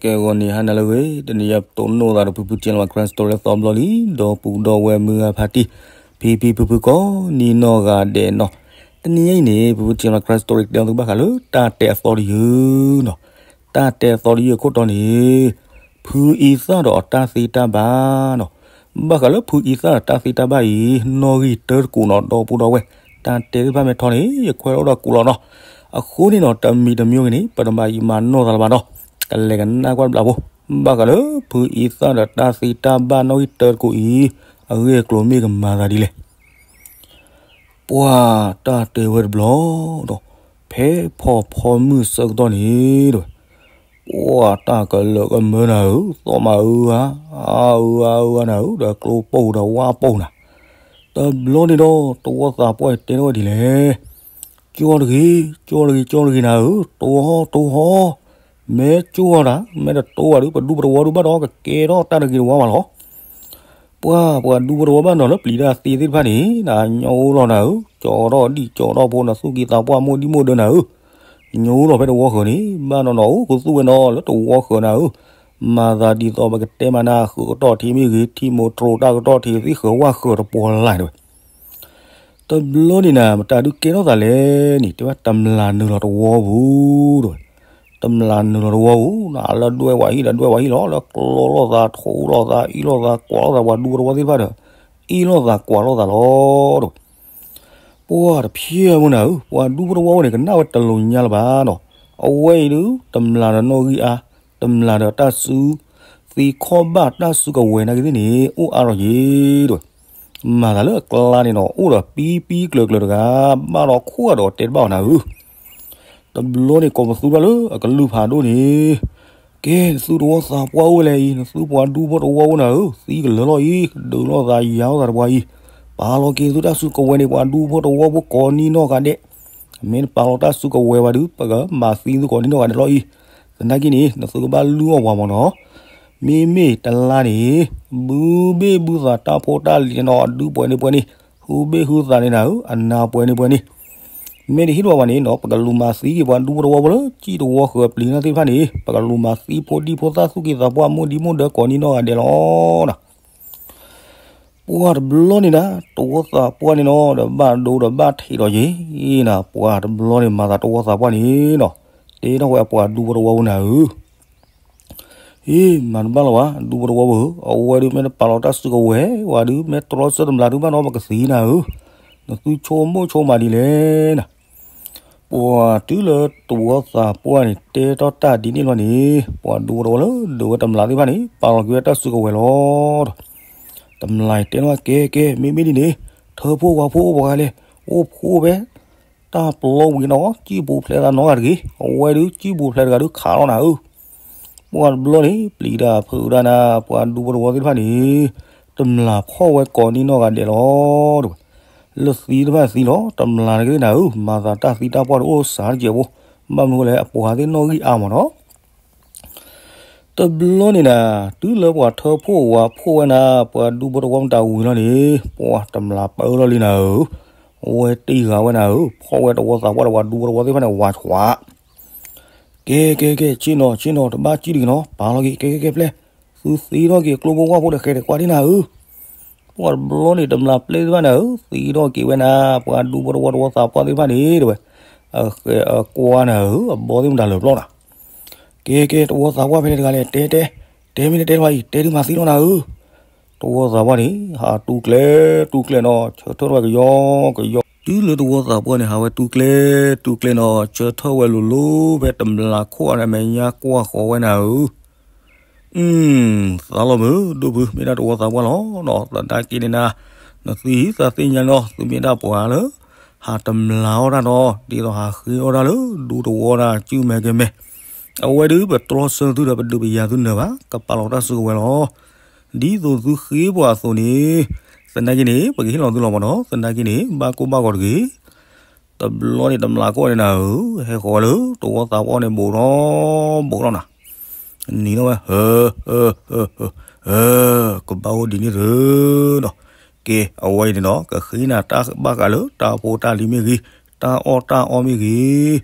ကဲ ဂီၤနံၤဟါနၤလၢအဂ့ၤ, တနံၤအံၤပတိၢ်နီၣ်သးဒီးဖုဖု General Crime Story လၢသီဘျီလံ, ဒီပုၢ်ဒီဝဲၢ်မုၢ်ဂၤဖါတံၢ်, ဖံဖံဖုဖုကိးနီၢ်ဂၤဒဲးနီၤ. တနံၤအံၤန့ၣ် ဖုဖု General Crime Story တဲသုဘၣ်ဃးလၢတၢ်တဲအသီတယုၢ်နီၤ. တၢ်တဲအသီတယုၢ်အခိၣ်တီန့ၣ် ဖုအံသၣ်ဒီးအတၢ်သ့တၢ်ဘၣ်နီၤ. ဘၣ်ဃးလၢဖုအံသၣ်ဒီးတၢ်သ့တၢ်ဘၣ်အံၤ နီၣ်ဂံၢ်တၢတကိးနီၤ ဒီပုၢ်ဒီဝဲၢ်, တၢ်တဲသ့ၣ်တဖၣ်မ့ၢ်ထီန့ၣ် ယခွဲးထီၣ်ဒီးကိးလီၤနီၤ. အဃိန့ၣ်နီၤ တမံၤတမံၤဂ့ၤန့ၣ် ပတမၤယံာ်မၤနီၢ်သးလၢၤဘၣ်နီၤ. ကလဲၤကနၣ်ကွၢ်တဘျီဖိ, ဘၣ်ဃးလၢဖုအံသၣ်ဒီးတၢ်သ့တၢ်ဘၣ်နီၣ်ဂံၢ်တၢတကိးအံၤ အဂ့ၢ်အကျိၤမ့ၢ်ကမၤသးဒ်လဲၣ်. ပှၤတၢ်တဲဝဲတဘျီဒီး ဖဲဖီဖီမုၢ်ဆၢကတီၢ်န့ၣ်ဒီး ပှၤတၢ်ကလၢာ်ကမၢနၤဧၢ, သီၣ်မးအၢဧါ, အၢဧါအၢဧါနၤဧၢ, ဒီးကျိပိၢ်ဒီးဝၣ်ပိၢ်နၤ. တဘျီန့ၣ်ဒီး တဝီသးပှၢ်တဲထီၣ်ဝဲဒ်လဲၣ်, ကၠီတဂ့ၤ, ကၠီတဂ့ၤ, ကၠီတဂ့ၤနၤဧၢ, တိၢ်ဟီၣ်, တိၢ်ဟီၣ်, မ့ၢ်ကၠီတၢ်, မ့ၢ်တတိၢ်ဘၣ်ဒီး ပဒူဖိတဝီဒုးဘၣ်ဒီး ကကဲထီၣ်တၢ်တဂ့ၤတဝါဘၣ်လီၤ. ပှၤ, ပှၤဒူဖိတဝီဘၣ်နီၤ လၢပျံၤတၢ်သ့သ့ၣ်တဖၣ်န့ၣ် နညီအိၣ်လီၤနၤဧၢ, ကၠီထီၣ်ဒံၣ်ကၠီထီၣ်ဖိ နသူၣ်ကံၢ်သးပှၢ်မိၢ်ဒံၣ်မိၢ်ဒၢနၤဧၢ, ညီအိၣ်လီၤဖဲတဝီဃၢၤန့ၣ် ဘၣ်နီၢ်နီၢ်အိၣ်ခူသူၣ်ဝဲနီၤ လၢတဝီဃၢၤနၤဧၢ, မၤသးဒ်သိးပကတဲမးနၤ ဃုာ်ကတီၢ်ထံးမ့ၢ်ဂ့ၤ ထံမိၢ်တြိၤတၢ်ကတီၢ်ထံးသ့ၣ်ဃၢၤဝၣ်ဃၢၤတပှီၤလၢ်တဲဝဲ တဘျီန့ၣ်နၤ မတၤဒုးကဲထီၣ်သးလဲၣ်န့ၣ် တဲဝဲတမျၢ်နုာ်လီၤတဝီပူၤတဲဝဲ, တမျၢ်နုာ်လီၤတဝီပူၤ နလၢဒွဲၣ်ဝဲဟံၣ်ဒီးဒွဲၣ်ဝဲဟံၣ်လီၤ လၢကျီလိာ်သး ထိလိာ်သး အ့ၣ်လိာ်သး ကွၢ်လိာ်သး ပှၤဒူဖိတဝီသ့ၣ်တဖၣ်ဒီး အ့ၣ်လိာ်သးကွၢ်လိာ်သးလီၤတဲဝဲ, ပှၤတဖျဲမုၢ်နၤဧၢ, ပှၤဒူဖိတဝီဝဲန့ၣ် ကနၣ်ဝဲတလိာ်ညါလၢၤဘၣ်နီၤ, အဝဲအံၤဒုး တမျၢ်ဒီးနီၣ်ဂံၢ်အါ, တမျၢ်ဒီးတၢ်စု သံခီၣ်ဘၣ်တၢ်စုကဝဲၤနာ်က့သ့ၣ်န့ၣ် အိၣ်အါထီၣ်ယ့ၤတဲဝဲ, မၤသးလၢအကျါန့ၣ်နီၤ အိၣ်ဒီးပံပံကျၢၤကျၢၤတဂၤ ဘၣ်ဒီးခိၣ်အဒီးတဲတဘၣ်အီၤနၤဧၢ တဘျီန့ၣ် ကိးပသူဘၣ်လၢအကလုၢ်ဖးဒိၣ်န့ၣ်, ကဲ နသုတဝီသးပှၢ်အိၣ်ဝဲလဲၣ်အံၤ, နသုပှၤဒူဖိတဝီဖိနၤဧၢ, သံကလၢာ်လီၤအံၤ, ဒုးလိာ်သးယၤလိာ်သးတပှၤအံၤ, ပာ်လီၤက့ၤသုတၢ်စုကဝဲၤန့ၣ် ပှၤဒူဖိတဝီဖိကိးနံၤနီၢ်ဂၤဒဲး, မ့ၢ်နပာ်လီၤတၢ်စုကဝဲၤဝဲဒုး ပကမၤသံသုကိးနံၤနီၢ်ဂၤဒဲးလီၤအံၤ, သနာ်က့န့ၣ် နသုကဘၣ်လုၢ်အီၣ်ပှၤမ့ၢ်နီၤ မ့မ့ၢ်တလါန့ၣ် ဘုဘ့ၣ်ဘုသးတၢ်ဖိတၢ်လံၤန့ၣ်နီၤ အဒုပှဲၤန့ၢ်ပှဲၤန့ၣ်, ဟုဘ့ၣ်ဟုသးန့ၣ်နၤဧၢ, အနၢ်ပှဲၤန့ၢ်ပှဲၤန့ၣ်, မ့ၢ်တဟ့ၣ်ဒွးဝဲန့ၣ်နီၤ ပကလူၤမၤသံက့ၤပှၤဒူဖိတဝီဖိလၢ ကံၣ်တဝီဃၢၤပျံၤန့ၣ်သ့ၣ်တဖၣ်န့ၣ် ပကလူၤမၤသံဖိဒံဖိသၣ်သူၣ်ကံၢ်သးပှၢ်မိၢ်ဒံမိၢ်ဒၢကိးနံၤနီၢ်ဂၤဒဲးလီၤနၤ ပှၤတဘျီန့ၣ်နၤ တဝီသးပှၢ်န့ၣ်နီၤ ဒီးဘၣ်ဒိဒီးဘၣ်ထံးဒီးယ့ၤနၤ ပှၤတဘျီန့ၣ် မၤသးတဝီသးပှၢ်န့ၣ်နီၤ တဲထီၣ်ဝဲအပှၤဒူဖိတဝီဖိနၤဧၢ, အ့ မၤတဘၣ်လီၤဘၣ် ဒူဖိတဝီဖိဧၢ, အဝဲဒုးမ့ၢ်တပာ်လီၤတၢ်စုကဝဲၤဝဲဒုး မ့ၢ်တြီဆၢတမျၢ်ဒုးဘၣ်နီၤ ပကသံနၤဧၢ, နသုဆိကမိၣ်ဆိကမးဒ်လဲၣ်နၤ ပှၤတုၤလၢတဝီသးပှၢ်န့ၣ် တဲထီၣ်တၢ်ဒ်န့ၣ်လီၤန့ၣ် ပှၤဒူဖိတဝီလၢဒုးဝဲတမျၢ်သ့ၣ်တဖၣ်န့ၣ် ပာ်လီၤက့ၤဝဲတၢ်စုကဝဲၤလီၤဒီး တမျၢ်အံၤတဲန့ၣ် ကဲကဲ မ့မ့ၢ်ဒ်န့ၣ် ထၢဖှိၣ်ဝးဖှိၣ်အိၣ်ပှၤဂၤလဲၣ်, အိၣ်ဖှိၣ်ဖဲ တၢ်ပျီဝံၤနီၤ ကံၣ်ပူၤဖျဲးသးနီတဂၤတဂ့ၤ, အဝဲဒုးကံၣ်ပူၤဖျဲးတဂၤဒုးခးလီၤနၤဧၢ ပှၤတဘျီန့ၣ် ပျံၤတၢ်ဖုးတၢ်နၤ ပှၤဒူဖိတဝီသ့ၣ်တဖၣ်န့ၣ် တမျၢ်ဖီၣ်ဝဲကိးနံၤနီၢ်ဂၤဒဲးလီၤတဲဝဲ, လၢသံတဖၣ်သံလီၤ တမျၢ်န့ၣ်ကသ့ၣ်နၤဧၢ, မၤသးတၢ်သံတၢ်ပှၢ်တအိၣ်စှၤတကဲးဖိ, ဘၣ်မနုၤဃိလဲၣ် အပှၤသ့ၣ်နီၣ်ဂံၢ်အါမးနီၤ တဘျီန့ၣ်နၤ တုၤလၢပှၤထၢဖှိၣ်ဝးဖှိၣ်ဝဲနၤ ပှၤဒူဖိတဝီမတၤဝံၤလီၤန့ၣ် ပှၤတမျၢ်ပၢလီၤလံနၤဧၢ, အဝဲတံၢ်ဃာ်ဝဲနၤဧၢ, ဖီၣ်ဝဲတဝီသးပှၢ်ဒီးပှၤဒူဖိတဝီသ့ၣ်တဖၣ်န့ၣ် ဝးဆှး ကဲကဲကဲ ဆ့ၣ်နီၤ ဆ့ၣ်နီၤ တဘၣ်စံၣ်တဂ့ၤနီၤ ပာ်လီၤက့ၤ ကဲကဲကဲပျဲၢ်, သုသ့ထီၣ်က့ၤကျိဖိဝၣ်ဖိဒီးဃဲၤဒီးကွၢ်ဒ်နၤဧၢ, ပှၤတဘျီန့ၣ် တမျၢ်ပျဲၢ်သ့ၣ်တဖၣ်နၤဧၢ, သ့ထီၣ်က့ၤဝဲနၤ ပှၤဒူဖိတဝီတဝီသးပှၢ်သ့ၣ်တဖၣ်န့ၣ် တဲဝဲ, အဃဲၤအကွၢ်နၤဧၢ, အဘီသ့ၣ်မတၤလၢာ်ပျီနၤ, ကဲကဲ တဝီသးပှၢ်ဖဲလဲၣ်တဂၤလဲၣ် တဲတဲ, တဲမ့ၢ်နတဲလီၤအံၤ တဲဒုးမၤသံလီၤနၤဧၢ တဝီသးပှၢ်န့ၣ် ဟးတူၢ်ကျဲၤတူၢ်ကျဲၤနီၤ ဆၢထၢၣ်ထီၣ်ဝဲကယီကယီ, တုၤလၢတဝီသးပှၢ်န့ၣ် ဟးဝဲတူၢ်ကျဲၤတူၢ်ကျဲၤနီၤ ဆၢထၢၣ်ဝဲလိၤလိၤ ဖဲတမျၢ်ခိၣ်အမဲာ်ညါကွၢ်ဃီၤဝဲနၤဧၢ, အု သးလီၤမုာ် ဒိၣ်ဖု မ့ၢ်ဒၣ်တဝီသးပှၢ်လီၤနီၤ, သနာ်က့န့ၣ်နၤ, နသုဟံးသးသ့ၣ်ညါနီၤ သုမ့ၢ်ဒၣ်ပှၤလၢ ဟးတမျၢ်အီၣ်တၢ်နီၤ ဒ်သိးဟးဃ့အီၣ်တၢ်လၢဒူသဝီနၤ စုမဲာ်ကမဲာ်, အဝဲဒုးပတြီဆၢသုဒီးပဒုးပယၤသုနၢၤဘၣ် ကပာ်လီၤတၢ်စုကဝဲၤလီၤ. ဒ်သိးသုဃ့ပှၤအသိးန့ၣ်, သနာ်က့န့ၣ် ပကဟ့ၣ်လီၤသုလီၤမးနီၤ, သနာ်က့န့ၣ် ဘၣ်ကိၢ်ဘၣ်ဂီၤတဂ့ၤ. တဘျီန့ၣ် တမျၢ်ခိၣ်န့ၣ်နၤဧၢ, ဟဲဃီၤဝဲလၢတဝီသးပှၢ်န့ၣ် ဘူးထီၣ်ဘူးထီၣ်နၤ, နံၤထီၣ်ဝဲ ဟၢ ဟၢ ဟၢ ဟၢ ဟၢ ကဘၣ်အိၣ်ဒ်န့ၣ်သုနီၤ. ကဲ အဝဲအံၤန့ၣ်နီၤ ကဃ့နၤတၢ်ဘၣ်ဃးလၢတၢ်ဖိတၢ်လံၤမ့ၢ်ဂ့ၤ, တၢ်အီၣ်တၢ်အီမ့ၢ်ဂ့ၤ,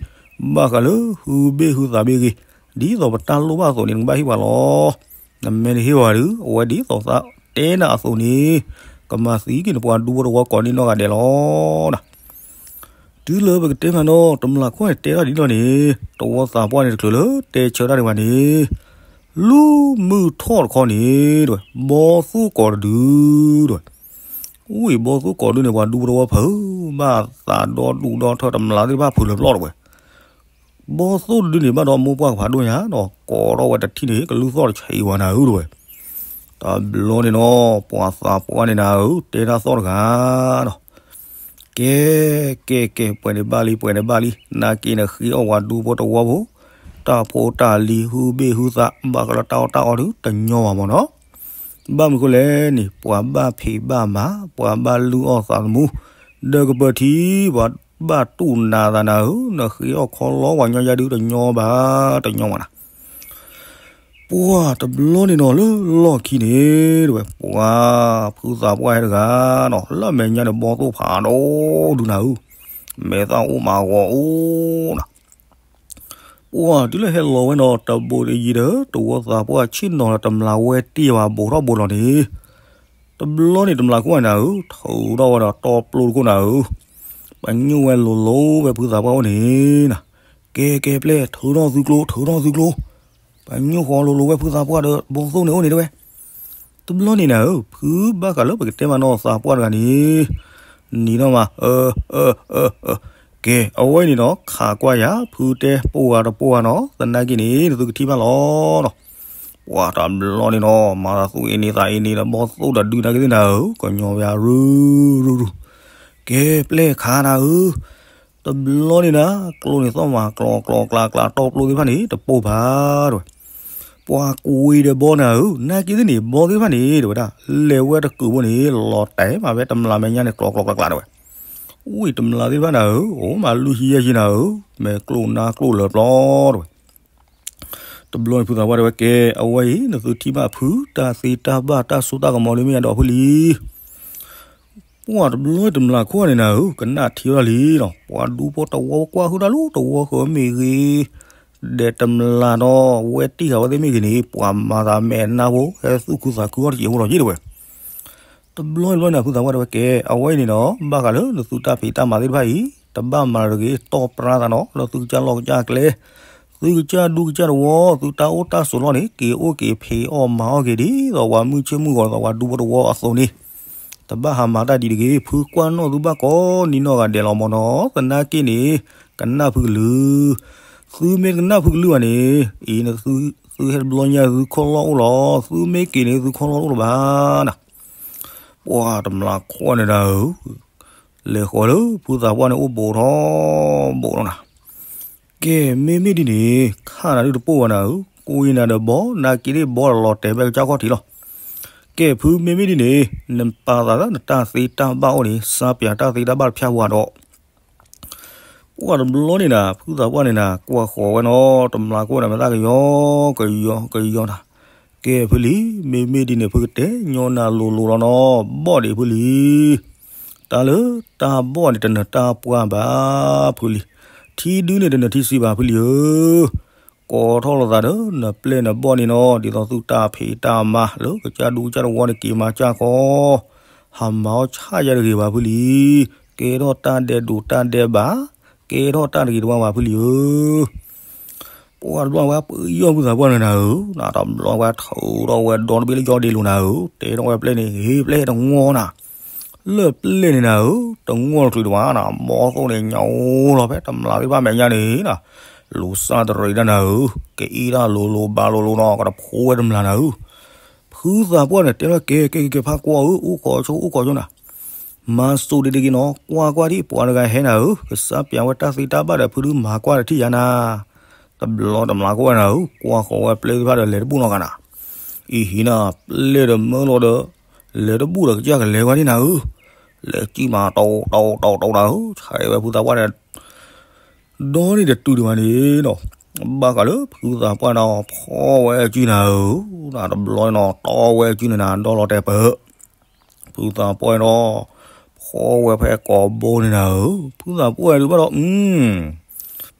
ဘၣ်ဃးလၢဟုဘ့ၣ်ဟုသးမ့ၢ်ဂ့ၤ, ဒ်သိးပတၢ်လိၣ်ဘၣ်အသိးန့ၣ် နကဘၣ်ဟ့ၣ်ပှၤလီၤ. နမ့ၢ်တဟ့ၣ်ပှၤဒီး အဝဲဒ်သိးသးတဲနၤအသိးန့ၣ် ကမၤသံက့ၤနပှၤဒူဖိတဝီကိးနံၣ်နီၢ်ဂၤဒဲးလီၤ. တုၤလၢပကတဲမးနီၤ တမျာ်ခိၣ်န့ၣ်တဲထီၣ်ဒ်လီၤန့ၣ် တဝီသးပှၢ်န့ၣ်တချုးလၢတဲဆၢတၢ်ဒံးဘၣ်န့ၣ် လူမုၢ်ထီၣ်တခီန့ၣ် တဝဲ ဘီသိၣ်ကိးတဒု တဝဲ ဝံၤဘီသိၣ်ကိးဒုန့ၣ် ပှၤဒူဖိတဝီဖုး ဘၣ်သးဒီဒူၣ်ဒီထၢ တမျာ်သ့ၣ်တဖၣ်ဖုးလၢပျီၢ်တဝဲ ဘီသိၣ်တဒုန့ၣ် ဘၣ်ဒီးမိၢ်ပှၢ်ကဖးဒိၣ်ညါဒီး ကိးထီၣ်ဝဲတထံၣ်န့ၣ် ကလုၢ်သီၣ်တဆံးဝဲနၤဧၢ တဝဲ တဘျီန့ၣ်နီၤ ပှၤသးပှၢ်န့ၣ်နၤဧၢ တဲတၢ်သီၣ်တဂၤဒီး ကဲ ကဲ ကဲ ပှဲၤန့ၣ်ဘၣ်လံ ပှဲၤန့ၣ်ဘၣ်လံ နာ်က့နဃ့အီၣ်ပှၤဒူဖိတဝီဖိ တၢ်ဖိတၢ်လံၤ ဟုဘ့ၣ်ဟုသး ဘၣ်ဃးလၢတၢ်အီၣ်တၢ်အီဒုး တညီဘၣ်မ့ၢ်နီၤ ဘၣ်မနုၤဃိလဲၣ်န့ၣ် ပှၤဘၣ်ဖံးဘၣ်မၤ ပှၤဘၣ်လုၢ်အီၣ်သးသမူ ဒီးကပၢၤထံ ပှၤဘၣ်တူၢ်နးသးနၤဧၢ နဃ့အီၣ်ခီလီပှၤညီယါဒုး တညီဘၣ် တညီဘၣ်နၤ ပှၤတဘျီန့ၣ်နီၤ လၢလီၢ်ခံန့ၣ် တဝဲ ပှၤဖုသးပှၢ်ဟဲတဂၤနီၤ လၢအမဲာ်ညါန့ၣ် ဘီသိၣ်ဖးဒိၣ်ဒုးနၤဧၢ မဲာ်သၣ်အိၣ်မးဂီၤအိၣ်နီၤ ပှၤတုၤလၢဟဲလီၤဝဲနီၤ တဘိးတယံၤဒီး တဝီသးပှၢ်ဆ့ၣ်နီၤလၢတမျာ်ဝဲတ့ၢ်ဘၣ် ဘူးထီၣ်ဘူးလီၤန့ၣ် တဘျီန့ၣ် တမျာ်ခိၣ်နၤဧၢ ထုးထီၣ်ဝဲဒီးတီပျိတခိၣ်နၤဧၢ ပှၤညိၣ်ဝဲလိၤလိၤဝဲဖုသးပှၢ်အိၣ်န့ၣ်နီၤ ကဲ ကဲ ပျဲၢ် ထုးထီၣ်သုကျိ ထုးထီၣ်သုကျိ ပှၤညိၣ်ဃီလိၤလိၤဝဲဖုသးပှၢ်ဒီး ဘီသိၣ်န့ၣ်အိၣ်န့ၣ်တဝဲ တဘျီန့ၣ်နၤဧၢ ဖုဘၣ်ဃးလၢပကတဲမးနီၤ သးပှၢ်တဂၤန့ၣ် နံၤနီၢ်မး အၢ အၢ အၢ အၢ ကဲ အဝဲအံၤန့ၣ်နီၤ ခးကွၢ်ယၤ ဖုတဲပိာ်ဂၤတပိာ်ဂၤနီၤ သနာ်က့န့ၣ် နသုကထံၣ်ဘၣ်လီၤနီၤ ပှၤတဘျီန့ၣ်နီၤ မၤသးသူၣ်အ့န့သးအ့န့ဒီး ဘီသိၣ်ဒီးဒုးနာ်က့သ့ၣ်နၤဧၢ ကညီဘၣ်ရူၤရူၤရူၤ ကဲ ပျဲၢ်ခးနၤဧၢ တဘျီန့ၣ်နၤ ကျိန့ၣ်သီၣ်မးကျီကျီကျါကျါ တီပျိသ့ၣ်တဖၣ်န့ၣ် တပိာ်ဘၣ်တဝဲ ပှၤကွံာ်ဒီးဘီနၤဧၢ နာ်က့သ့ၣ်န့ၣ် ဘီသ့ၣ်တဖၣ်န့ၣ် တဝဲဒၣ် လဲၤဝဲတကုာ်ဖိန့ၣ် လီၤတဲာ်မးဖဲတမျာ်မဲာ်ညါန့ၣ် ကျီကျီကျါကျါတဝဲ ဝံၤတမျာ်သ့ၣ်တဖၣ်နၤဧၢ အိၣ်မးလွံၢ်ဆံယဲၢ်ဆံနၤဧၢ မဲာ်ကျိၣ်နါကျိၣ်လၢပျီတဝဲ တဘျီန့ၣ်ဖုသးပှၢ်တဲဝဲကဲ အဝဲအံၤ နသုထံၣ်ဘၣ်ဖု တၢ်သ့တၢ်ဘၣ်တၢ်စိတၢ်ကမီၤဒ်မ့ၢ်ညါဒီးဖုလံ ပှၤတဘျီတမျာ်ခိၣ်န့ၣ်နၤဧၢ ကနၣ်ထံဝဲဒၣ်လံနီၤ ပှၤဒူဖိတဝီကွၢ်ဟုၣ်တၢ်လီၤ တဝီဃၢၤမ့ၢ်ဂ့ၤ ဒီးတမျာ်ဒီး ဝဲတ့ၢ်ဃာ်ဝဲသ့ၣ်မ့ၢ်ဂ့ၤန့ၣ် ပှၤမၤသးမဲာ်နါဖိ ဟဲသူၣ်ခုသးခုအီၣ်တစဲးဖိလီၤယ့ၢ်တဝဲ တဘျီတဘျီန့ၣ် ဖုသးပှၢ်တဲဝဲကဲ အဝဲအံၤန့ၣ်ဒီး ဘၣ်ဃးလၢနသုတၢ်ဖံးတၢ်မၤသ့ၣ်တဖၣ်အံၤ တဘၣ်မၤတဂ့ၤ တီၢ်ပြၢသးနီၤ လၢသုကစၢ်လီၢ်ကစၢ်ကျဲ သုကစၢ်ဒူကစၢ်တဝီ သုတၢ်အိၣ်တၢ်ဆိးလီၢ်န့ၣ် က့ၤအိၣ်က့ၤဖံးအီၣ်မၤအီၣ်က့ၤဒ်သိးပှၤမုၢ်ဆ့ၣ်မုၢ်ဂီၤ ဒ်သိးပှၤဒူဖိတဝီအသိးန့ၣ် တဘၣ်ဟးမၤတၢ်ဒ်တဂ့ၤ ဖုကွၢ်နီၣ်သုဘၣ်ကိးနံၤနီၢ်ဂၤဒဲးလီၤမ့ၢ်နီၤ သနာ်က့န့ၣ် ကနၣ်ဖုကလုၢ် သုမ့ၢ်တကနၣ်ဖုကလုၢ်ဘၣ်န့ၣ် အံၤ သုဟဲတဘျီညါသုခီၣ်လီၢ်အိၣ်လီၤ သုမ့ၢ်က့ၤန့ၣ်သုခီၣ်လီၢ်တအိၣ်လၢၤဘၣ်နၤ ပှၤတမျာ်ခိၣ်န့ၣ်နၤဧၢ လဲၤဃီၤလၢဖုသးပှၢ်န့ၣ်အိၣ်ဘူးထီၣ်ဘူးထီၣ်နၤ ကဲ မ့မ့ၢ်ဒ်န့ၣ် ခးနၤဒုးတပိာ်ဘၣ်နၤဧၢ ကွံာ်နၤဒီးဘီ နာ်က့သ့ၣ်ဘီလီၤတဲာ်ဖဲကစၢ်ခီၣ်ထံးလီၤ ကဲ ဖုမ့မ့ၢ်ဒ်န့ၣ် နပာ်သးလၢနတၢ်သ့တၢ်ဘၣ်အိၣ်န့ၣ် စၢ်ပၠးတၢ်သ့တၢ်ဘၣ်တဖၠၣ်ဝဲဒီး ပှၤတဘျီန့ၣ်နၤ ဖုသးပှၢ်န့ၣ်နၤ ကွၢ်ဃီၤဝဲနီၤ တမျာ်ခိၣ်န့ၣ် မ့ၢ်သးကယီကယီကယီနၤ ကဲဖုလံ မ့မ့ၢ်ဒ်န့ၣ် ဖုကတဲညီနၤလိၤလိၤလီၤနီၤ ဘီၣ်ဒံးဖုလံ တၢ်လၢတၢ်ဘီၣ်န့ၣ် တနၢၤတၢ်ပှၢ်ဘၣ်ဖုလံ ထံဒုန့ၣ် တနၢၤထံဆံးဘၣ်ဖုလံဧၢ ကိးထီၣ်လိာ်သးဒီး နပျဲၢ်နဘီၣ်န့ၣ်နီၤ ဒ်သိးသုတၢ်ဖံးတၢ်မၤ လၢကစၢ်ဒူကစၢ်တဝီန့ၣ် က့ၤမၤစၢ်ဃီ ဟးမၤအီၣ်ဆၣ်ယါတဂ့ၤဘၣ်ဖုလံ ကဲထီၣ်တၢ်ဒဲးဒိးတၢ်ဒဲးဘး ကဲထီၣ်တၢ်တဂ့ၤတဝါဘၣ်ဖုလံဧၢ ပှၤတဘျီဝဲပယီၢ်ဖုသးပှၢ်န့ၣ်နၤဧၢ, တဘျီဝဲထုးထီၣ်ဝဲဒီတဘ့ၣ်လၢယီဒ့လိာ်နၤဧၢ, တဲထီၣ်ဝဲပျဲၢ်န့ၣ် ဟ့ၣ်ပျဲၢ်တငီၢ်နၤ, လၢပျဲၢ်န့ၣ်နၤဧၢ, တငီၢ်တချုးတဝါနၤ, ဘီသိၣ်န့ၣ်ညါအိၣ်လီၤဖဲတမျာ်သ့ၣ်တဖၣ်မဲာ်ညါန့ၣ်နၤ, လူၤစၢ်တရံးတၢ်နၤဧၢ, ကအံၣ်တၢ်လိၤလိၤဘၣ်လိၤလိၤနီၤ ကတဖိဝဲတမျာ်နၤဧၢ, ဖုသးပှၢ်န့ၣ် တဲထီၣ်ကဲကဲကဲကဲ ဖးကွၢ်ဧၢ, အိၣ်ခိးဆိအိၣ်ခိးဆိနၤ မၤစိးဒ့ဒ့က့ၤနီၤ, ကွၢ်ကွၢ်ဒံး ပှၤတဂၤဟဲနၤဧၢ, ကစၢ်ပၠးဝဲတၢ်သ့တၢ်ဘၣ်ဒီး ဖုဒုမၤကွၢ်တထံၣ်ယါနၤ, တဘျီတမျာ်ကိးဝဲနၤဧၢ, ကွၢ်ဃီၤဝဲပျဲၢ်သ့ၣ်တဖၣ်ဒီး လဲၤတဘူၣ်နီတဂၤနၤ, အံၤဟံးနၤ ပျဲၢ်ဒီးမၢလီၤဒီး လဲၤတဘူၣ်ဒီးကစၢ်ကလဲၤဝဲဒၣ်နၤဧၢ, လဲၤစံၣ်မး တီတီတီတီနၤဧၢ, ဆဲးဝဲဖုသးပှၢ်န့ၣ် ဒီန့ၣ်တတုၤဒံးဘၣ်န့ၣ်နီၤ, ဘၣ်ဃးလၢဖုသးပှၢ်ဒီး ဖီဝဲအစုနၤဧၢ, တဘျီနီၤ တီဝဲအစုန့ၣ်နၤ ဒီလီၤတဲာ်ပၢၢ်, ဖုသးပှၢ်ဒီး ဖီဝဲဖဲကိးဘိန့ၣ်နၤဧၢ, ဖုသးပှၢ်ဒုးဘၣ်ဒီး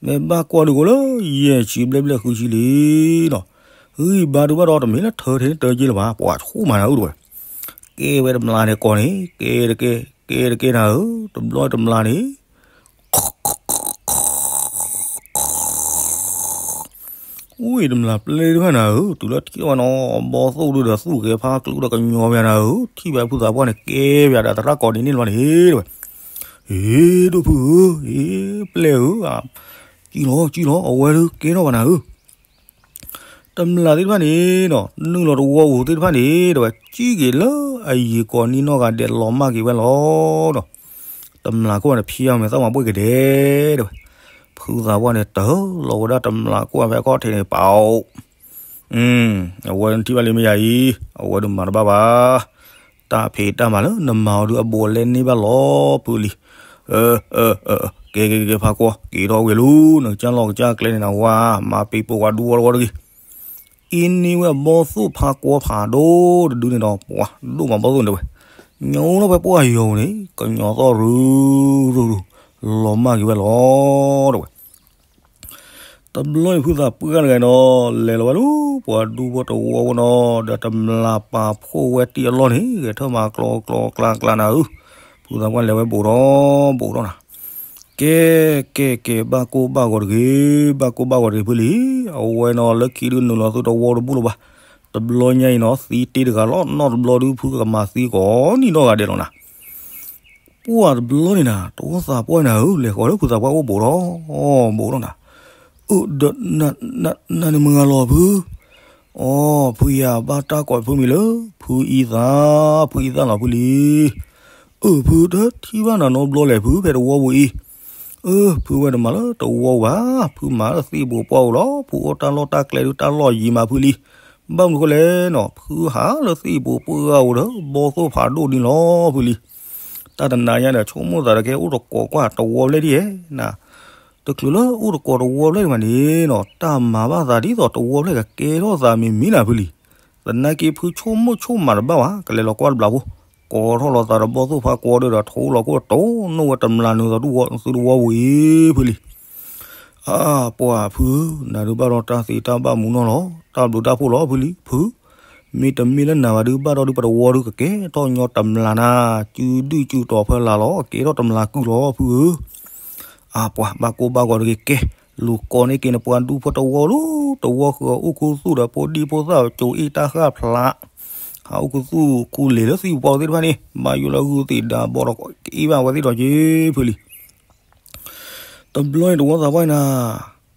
အု မ့ၢ်ဘၣ်ကွၢ်ဒုးကိးလၢ ယဲၢ်ဆံဘျဲၣ်ဘျဲၣ်ဃုဆံလံနီၤ, ဂံၢ်ဘါဒုးဘၣ်ဒီး တမ့ၢ်လၢထၢထဲန့ၣ်တၢက့လၢၤဘၣ်, ပှၤဆူၣ်မးနၤဧၢတဝဲ, ကဲဝဲတမျးန့ၣ်ကိးန့ၣ် ကဲတကဲ ကဲတကဲနၤဧၢ, တဘျီတမျးန့ၣ် ဝံၤတမျးပျဲၢ်တဖၣ်နၤဧၢ, တုၤလၢထံၣ်ဝဲနီၤ ဘီသိၣ်ဒုဒီးသူၣ်ဂဲၤဖးကျိဒီးကညီဘၣ်နၤဧၢ, ထံၣ်ဘၣ်ဖုသးပှၢ်န့ၣ် ကဲဘၣ်ဒီးသရၣ်ကိးဒ်န့ၣ်လီၤန့ၣ်တဝဲ, ဟ့ၣ်ဒိၣ်ဖုဧၢ, ဟ့ၣ်ပျဲၢ်ဧၢ, ကံလီၤ ကံလီၤ အဝဲဒုးကဲထီၣ်ဘၣ်နၤဧၢ တမျးသ့ၣ်တဖၣ်န့ၣ်နီၤ နုာ်လီၤတဝီပူၤသ့ၣ်တဖၣ်န့ၣ် တဝဲ ကံၣ်က့ၤလၢအယံၤကိးနံၣ်နီၢ်ဂၤဒဲးလီၤမၢ်က့ၤဝဲလီၤနီၤ, တမျးခိၣ်န့ၣ် ဖံးအီၤမဲာ်သၣ်မၤဘှ့ၣ်ကဒဲးတဝဲ, ဖုသးပှၢ်န့ၣ် တၢ်လီၤဝဲဒၣ်တမျးခိၣ်ဖဲအခီၣ်ထံးန့ၣ် ပာ်အိၣ် အဝဲထံၣ်ဘၣ်လံမ့ၢ်ယၤအံၤ, အဝဲဒုးမၤတဘၣ်ဘၣ်, တၢ်ဖံးတၢ်မၤလၢနမၤအီၤဒုးအဘူးအလဲန့ၢ်ဘၣ်လီၤဖုလံ, ကဲကဲကဲဖးကွီၤ က့ၤထီၣ်ဝဲလံ, နကစၢ်လီၢ်ကစၢ်ကျဲန့ၣ်နဝါ, မၤပံၤပိာ်ဝဲဒူဝီတဝီတဂ့ၤ အံၤန့ၢ်ဝဲအဘီသိၣ်ဖးကွီၤဖးဒိၣ်တဒုန့ၣ်ဒီး ပှၤဒိၣ်မးဘီသိၣ်န့ၣ်တဝဲ, ညိလီၤဖဲပှၢ်ယီၤပူၤန့ၣ် ကညီသီၣ်ရူၤရူၤရူၤ လီၤမၢ်က့ၤဝဲလီၤတဝဲ, တဘျီအံၤဖုသးပှၢ်တဂၤန့ၣ်ဒီး လဲၤလီၤဝဲလၢ ပှၤဒူဖိတဝီဖိနီၤ ဒီးတမျးပာ်ဖှိၣ်ဝဲတံၢ်အလီၢ်န့ၣ် ဂဲၤထၢၣ်မၤကျီကျီကျါကျါနၤဧၢ, ဖုသးပှၢ်လဲၤဝဲဘူးဒီး ဘူးဒီးနၤ ကဲ ကဲ ကဲ ဘၣ်ကိၢ်ဘၣ်ဂီၤတဂ့ၤ, ဘၣ်ကိၢ်ဘၣ်ဂီၤတဂ့ၤဖုလံ, အဝဲနီၤလၢခံဒုးနုာ်လီၤသုတဝီတဘူၣ်လၢၤဘၣ်, တဘျီညါအံၤနီၤ သံတ့ၢ်တဂၤလီၤ, နီၢ်တဘျီဒုးဖုကမၤသံကိးနံၣ်နီၢ်ဂၤဒဲးလီၤနၤ, ပှၢ်တဘျီန့ၣ်နၤ တဝီသးပှၢ်နၤဧၢ, လဲၤဃီၤလၢဖုသးပှၢ်အိၣ်ဘူးဒီး ဘူးဒီးနၤ, အိၣ်ဒီး နန့ၣ်မုၢ်ဂၤလီၤဖု အိ ဖုယၤဘၣ်တၢ်ကိးဖုမံၤလၢ ဖုအံသၣ်, ဖုအံသၣ်လီၤဖုလံ. အၢ ဖုတထံၣ်ဘၣ်နၤနီတဘျီလဲၣ်ဖု ဖဲတဝီပူၤအံၤ. အၢ ဖုဝဲတမၤလၢတဝီပူၤဘၣ်, ဖုမၤလၢသ့ၣ်ပူၤပှၢ်ပူၤလီၤ. ဖုအိၣ်တၢ်လီၢ်တၢ်ကျဲဒုးတၢ်လီၢ်ယံၤမးဖုလံ. ဘၣ်မနုၤဃိလဲၣ်နီၤ, ဖုဟးလၢသ့ၣ်ပူၤပှၢ်ပူၤဒီး ဘီသိၣ်ဖးဒိၣ်ဒ်န့ၣ်လီၤဖုလံ. တၢ်တနၤညါဒီး ဆိကမိၣ်သးဒီးကဟဲအိၣ်တကိးကွၢ်တဝီဖျၢၣ်ဒ်ယဲၢ်နၤ တချုးလၢအိၣ်တကိးတဝီဖျၢၣ်ဒံးဘၣ်န့ၣ်နီၤ, တၢ်မၤဘၣ်သးဒ်သိးတဝီဖျၢၣ်ကကဲထီၣ်သးမံၤမံၤနၤဖုလံ. သနာ်က့ဖုဆိကမိၣ်ဆိကမးတဘၣ်ဘၣ်, ကလဲၤလီၤကွၢ်တဘျီဖိ, ကိးထီၣ်လီၤသးဒီးဘီသိၣ်ဖးကွီၤဒီး ထိလီၤခိၣ်တိၢ်နီၣ်ဝဲတမျးနုာ်သုသုတဝီပူၤအံၤဖုလံ. အါ ပှၤဖု, နၤဒုးဘၣ်ဒီးတၢ်သ့တၢ်ဘၣ်မူနီၢ်လီၤ, တၢ်ဘျုးတၢ်ဖှိၣ်လီၤဖုလံ. ဖု မ့တမ့ၢ်လၢနၤဘၣ်ဒုးဘၣ်ဒီးဒုးပတဝီဒုးကကဲထီၣ်ညီတမျးနၤ, စုဒုၣ်စုတီၤဖဲလၢ်လီၤ, ကဲထီၣ်တမျးကုၢ်လီၤဖုဧၢ. အါ ပှၤဘၣ်ကိၢ်ဘၣ်ဂီၤတဂ့ၤကဲ, လူၤကိးန့ၢ်က့ၤနပှၤဒူဖိတဝီလီၤ, တဝီဃုာ်အိၣ်ခူသူၣ်ဒီး ဖိဒံဖိသၣ်ကၠိအ့ၣ်တၢ်ဃၣ်ဖျါ, ဟးအိၣ်ခူသူၣ်ခူလ့ၤလၢသ့ၣ်ပူၤပှၢ်ပူၤသ့ၣ်တဖၣ်န့ၣ်, ဘၣ်ယိၣ်လၢဂုၢ်သ့ၣ်ဒါဘီဒီး ကအ့ၣ်ဘၣ်ဝဲသ့ၣ်ဒီးက့ၤဖုလံ. တဘျီန့ၣ်တဝီသးပှၢ်နၤ,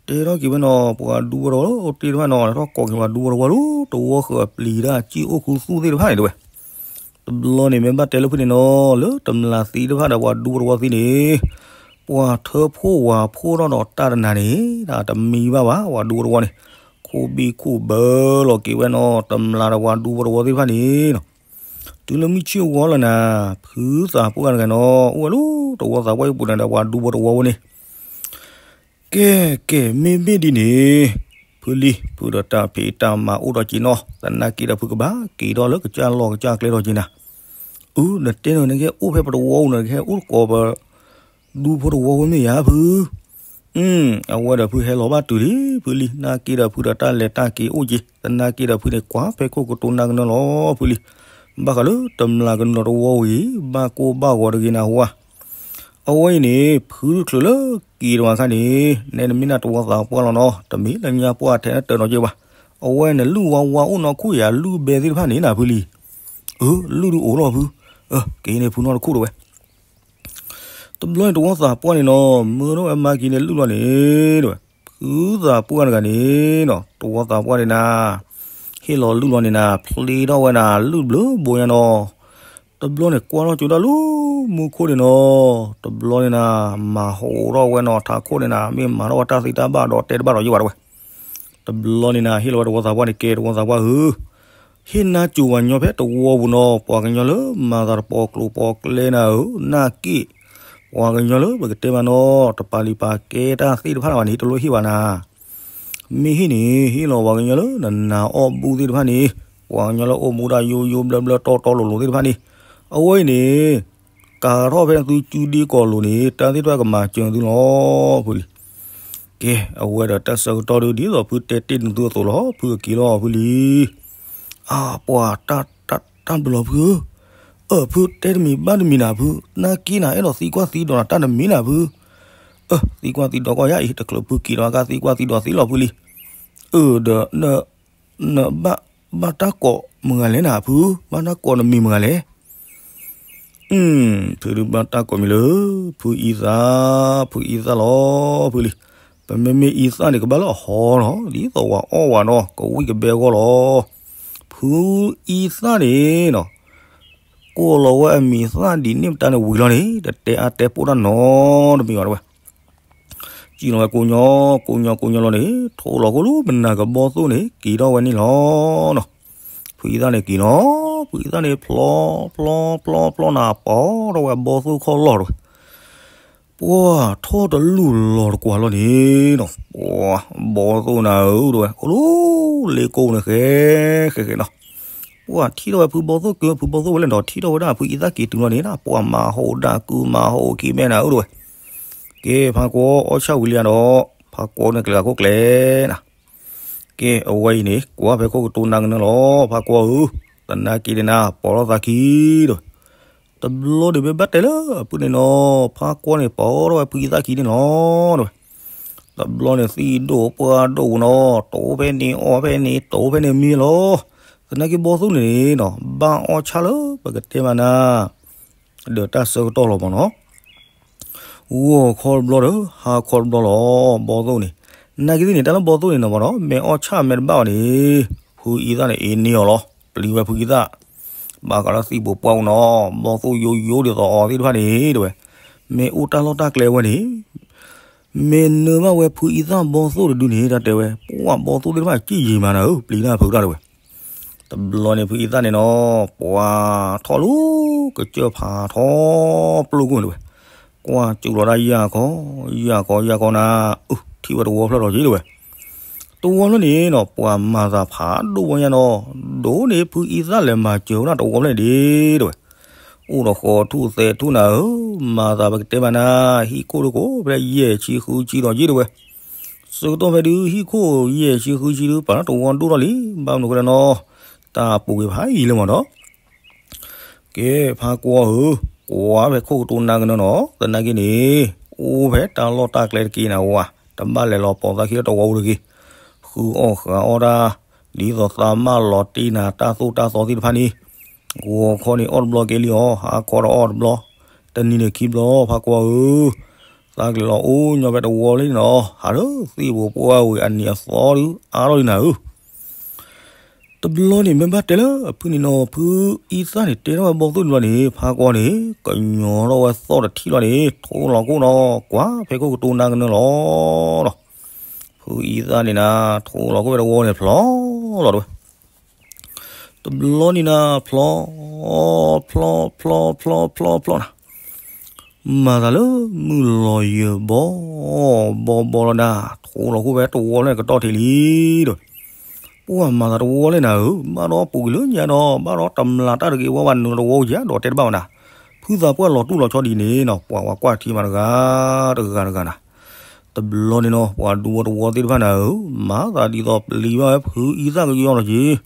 တဲထီၣ်က့ၤဝဲနီၤ, ပှၤဒူဖိတဝီသ့ၣ်တဖၣ်နီၤ, ထီၣ်ကိးက့ၤပှၤဒူဖိတဝီလီၤ, တဝီဃုာ်အပျံၤတၢ်ကၠိအိၣ်ခူသူၣ်သ့ၣ်တဖၣ်န့ၣ်တဝဲ. တဘျီန့ၣ်မ့ၢ်ဘၣ်တဲလၢဖုန့ၣ်နီၤ, လၢတမျးသံတဖၣ်ဒီးပှၤဒူဖိတဝီသံန့ၣ်, ပှၤထၢဖှိၣ်ဝၤဖှိၣ်ထီၣ်ဒီးတၢ်တနၤန့ၣ်, တမံၤဘၣ်ဘၣ်, ပှၤဒူဖိတဝီန့ၣ်, ခိၣ်ဘံၣ်ခိၣ်ဘၢလီၤက့ၤဝဲနီၤ, တမျးဒီးပှၤဒူဖိတဝီသ့ၣ်တဖၣ်န့ၣ်နီၤ. တုၤလၢမုၢ်ဆ့ၣ်ဝီလီၤနၤ, ဖုသးပှၢ်တဂၤနီၤ, အိၣ်ဝဲလၢတဝီသးပှၢ်အံၤပူၤန့ၣ်ဒီးပှၤဒူဖိတဝီဖိန့ၣ် ကဲ ကဲ မ့မ့ၢ်ဒ်န့ၣ်, ဖုလံ, ဖုဒီးတၢ်ဖံးတၢ်မၤအိၣ်ဒီးက့ၤနီၤ, သနာ်က့ဒီးဖုကဘၣ်က့ၤထီၣ်လၢကစၢ်လီၢ်ကစၢ်ကျဲထီၣ်က့ၤနၤ. အၢ နတဲနီၤနကဟဲအိၣ်ဖဲပတဝီပူၤနီၤ, နကဟဲအိၣ်တကိးပဒူဖိတဝီဖိမ့ၢ်ဧါဖု. အဝဲဒီးဖုဟဲလီၤဘၣ်တုၤလံ ဖုလံ, နာ်က့ဒီးဖုဒီးတၢ်လဲၤတၢ်က့ၤအိၣ်က့ၤ, သနာ်က့ဒီးဖုန့ၣ် ကွၢ်ဖဲခိၣ်ကတိၤနၢ်ကနၢလီၤဖုလံ. ဘၣ်ဃးလၢတမျးကနုာ်လီၤတဝီဝံၤ, ဘၣ်ကိၢ်ဘၣ်ဂီၤတဂ့ၤနၤဝါ အဝဲအံၤန့ၣ် ဖုတချုးလၢက့ၤတဝီခါန့ၣ်, နဲနမ့ၢ်နၢ်တဝီသးပှၢ်လီၤနီၤ, တမ့ၢ်လၢညါပှၢ်ထဲနတၢၤနီၤက့ၤဘၣ်. အဝဲန့ၣ်လုၢ်ဝါဝါအိၣ်နီၢ်ခိၣ်ယၤလုၢ်ဘဲသ့ၣ်တဖၣ်န့ၣ်နၤဖုလံ. အၢ လုၢ်ဒုးအိၣ်လီၤဖု. က့ၤန့ၣ်ဖုနီၢ်တခိၣ်တဝဲ တဘျီန့ၣ်တဝီသးပှၢ်န့ၣ်နီၤ, မၢထီၣ်ဝဲမၤက့ၤန့ၣ်လုၢ်လီၤန့ၣ်တဝဲ, ဖုသးပှၢ်တဂၤန့ၣ်နီၤ, တဝီသးပှၢ်န့ၣ်နၤ, ဟ့ၣ်လီၤလုၢ်လီၤန့ၣ်နၤ, ဖျ့ထီၣ်ဝဲနၤ, လုၢ်ဘျၢဘိညါနီၤ. တဘျီန့ၣ်ကွၢ်ထီၣ်ကၠိဒၣ်လၢမူခိၣ်န့ၣ်နီၤ, တဘျီန့ၣ်နၤ, မၤဟးဂီၤထီၣ်ဝဲနီၤ, ထးခိၣ်န့ၣ်နၤ, မ့ၢ်မၤထီၣ်ဝဲတၢ်သ့တၢ်ဘၣ်ဒီးတဲတဘၣ်ဒီးယ့ၢ်ဝဲတဝဲ. တဘျီန့ၣ်နၤ, ဟ့ၣ်လီၤဝဲတဝီသးပှၢ်န့ၣ်, ကဲတဝီသးပှၢ်ဧၢ, ဟ့ၣ်နၤစိၤပှၤကညီဖဲတဝီပူၤနီၤ, ပှၤကညီလၢမၤသးတပီၤကျိၤပီၤကျဲနၤဧၢ, နာ်က့ၢ်, ပှၤကညီလၢပကတဲမးနီၤ, တပာ်လုၢ်ပာ်ကဲတၢ်သ့ၣ်တဖၣ်ဘၣ်န့ၣ် တလိၣ်ဟ့ၣ်ဘၣ်နၤ. မ့ၢ်ဟ့ၣ်န့ၣ် ဟ့ၣ်လီၤပှၤကညီလၢနနၤအီၣ်ဘူၣ်သ့ၣ်တဖၣ်န့ၣ်, ပှၤကညီလၢအိၣ်မူဒၣ်ယိယိဘျၢဘျၢတီတီလိၤလိၤသ့ၣ်တဖၣ်န့ၣ်, အဝဲအံၤန့ၣ် ကၤထီၣ်ဖဲသုစုဒ့ကီၢ်လိၤန့ၣ် တၢ်သ့ၣ်တဖၣ်ကမၤစၢၤသုလီၤဖုလံ. ကဲ, အဝဲဒီးတၢ်ဆၢကတီၢ်ဒုး ဒ်သိးဖုတဲတ့ၢ်နသုအသိးလီၤ, ဖုက့ၤလီၤဖုလံ. အၢ ပှၤ တၢ်ဘျုးလီၤဖုဧၢ, အၢ ဖုတဲတမံၤဘၣ်တမံၤနၤဖု, နာ်က့နၤ အဲၣ်ဒိးသံကွၢ်သံဒိးနၤ တၢ်တမံၤနၤဖု, အၢ သံကွၢ်သံဒိးကီၢ်ယါအံၤ တချုးဖုက့ၤလီၤအခါ သံကွၢ်သံဒိးသံလီၤဖုလံ. အၢ ဒီး န ဘၣ်တၢ်ကိးမတၤလဲၣ်နၤဖု, ဘၣ်တၢ်ကိးနမံၤမတၤလဲၣ်. ဖုဒုးဘၣ်တၢ်ကိးမံၤလၢ ဖုအံသၣ်, ဖုအံသၣ်လီၤဖုလံ. ပမ့မ့ၢ်အံသၣ်န့ၣ် ကဘၣ်လၢအဟီလီၤ, ဒ်သိးဝဲအီၣ်ဝဲနီၤ ကဝံၣ်ကဘဲအဂီၢ်လီၤ. ဖုအံသၣ်န့ၣ်နီၤ ကိးလီၤဝဲအမံၤသၣ်ဒ်န့ၣ်မတၤန့ၣ်ဝံၤလီၤန့ၣ် တတဲအါတဲပိၢ်တၢ်နီတမံၤဘၣ်ဝဲ. စံၣ်လီၤဝဲကိးညီ, ကိးညီကိးညီလီၤန့ၣ် ထိလီၤခိၣ်လၢပနၢ်ကဘီၣ်သိၣ်န့ၣ် က့ၤထီၣ်ဝဲန့ၣ်လီၤ. ဖုအံသၣ်န့ၣ်က့ၤနီၤ, ဖုအံသၣ်န့ၣ်ဖျီ ဖျီ ဖျီ ဖျီနၤ ပိာ်ထီၣ်ဝဲဘီၣ်သိၣ်ခီၣ်လီၢ်တဝဲ. ပှၢ်ထီၣ်တလူၢ်လီၤတကွၢ်လီၤန့ၣ်နီၤ, ပှၢ်ဘီၣ်သိၣ်နၤဧၢတဝဲ အိၣ်လၢလ့ကိၣ်န့ၣ် ဃဲ ဃဲ ဃဲနီၤ. ပှၢ်ထံၣ်ထီၣ်ဝဲဖုဘီၣ်သိၣ်က့ၤ, ဖုဘီၣ်သိၣ်ဝဲလဲၣ်နီၤ ထံၣ်ထီၣ်ဝဲဒၣ်ဖုအံသၣ်က့ၤတုၤလီၤန့ၣ် ပှၢ်မၤဟိးဒၣ်ကုမၤဟိးခံမဲနၤဧၢတဝဲ. ကဲ ဖါကွီအီၣ်ဆၣ်ဝံၤလံဒီး ဖါကွီန့ၣ်ကျဲၤဂၤခိၣ်ကျဲနၤ. ကဲ အဝဲအံၤန့ၣ် ကွၢ်ဖဲခိၣ်ကတိၤနၤကနၢလီၤ ဖါကွီဧၢ, သနာ်က့န့ၣ်နၤ ပိာ်ထီၣ်သးခံတဝဲ. တဘျီန့ၣ်မ့ၢ်ဘၣ်တဲလၢအဖုန့ၣ်နီၤ ဖါကွီန့ၣ်ပိာ်ထီၣ်ဝဲဖုအံသၣ်ခံန့ၣ်လီၤတဝဲ. တဘျီန့ၣ်သံၣ်ဒိၣ်ပှၢ်ဒိၣ်နီၤ တိဖဲန့ၣ်အီၣ်ဖဲန့ၣ် တိဖဲန့ၣ်မံလီၤ. သနာ်က့ဘီၣ်သိၣ်န့ၣ်နီၤ ဘၣ်အီၣ်ဆၣ်လၢပကတဲမးနၤ ဒီးတၢ်ဆၢကတီၢ်လီၤမးနီၤ. ဂီၤခီတဘျီဒီး ဟါခီတဘျီလီၤ ဘီၣ်သိၣ်န့ၣ်. နာ်က့သ့ၣ်န့ၣ် တၢ်လၢဘီၣ်သိၣ်န့ၣ်နီၤမးနီၤ မ့ၢ်အီၣ်ဆၣ်မ့ၢ်တဘၣ်အီၤန့ၣ် ဖုအံသၣ်န့ၣ် အ့န့ၢ်အီၤလီၤ. ပျံၤဝဲဖုအံသၣ် ဘၣ်ဃးလၢသံၣ်ဘိးပှၢ်အူနီၤ ဘီၣ်သိၣ်ယိယိဒ်သိးအီၤသ့ၣ်တဖၣ်န့ၣ်တဝဲ. မ့ၢ်အိၣ်တၢ်လီၢ်တၢ်ကျဲဝဲန့ၣ် မ့ၢ်နၢဘၣ်ဝဲဖုအံသၣ်ဘီၣ်သိၣ်တဒုန့ၣ် တၢ်တဲဝဲ ပှၢ်ဘီၣ်သိၣ်သ့ၣ်တဖၣ်စံၣ်ယံၤမးနၤဧၢ ပျံၤတၢ်ဖုတၢ်တဝဲ. တဘျီန့ၣ်ဖုအံသၣ်န့ၣ်နီၤ ပှၤထီၣ်လၢ ကစၢၢ်ဖးထီပျိၢ်ကိၣ်န့ၣ်တဝဲ. ကွၢ်စူးလီၤတၢ်ယၢ်ခီ ယၢ်ခီ ယၢ်ခီနၤ အု ထံၣ်ဝဲတဝီဖျၢၣ်ထီၣ်က့ၤတဝဲ. တဝီဖျၢၣ်န့ၣ်နီၤ ပှၤမၤသးဖးဒိၣ်ဝဲညါနီၤ ဒိၣ်န့ၢ်ဖုအံသၣ်လဲၤမၤစၢၤဝဲဒၣ်တဝီဖျၢၣ်န့ၣ်ဒ်တဝဲ. အိၣ်ဒီးဃီထူၣ်သဲးထူၣ်နၤဧၢ, မၤသးပကတဲမးနၤ ဟံၣ်ခိၣ်ဒုးကအိၣ်ဖဲယဲၢ်ဆံဃုဆံဒီးက့တဝဲ. ဆၢကတီၢ်ဖဲဒုး ဟံၣ်ခိၣ်ယဲၢ်ဆံဃုဆံဒုး ပာ်လၢတဝီဒိၣ်ထီၣ်လံ, ဘၣ်မနုၤဃိလဲၣ်နီၤ, တၢ်ပူၤကွံာ်ဖးယံာ်လံမးနီၤ. ကဲ ဖါကွီဧၢ, ကွၢ်ဖဲခိၣ်ကတိၤနၤကနၢနီၤ, သနာ်က့န့ၣ် အိၣ်ဖဲတၢ်လီၢ်တၢ်ကျဲတက့ၢ်နၤဝဲ, တဘၣ်လဲၤလီၤပိာ်သးခံလၢတဝီပူၤတဂ့ၤ. ဃုအီၣ်ဃုအီတၢ် ဒ်သိးသးမၢလီၤတ့ၢ်နၤတၢ်သိၣ်တၢ်သီသ့ၣ်တဖၣ်န့ၣ်, ဂီၤခီန့ၣ်အီၣ်တဘျီက့ၤလံအီၤ, ဟါခီဒီးအီၣ်တဘျီ, တနံၤန့ၣ်ခံဘျီ, ဖါကွီဧၢ, သးကလဲၤလီၤအိၣ်ညီဖဲတဝီလံနီၤ, ဟးလၢသ့ၣ်ဘိးပှၢ်ဝံၤအနံၤအသီဒုး အါထီၣ်လံနၤဧၢ. တဘျီန့ၣ်မ့ၢ်ဘၣ်တဲလၢအဖုန့ၣ်နီၤ, ဖုအံသၣ်န့ၣ် တဲထီၣ်ဝဲဘီၣ်သိၣ်တဘျီန့ၣ်, ဖါကွီန့ၣ် ကညီထီၣ်ဝဲသီၣ်တထံၣ်လီၤန့ၣ်, ထိလီၤခိၣ်နီၤ, ကွၢ်ဖဲခိၣ်ကတိၤနၤကနၢလီၤနီၤ. ဖုအံသၣ်န့ၣ်နၤ, ထိလီၤခိၣ်ဖဲတဝီန့ၣ်ဖျီလီၤတဝဲ. တဘျီန့ၣ်နၤ, ဖျီ, ဖျီ, ဖျီ, ဖျီ, ဖျီ, ဖျီနၤ. မၤသးလၢမုၢ်လီၤယၢၤဘီ, ဘီဘီလီၤနၤ, ထိလီၤခိၣ်ဖဲတဝီလၢကတီၢ်ထံးလံဒီး, ပှၢ်မၤသးတဝီလၢနၤဧၢ, ဘၣ်ဒီးပူၤကွံာ်လၢညါဒီး, ဘၣ်ဒီးတမျးတၢ်တဂ့ၤဝဲဝဲနုာ်လီၤတဝီယၤဒီးတဲတဘၣ်ဝဲနၤ, ဖုသးပှၢ်လီၤတူၢ်လီၤဆီဒ်န့ၣ်နီၤ, ပှၤဝဲကွၢ်ထံမးတဂၤ, တဂၤတဂၤနၤ. တဘျီန့ၣ်နီၤ, ပှၤဒူဖိတဝီသ့ၣ်တဖၣ်နၤဧၢ, မၤသးဒ်သိးပျံၤဘၣ်ဝဲဖုအံသၣ်ကယီလီၤက့ၤ.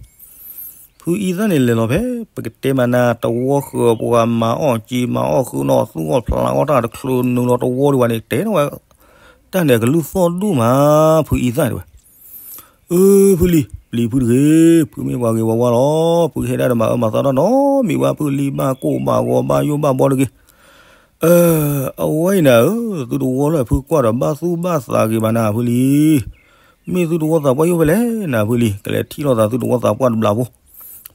ဖုအံသၣ်န့ၣ်လဲၤလီၤဖဲ ပကတဲမးနၤ တဝီဃၢၤပှၤမၤအီၣ်စ့မၤအီၣ်ဃုနီၤ, သူၣ်အီၣ်ဖျးအီၣ်တၢ်တချုးနုာ်လီၤတဝီဒံးဘၣ်န့ၣ်, တဲထီၣ်ဝဲ တၢ်န့ၣ်ကလုၢ်သီၣ်ဒိၣ်မး, ဖုအံသၣ်တဲဝဲ. အၢ ဖုလံ, ပျံၤဖုတဂ့ၤ, ဖုမ့ၢ်ပှၤဂ့ၤဝဲဝါလီၤ, ဖုဟဲဒၣ်တမၤအၢမၤသီတၢ်နီတမံၤဘၣ်, ဖုလံဘၣ်ကိၢ်ဘၣ်ဂီၤဘၣ်ယိၣ်ဘၣ်ဘီတဂ့ၤ. အၢ အဝဲအံၤနၤဧၢ, သုတဝီလၢဖုကွၢ်ဒီးဘၣ်သူၣ်ဘၣ်သးဂ့ၤဘၣ်နၤဖုလံ. မ့ၢ်သုတဝီသးပှၢ်ယိၣ်ဖဲလဲၣ်နၤဖုလံ, ကလဲၤထံၣ်လိာ်သးသုတဝီသးပှၢ်တဘျးဖိ.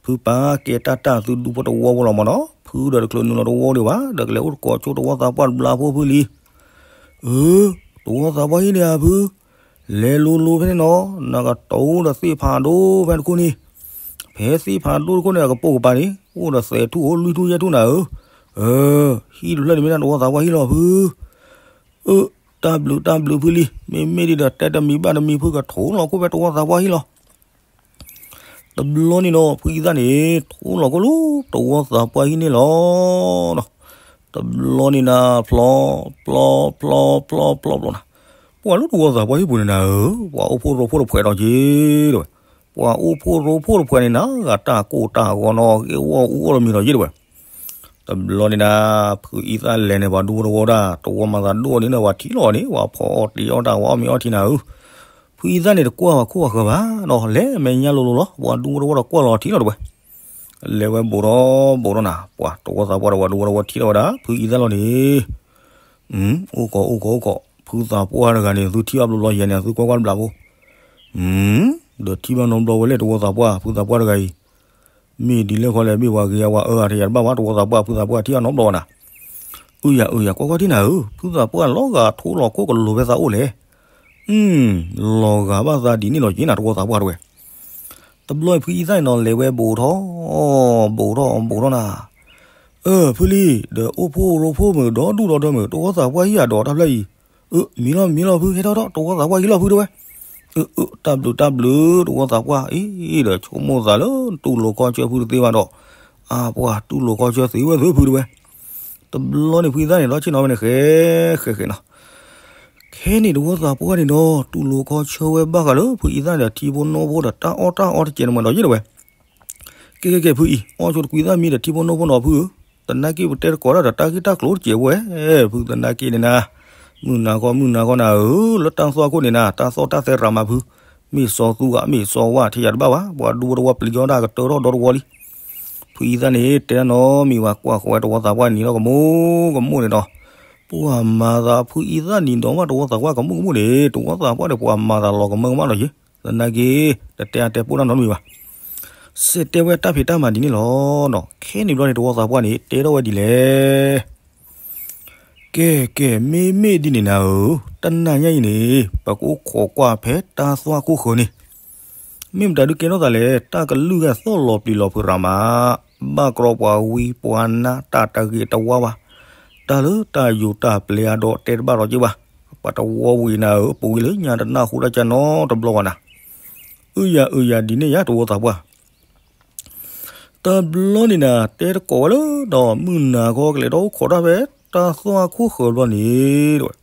ဖုပာ်ကဲတၢ်တၢ်သုဒူဖိတဝီဖိလီၤမးနီၤ, ဖုဒီးတချုးနုာ်လီၤတဝီဒံးဘၣ်, ဒီးကလဲၤအိၣ်သကိးဆိတဝီသးပှၢ်တဘျးဖိဖုလံ. အၢ တဝီသးပှၢ်ဟံၣ်န့ၣ်ဧါဖု, လဲၤလိၤလိၤဖဲန့ၣ်နီၤ, နကတိၤဒီးသ့ၣ်ဖးဒိၣ်ဖဲတခိၣ်န့ၣ်, ဖဲသ့ၣ်ဖးဒိၣ်တခိၣ်န့ၣ် အကပိာ်ကပၤန့ၣ် အိၣ်ဒီးသဲးထူၣ်အိၣ်လွံၢ်ထူၣ်ယဲၢ်ထူၣ်နၤဧၢ. အၢ ဟံၣ်တဖျၢၣ်န့ၣ်မ့ၢ်ဒၣ်တဝီသးပှၢ်ဟံၣ်လီၤဖု. အၢ တၢ်ဘျုးတၢ်ဘျုးဖုလံ, မ့မ့ၢ်ဒ်ဒီးတဲတမံၤဘၣ်တမံၤဖုကထိလီၤခိၣ်ဖဲတဝီသးပှၢ်ဟံၣ်လီၤ. တဘျီန့ၣ်နီၤ ဖုအံသၣ်န့ၣ် ထိလီၤခိၣ်လၢတဝီသးပှၢ်ဟံၣ်န့ၣ်လီၤ. တဘျီန့ၣ်နၤ ဖျီ ဖျီ ဖျီ ဖျီ ဖျီ ဖျီနၤ, ပှၤလၢတဝီသးပှၢ်ဟံၣ်ပူၤန့ၣ်နၤဧၢ, ပှၤအိၣ်ဖှိၣ်ရိဖှိၣ်တဖှဲးဒီးက့ၤ တဲဝဲ, ပှၤအိၣ်ဖှိၣ်ရိဖှိၣ်တဖှဲးန့ၣ်နၤ ဂၤတၢ်ကိၢ်တၢ်ဂီၤနီၤ ဂ့ၢ်ဝီအူအီၣ်တမံၤဒီးက့ၤ တဲဝဲ. တဘျီန့ၣ်နၤ ဖုအံသၣ်လဲၤန့ၣ် ပှၤဒူဖိတဝီဒၣ် တဝီမၤသးဒိၣ်န့ၣ်ဒီး ပှၤထံၣ်လီၤန့ၣ် ပှၤဖီအီၣ်တ့ၤအီၣ်တၢ် ပှၤအီၣ်မ့ၤအီထံနၤဧၢ. ဖုအံသၣ်န့ၣ် တကွၢ်ပှၤခိၣ်ပှၤဃၢၤဘၣ်ဒီး လဲၤမဲာ်ညါလိၤလိၤလီၤ. ပှၤဒူဖိတဝီဒီးကွၢ်လီၤထံလီၤတဲဝဲ. လဲၤဝဲဘူးထီၣ်ဘူးထီၣ်နၤ ပှၤတဝီသးပှၢ်ဒီးပှၤဒူဖိတဝီထံၣ်လီၤဝဲဒၣ် ဖုအံသၣ်လီၤန့ၣ် အိၣ်ကီးအိၣ်ကီးအိၣ်ကီး ဖုသးပှၢ်တဂၤန့ၣ် သုထံၣ်ဘၣ်ဘျီဘျီယဲန့ၣ် သုကွၢ်ကွၢ်တဘျီဖိ, ဒီးထံၣ်ဘၣ်နီတဘျီဝဲလဲၣ် တဝီသးပှၢ် ဖုသးပှၢ်တဂၤအံၤ, မ့ၢ်ဒ်လဲၣ်ခီလဲၣ် မ့ၢ်ပှၤဂ့ၤအဝဲအၢအထံယၤတဘၣ်ဝဲ တဝီသးပှၢ် ဖုသးပှၢ်ထံၣ်အနီတဘျီနၤ. အုယၤအုယၤ ကွၢ်ကွၢ်ထံၣ်နၤဧၢ, ဖုသးပှၢ်လီၤဂာ်ထိလီၤခိၣ်ကလိၤဖဲသးအိၣ်လဲၣ်. လီၤဂာ်ဘၣ်သးဒ်န့ၣ်လီၤက့ၤနၤ တဝီသးပှၢ်တဲဝဲ. တဘျီဖုအံသၣ်န့ၣ်ဒီး လဲၤဝဲဘူးထီၣ် ဘူးထီၣ်ဘူးထီၣ်နၤ, အၢ ဖုလံ, ဒီးအိၣ်ဖှိၣ်ရိဖှိၣ်မုာ် ဒီဒူၣ်ဒီထၢမုာ် တဝီသးပှၢ်ဟံၣ်အဒိးတၢ်ဖျၢၣ်အံၤ, အၢ မံၤလီၤမံၤလီၤဖု ဟဲထီၣ်ထီၣ် တဝီသးပှၢ်ဟံၣ်လီၤဖုတဲဝဲ. အၢ အၢ တၢ်ဘျုးတၢ်ဘျုး တဝီသးပှၢ်အံၤ ဒီးဆိကမိၣ်သးလၢ တူၢ်လိာ်ခီဆၢဖုတသ့ဘၣ်ဒီး, အါပှၤ တူၢ်လိာ်ခီဆၢသ့ဝဲသ့ဖုတဲဝဲ. တဘျီန့ၣ် ဖုအံသၣ်န့ၣ် ဒီးဆ့ၣ်နီၤဝဲန့ၣ် ဃဲဃဲဃဲနီၤ ခဲန့ၣ် တဝီသးပှၢ်န့ၣ်ဒီး တူၢ်လိာ်ခီဆၢဝဲဘၣ်ဃးလၢ ဖုအံသၣ်ဒီးထံဖိနိဖိဒီး တၢ်အီၣ်တၢ်အီတစဲးန့ၣ်မးဒီးယ့ၣ်တဲဝဲ. ကဲကဲကဲ ဖုအံၤ အီၣ်ဆိတကွံသၣ်မံဒီးထံဖိနိဖိနီၤဖုဧၢ, သနာ်က့ပတဲတကိးတၢ်ဒီးတၢ်ဂ့ၢ်တၢ်ကျိၤတစဲးဝဲ, ဖုသနာ်က့န့ၣ်နၤ, မုၢ်နၤဃီမုၢ်နၤဃီနၤဧၢ, လၢတၢ်သွၣ်ခိၣ်န့ၣ်နၤ တၢ်သီၣ်တၢ်သဲရးမးဖု, မ့ၢ်စီၤသူဂၤမ့ၢ်စီၤဝါထံယၤတဘၣ်ဘၣ်, ပှၤဒူဖိတဝီပျံၤအီၣ်တၢ်ကတၢၢ်ထီၣ်ဒီတဝီလံ. ဖုအံသၣ်န့ၣ် တဲတၢ်နီတမံၤဘၣ် ကွၢ်ဃီၤဝဲတဝီသးပှၢ်နံၤဒီးကမူၣ်ကမူၣ်န့ၣ်ဒီး, ပှၤမၤသးဖုအံသၣ်နံၤဒီးမး တဝီသးပှၢ်ကမူၣ်ကမူၣ်န့ၣ် တဝီသးပှၢ်န့ၣ် ပှၤမၤသးလီၤကမၢကမၣ်လီၤယ့ၣ်, သနာ်က့ တတဲအါတဲပိၢ်တၢ်နီတမံၤဘၣ်. စဲးတဲဝဲတၢ်ဖံးတၢ်မၤဒ်န့ၣ်လီၤနီၤ. ခဲန့ၣ်ဘျီန့ၣ် တဝီသးပှၢ်န့ၣ် တဲထီၣ်ဝဲဒ်လဲၣ်. ကဲကဲ မ့မ့ၢ်ဒ်န့ၣ်နၤဧၢ, တနၤညါအံၤန့ၣ် ပကအိၣ်ခိးကွၢ်ဖဲတၢ်သွၣ်ခိၣ်ဃၢၤန့ၣ် မ့ၢ်မတၤဒုးကဲထီၣ်သးလဲၣ်, တၢ်ကလုၢ်ဂဲၤသီၣ်လီၤပျံၤလီၤဖုးရၤမး, ဘၣ်ကြီပှၤဝံပှၤနါတၢ်တဂ့ၤတဝါဘၣ်, တၢ်လၢတၢ်ယိာ်တၢ်ပျဲအါဒီးတဲတဘၣ်ဒီးက့ၤဘၣ်, ပှၤတဝီဝံၤနၤဧၢ ပဝံၤလၢညါတနၢ်ဟူတၢ်ကနီတဘျီဘၣ်နၤ. အုယၤအုယၤဒ်န့ၣ်ယါ တဝီသးပှၢ် တဘျီန့ၣ်နၤ တဲတကိးဝဲလၢ ဒီးမုၢ်နၤခီကလဲၤထီၣ်အိၣ်ခိးတၢ်ဖဲ တၢ်သွၣ်ခိၣ်ဃၢၤဘျီန့ၣ် တဲဝဲ,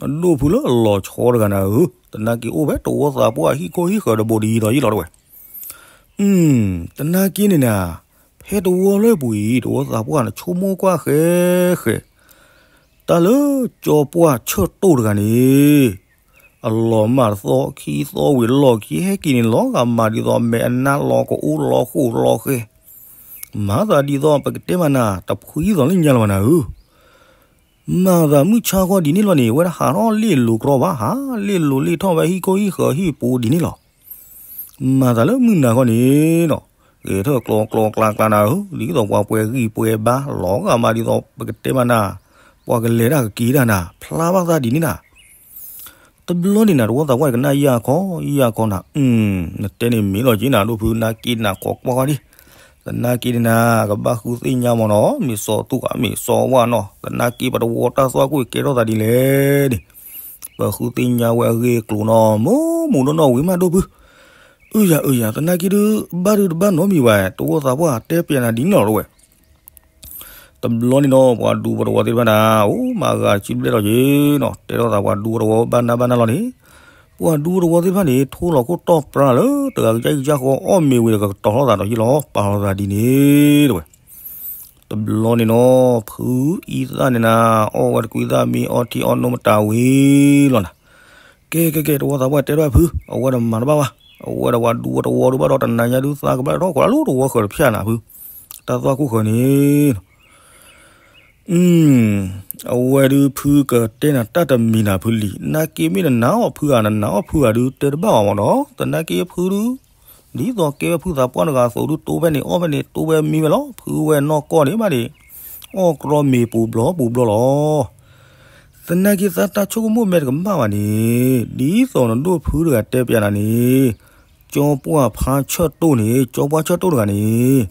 အဒိၣ်ဖုလၢအလီၤဆီတဂၤနၤဧၢ, သနာ်က့အိၣ်ဖဲတဝီသးပှၢ်ဟံၣ်ခိၣ်ဟံၣ်ဃၢၤတဘိဒ်အံၤဒီးယ့ၣ်လီၤတဲဝဲ. သနာ်က့န့ၣ်နၤ, ဖဲတဝီလၢပူၤအံၤ တဝီသးပှၢ်န့ၣ် ဆိကမိၣ်ကွၢ်ဃဲဃဲ တၢ်လၢကၠီပှၢ်ဆၢၣ်တိၢ်တဂၤန့ၣ် အလီၤမၢ်တသီခံသီဝံၤလီၢ်ခံဟဲက့ၤန့ၣ် လီၤဂာ်မၤဒ်သိးမဲာ်အနါလီၤကအိၣ်လီၤဃိၣ်လီၤဃဲၤ, မၤသးဒ်သိးပကတဲမးနၤ တဖှံသိးလၢညါလၢၤဘၣ်နၤဧၢ. မၤသးမုၢ်ဆါခီဒ်န့ၣ်လီၤန့ၣ် ဝဲဒၣ်ဟးထီၣ်လ့ၣ်လိၤကြီဘၣ် ဟးလ့ၣ်လိၤလ့ၣ်ထီၣ်ဝဲဟံၣ်ခိၣ်ဟံၣ်ဃၢၤဟံၣ်ပူၤဒ်န့ၣ်လီၤ. မၤသးလၢမုၢ်နၤခီန့ၣ်ဒီး ဂဲၤထၢၣ်ကျီကျီကျါကျါနၤဧၢ, ဒ်သိးပှၤပှဲၤဂံၢ်ပှဲၤဘါ လီၤဂာ်မးဒ်သိးပကတဲမးနၤ, ပှၤကလဲၤတၢ်ကက့ၤတၢ်နၤ ဖျါဘၣ်သးဒ်န့ၣ်နၤ. တဘျီန့ၣ်နၤ တဝီသးပှၢ်န့ၣ် ကနၣ်ယၢ်ခီယၢ်ခီနၤ, နတဲန့ၣ်မ့ၢ်လီၤက့ၤနၤ ဒိၣ်ဖု နက့ၤနၤခိးကွၢ်ဃီဒံး, သနာ်က့န့ၣ်နၤ ကဘၣ်ဃုသ့ၣ်ညါမးနီၤ မ့ၢ်စီၤသူၣ်ဧါ မ့ၢ်စီၤဝါနီၤ သနာ်က့ပတဝီတၢ်သွၣ်ခိၣ်ကဲထီၣ်သးဒ်လဲၣ်န့ၣ် ပဃုသ့ၣ်ညါဝဲအဂ့ၢ်အကျိၤနီၤ မုၢ်မုၢ်နီၢ်နီၢ်ဝံၤမးဒိၣ်ဖု. အုယၤအုယၤ သနာ်က့ဒုး ဘၣ်ဒုးတဘၣ်နီတမံၤဘၣ် တဝီသးပှၢ်တဲပျးနၤဒ်န့ၣ်လီၤတဲဝဲ. တဘျီန့ၣ်ဒီး ပှၤဒူဖိတဝီသ့ၣ်တဖၣ်န့ၣ် အိၣ်မၤဂၤတဆံဘျဲၣ်လီၤက့ၤနီၤ တဲထီၣ်သးပှၤဒူဖိတဝီဘၣ်နၢ်ဘၣ်နၢ်လီၤန့ၣ်, ပှၤဒူဖိတဝီသ့ၣ်တဖၣ်န့ၣ် ထိလီၤခိၣ်တီၢ်ပြါလၢ တဂၤကစၢ်ကစၢ်ဃီ အီၣ်မ့ၤဝံၤဒီးကတီၤထီၣ်သးဒီးယ့ၣ်လီၤ ပာ်လီၤသးဒ်န့ၣ်တဲဝဲ. တဘျီန့ၣ်နီၤ ဖုအံသၣ်န့ၣ်နၤ အီၣ်ဝဲတကွံသၣ်မံ အီထံအီနိမတၤဝံၤလီၤနၤ. ကဲကဲကဲ တဝီသးပှၢ်တဲထီၣ်ဖု အဝဲတမၤတဘၣ်ဘၣ်, အဝဲဒီးပှၤဒူဖိတဝီဒုးဘၣ်ဒီးတနၤညါဒုးသးကဘၣ်ထီၣ်ခိးလၢတဝီဃၢၤတဖျၢၣ်နၤဖု, တၢ်သွၣ်ခိၣ်ဃၢၤန့ၣ် အဝဲဒုးဖုကတဲနၤတၢ်တမံၤနၤဖုလံ, သနာ်က့မ့ၢ်နနာ်အီၣ်ဖုဂၤ နနာ်အီၣ်ဖုဂၤဒုးတဲတဘၣ်ဘၣ်မးနီၤ, သနာ်က့ဖုဒုး ဒ်သိးကဲဝဲဖုသးပှၢ်တဂၤအသိးဒုး တိဖဲန့ၣ်အီၣ်ဖဲန့ၣ် တိဖဲမံဖဲလီၤ, ဖုဝဲနီၢ်ကီၢ်န့ၣ်ဘၣ်န့ၣ် အီၣ်ကြီမ့ၤပူၤဘျီပူၤဘျီလီၤ. သနာ်က့သးတၢ်ဆိကမိၣ်မဲာ်တကမၣ်ဘၣ်န့ၣ် ဒ်သိးနဒိၣ်ဖုတဂၤတဲပျးနၤန့ၣ် ကၠီပှၢ်ဖါဆၢၣ်တိၢ်န့ၣ် ကၠီပှၢ်ဆၢၣ်တိၢ်တဂၤန့ၣ်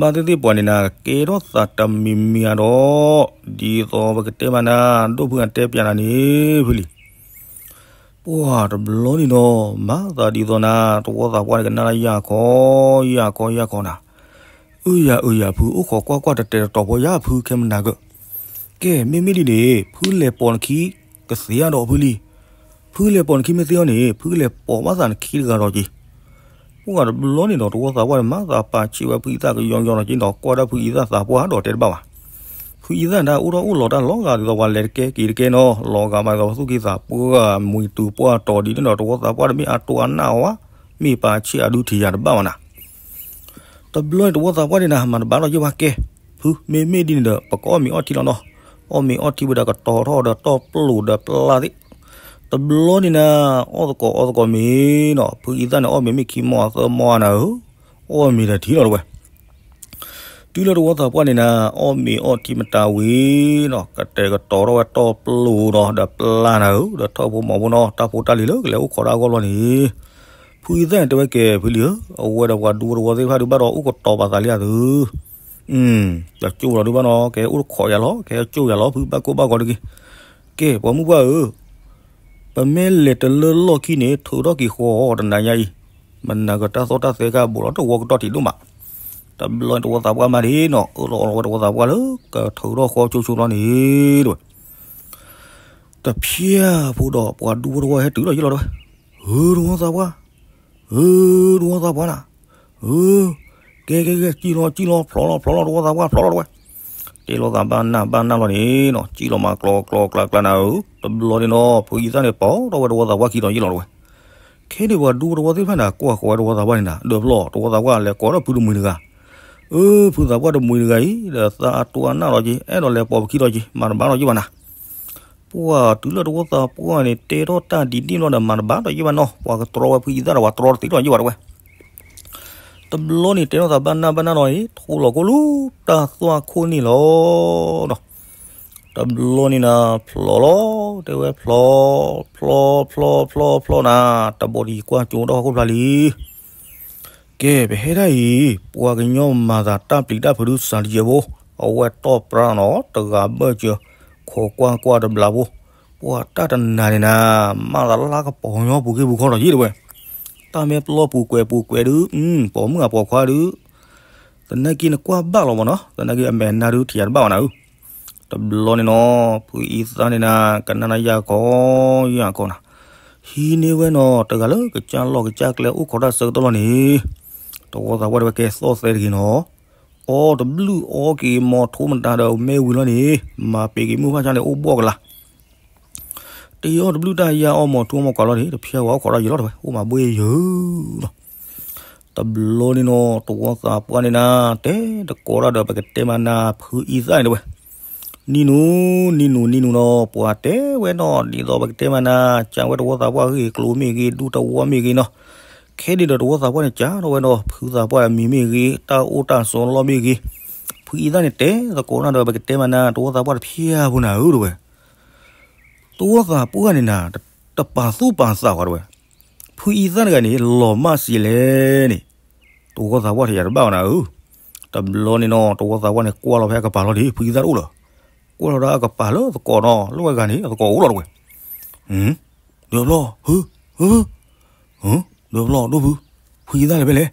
ဘၣ်သ့ၣ်သ့ၣ်ပှၤန့ၣ်နၤ ကဲထီၣ်သးတမံၤမံၤဧါဒီး ဒ်သိးပကတဲမးနၤ ဒိၣ်ဖုအတဲပျးနၤန့ၣ် ဖုလံ. ပှၤတဘျီန့ၣ်ဒီး မၤသးဒ်သိးနၤ တဝီသးပှၢ်န့ၣ် ကနၣ်လၢယၢ်ခီ ယၢ်ခီ ယၢ်ခီနၤ, အုယၤအုယၤဖု အိၣ်ခိးကွၢ်ကွၢ်တတဲာ်တတီၤဖိယါဖုခဲမနၤကၢၢ်, ကဲ မ့မ့ၢ်ဒ်န့ၣ် ဖုလဲၤပိာ်နခံ ကသ့အါဒီးဖုလံ, ဖုလဲၤပိာ်နခံမ့ၢ်သ့အီၤန့ၣ် ဖုလဲၤပိာ်ဘၣ်သးနခံတဂၤဒီးက့ၤ. ပှၢ်တဘျီန့ၣ်ဒီး တဝီသးပှၢ်န့ၣ် မၤသးပာ်ဆံးဝဲဖုအံသၣ်ကယီကယီနီၤက့ၤဒီး ကွၢ်ဒၣ်ဖုအံသၣ်သးပှၢ်ဒီးတဲတဘၣ်ဘၣ်. ဖုအံသၣ်ဒၣ်အိၣ်ထီၣ်အိၣ်လီၤတၢ်လီၤဂာ်ဒ်သိးပှၤလဲၤတကဲက့ၤတကဲနီၤ လီၤဂာ်မးဒ်သိးပသူၣ်က့သးပှၢ်မုၢ်တူၤပှၢ်တီၤဒ်န့ၣ်ဒီး တဝီသးပှၢ်တမ့ၢ်အတိအနၢ်ဝဲ မ့ၢ်ပာ်ဆံးအဒုထံၣ်ယၤတဘၣ်ဘၣ်နၤ. တဘျီန့ၣ်တဝီသးပှၢ်န့ၣ်နၤ မၤတဘၣ်ဒီးယ့ၢ်ဘၣ်ကဲ, ဖုမ့မ့ၢ်ဒ်န့ၣ်ဒီး ပကအီၣ်မ့ၤအီထံလီၤနီၤ. အီၣ်မ့ၤအီထံဝဲဒီးကတီၤထီၣ်ဒီးတီၢ်ပျိာ်ဒီးပျၢ်သ့ၣ်. တဘျီန့ၣ်နၤ အီၣ်သကိးအီသကိးမ့ၤနီၤ ဖုအံသၣ်န့ၣ် အီၣ်မ့ၤမ့ၢ်ခံမီၢ်အသၢမီၢ်နၤဧၢ, အီၣ်မ့ၤဒီးထံလီၤတဝဲ. တုၤလၢတဝီသးပှၢ်န့ၣ်နၤ အီၣ်မ့ၤအီထံမတၤဝံၤနီၤ ကတဲာ်ကတီၤထီၣ်ဝဲတီၢ်ပျိာ်နီၤ ဒီးပျၢ်နၤဧၢ, ဒီးထၢၣ်ဖိမီၤဖိနီၤ တၢ်ဖိတၢ်လံၤလၢကလဲၤအိၣ်ခိးဒၣ်အဂီၢ်လီၤန့ၣ် ဖုအံသၣ်န့ၣ်တဲဝဲကဲ ဖုလံဧၢ, အဝဲဒီးပှၤဒူဖိတဝီသ့ၣ်တဖၣ်ဒုးဘၣ်ဒီးအိၣ်ကတီၤပာ်သးလံအသု, တကၠိၣ်လီၤဒုးဘၣ်နီၤ ကဲအိၣ်ခိးယၤလီၤ ကဲကၠိၣ်ယၤလီၤ ဖုဘၣ်ကိၢ်ဘၣ်ဂီၤတဂ့ၤ. ကဲပှၤမုၣ်ပှၢ်ဧၢ, ပမ့ၢ်လဲၤတလၢလီၢ်ခံန့ၣ် ထုးထီၣ်က့ၤဃီတနၤညါအံၤ, မနၤကတၢ်သီၣ်တၢ်သဲကဘိးလီၤတဝီကတီၢ်ထံးဒိၣ်မး. တဘျီန့ၣ်တဝီသးပှၢ်မၤဒ်နီၤ အၢၣ်လီၤအီလီၤဝဲတဝီသးပှၢ်လၢ ကထုးထီၣ်ဃီကၠိကၠိလီၤန့ၣ်တဝဲ. တဖျၢၣ်ဖိဒီးပှၤဒူဖိတဝီဟဲတုၤလီၤယ့ၢ်လီၤတဝဲ, ဧၢ တဝီသးပှၢ်, ဧၢ တဝီသးပှၢ်နၤ, ဧၢ ကဲကဲကဲ ကံၣ်လီၤကံၣ်လီၤ ဖျိးလီၤဖျိးလီၤ တဝီသးပှၢ်ဖျိးလီၤတဝဲ. တဲလိာ်သးဘၣ်နၢ်ဘၣ်နၢ်လီၤန့ၣ်နီၤ ကံၣ်လီၤမးကျီကျီကျါကျါနၤဧၢ, တဘျီန့ၣ်နီၤ ဖုအံသၣ်န့ၣ် ပိာ်ထီၣ်ဝဲတဝီသးပှၢ်ခံဒီးယ့ၢ်လီၤတဝဲ. ခဲန့ၣ်ပှၤဒူတဝီသ့ၣ်တဖၣ်န့ၣ် ကွၢ်ဃီၤဝဲတဝီသးပှၢ်န့ၣ်နၤ ဒီးဖျီၣ် တဝီသးပှၢ်လဲၤကိးထီၣ်ဖုတမှံၤတဂၤ, ဧၢ ဖုသးပှၢ်တမှံၤတဂၤအံၤ ဒီးသးအတိအနၢ်လီၤက့ၤ အဲၣ်ဒိးလဲၤပိာ်ပခံလီၤက့ၤ မၤတဘၣ်ဒီးယ့ၢ်ဘၣ်နၤ. ပှၢ်တုၤလၢတဝီသးပှၢ်န့ၣ် တဲထီၣ်တၢ်ဒ်န့ၣ်လီၤဒီး မၤတဘၣ်ဒီးယ့ၢ်ဘၣ်နီၤ ပှၤကတြီဝဲဖုအံသၣ်ဒီးပှၤတြီတသ့ဒီးယ့ၢ်ဘၣ်တဝဲ. တဘျီန့ၣ်တဲထီၣ်သးဘၣ်နၢ်ဘၣ်နၢ်လီၤန့ၣ် ထိလီၤကိၣ်လူၤတၢ်သွၣ်ခိၣ်န့ၣ်လီၤဒီး တဘျီန့ၣ်နၤ ဖျိးလီၤ တဲဝဲဖျီ ဖျီ ဖျီ ဖျီ ဖျီနၤ တဘီတယံၤကွၢ်ကၠိဒီးဟီၣ်ခိၣ်ဖျါလံ. ကဲ ပဟဲဒၣ်အံၤ ပှၤကညီမၤသးတၢ်ပျံၤတၢ်ဖုးဒုးစၤတယဲၢ်ဖိ အဝဲတီၢ်ပြၢနီၤ တဂၤဘၢၣ်စၢၤ ခိးကွၢ်ကွၢ်တဘျီဖိ ပှၤတၢ်တနၤန့ၣ်နၤ မၤသးလၢကပီၤညီပူၤက့ၢ်ပူၤခီဒီးယ့ၢ်တဝဲ တၢ်မ့ၢ်ပျီပူၤကွဲးပူၤကွဲးဒုး ပိာ်မုၣ်အပိာ်ခွါဒုး သနာ်က့နကွၢ်ဘၣ်လီၤမးနီၤ သနာ်က့အမဲာ်နါဒုးထံၣ်ယၤတဘၣ်ဘၣ်နၤဧၢ. တဘျီန့ၣ်နီၤ ဖုအံသၣ်န့ၣ်နၤ ကနၣ်နၢ်ယၢ်ကီယၢ်ကီနၤ ဟံးန့ၢ်ဝဲနီၤ တဂၤလၢကစၢ်လီၢ်ကစၢ်ကျဲအိၣ်ခိးတၢ်ဆၢကတီၢ်လီၤန့ၣ် တဝီသးပှၢ်တဲဝဲကဲသီၣ်သဲတဂ့ၤနီၤ အီၣ်တဘျုးအီက့ၤမီၤထိမတၤဒီးမ့ၢ်ဝံၤလီၤန့ၣ် မၤပ့ၤက့ၤမုၢ်ဖၣ်ဆါန့ၣ်အိၣ်ဘှီၣ်ကလာ် တအီၣ်တဘျုးတၢ်ယါအီၣ်မီၤထူမီၤကွၢ်လီၤန့ၣ် တဖျါဝဲအိၣ်ခိးတၢ်ယံာ်လီၤတဝဲ အိၣ်မၤဘှ့ယုာ်လီၤ. တဘျီန့ၣ်နီၤ တဝီသးပှၢ်န့ၣ်နၤ တဲတကိးတၢ်ဒီးပကတဲမၤနၤဖုအံသၣ်န့ၣ်တဝဲ နံၤနူၤ နံၤနူၤ နံၤနူၤနီၤ ပှၤတဲဝဲနီၤ ဒ်သိးပကတဲမၤနၤ ကးဝဲတဝီသးပှၢ်ဂ့ၢ်ကျိၤမ့ၢ်ဂ့ၤ ဒူတဝီမ့ၢ်ဂ့ၤနီၤ ခဲဒ်ဒီးတဝီသးပှၢ်န့ၣ် ကးထီၣ်ဝဲနီၤ ဖုသးပှၢ်အမံၤမ့ၢ်ဂ့ၤ တၢ်အိၣ်တၢ်ဆိးလီၢ်မ့ၢ်ဂ့ၤ ဖုအံသၣ်န့ၣ် တဲသကိးနၤဒီးပကတဲမၤနၤ တဝီသးပှၢ်တဖျါဖိနၤဧၢတဝဲ တဝီသးပှၢ်န့ၣ်နၤ တပာ်သူၣ်ပာ်သးဝဲတဝဲ ဖုအံသၣ်တဂၤန့ၣ် လီၤမၢ်စံးလဲၣ်န့ၣ် တဝီသးပှၢ်ထံၣ်ယၤတဘၣ်ဝဲနၤဧၢ တဘျီန့ၣ်နီၤ တဝီသးပှၢ်န့ၣ် ကွၢ်လီၤဖဲအကပၤလီၤဒ် ဖုအံသၣ်တအိၣ်လၢၤ ကွၢ်လီၤဒီးအကပၤလၢသကိးနီၤ လၢဝဲဂၤန့ၣ် အသကိးအိၣ်လီၤတဝဲ ဒီးဖျီ ဟၢ ဟၢ ဒီးဖျီဒိၣ်ဖု ဖုအံသၣ်လဲၤဖဲလဲၣ်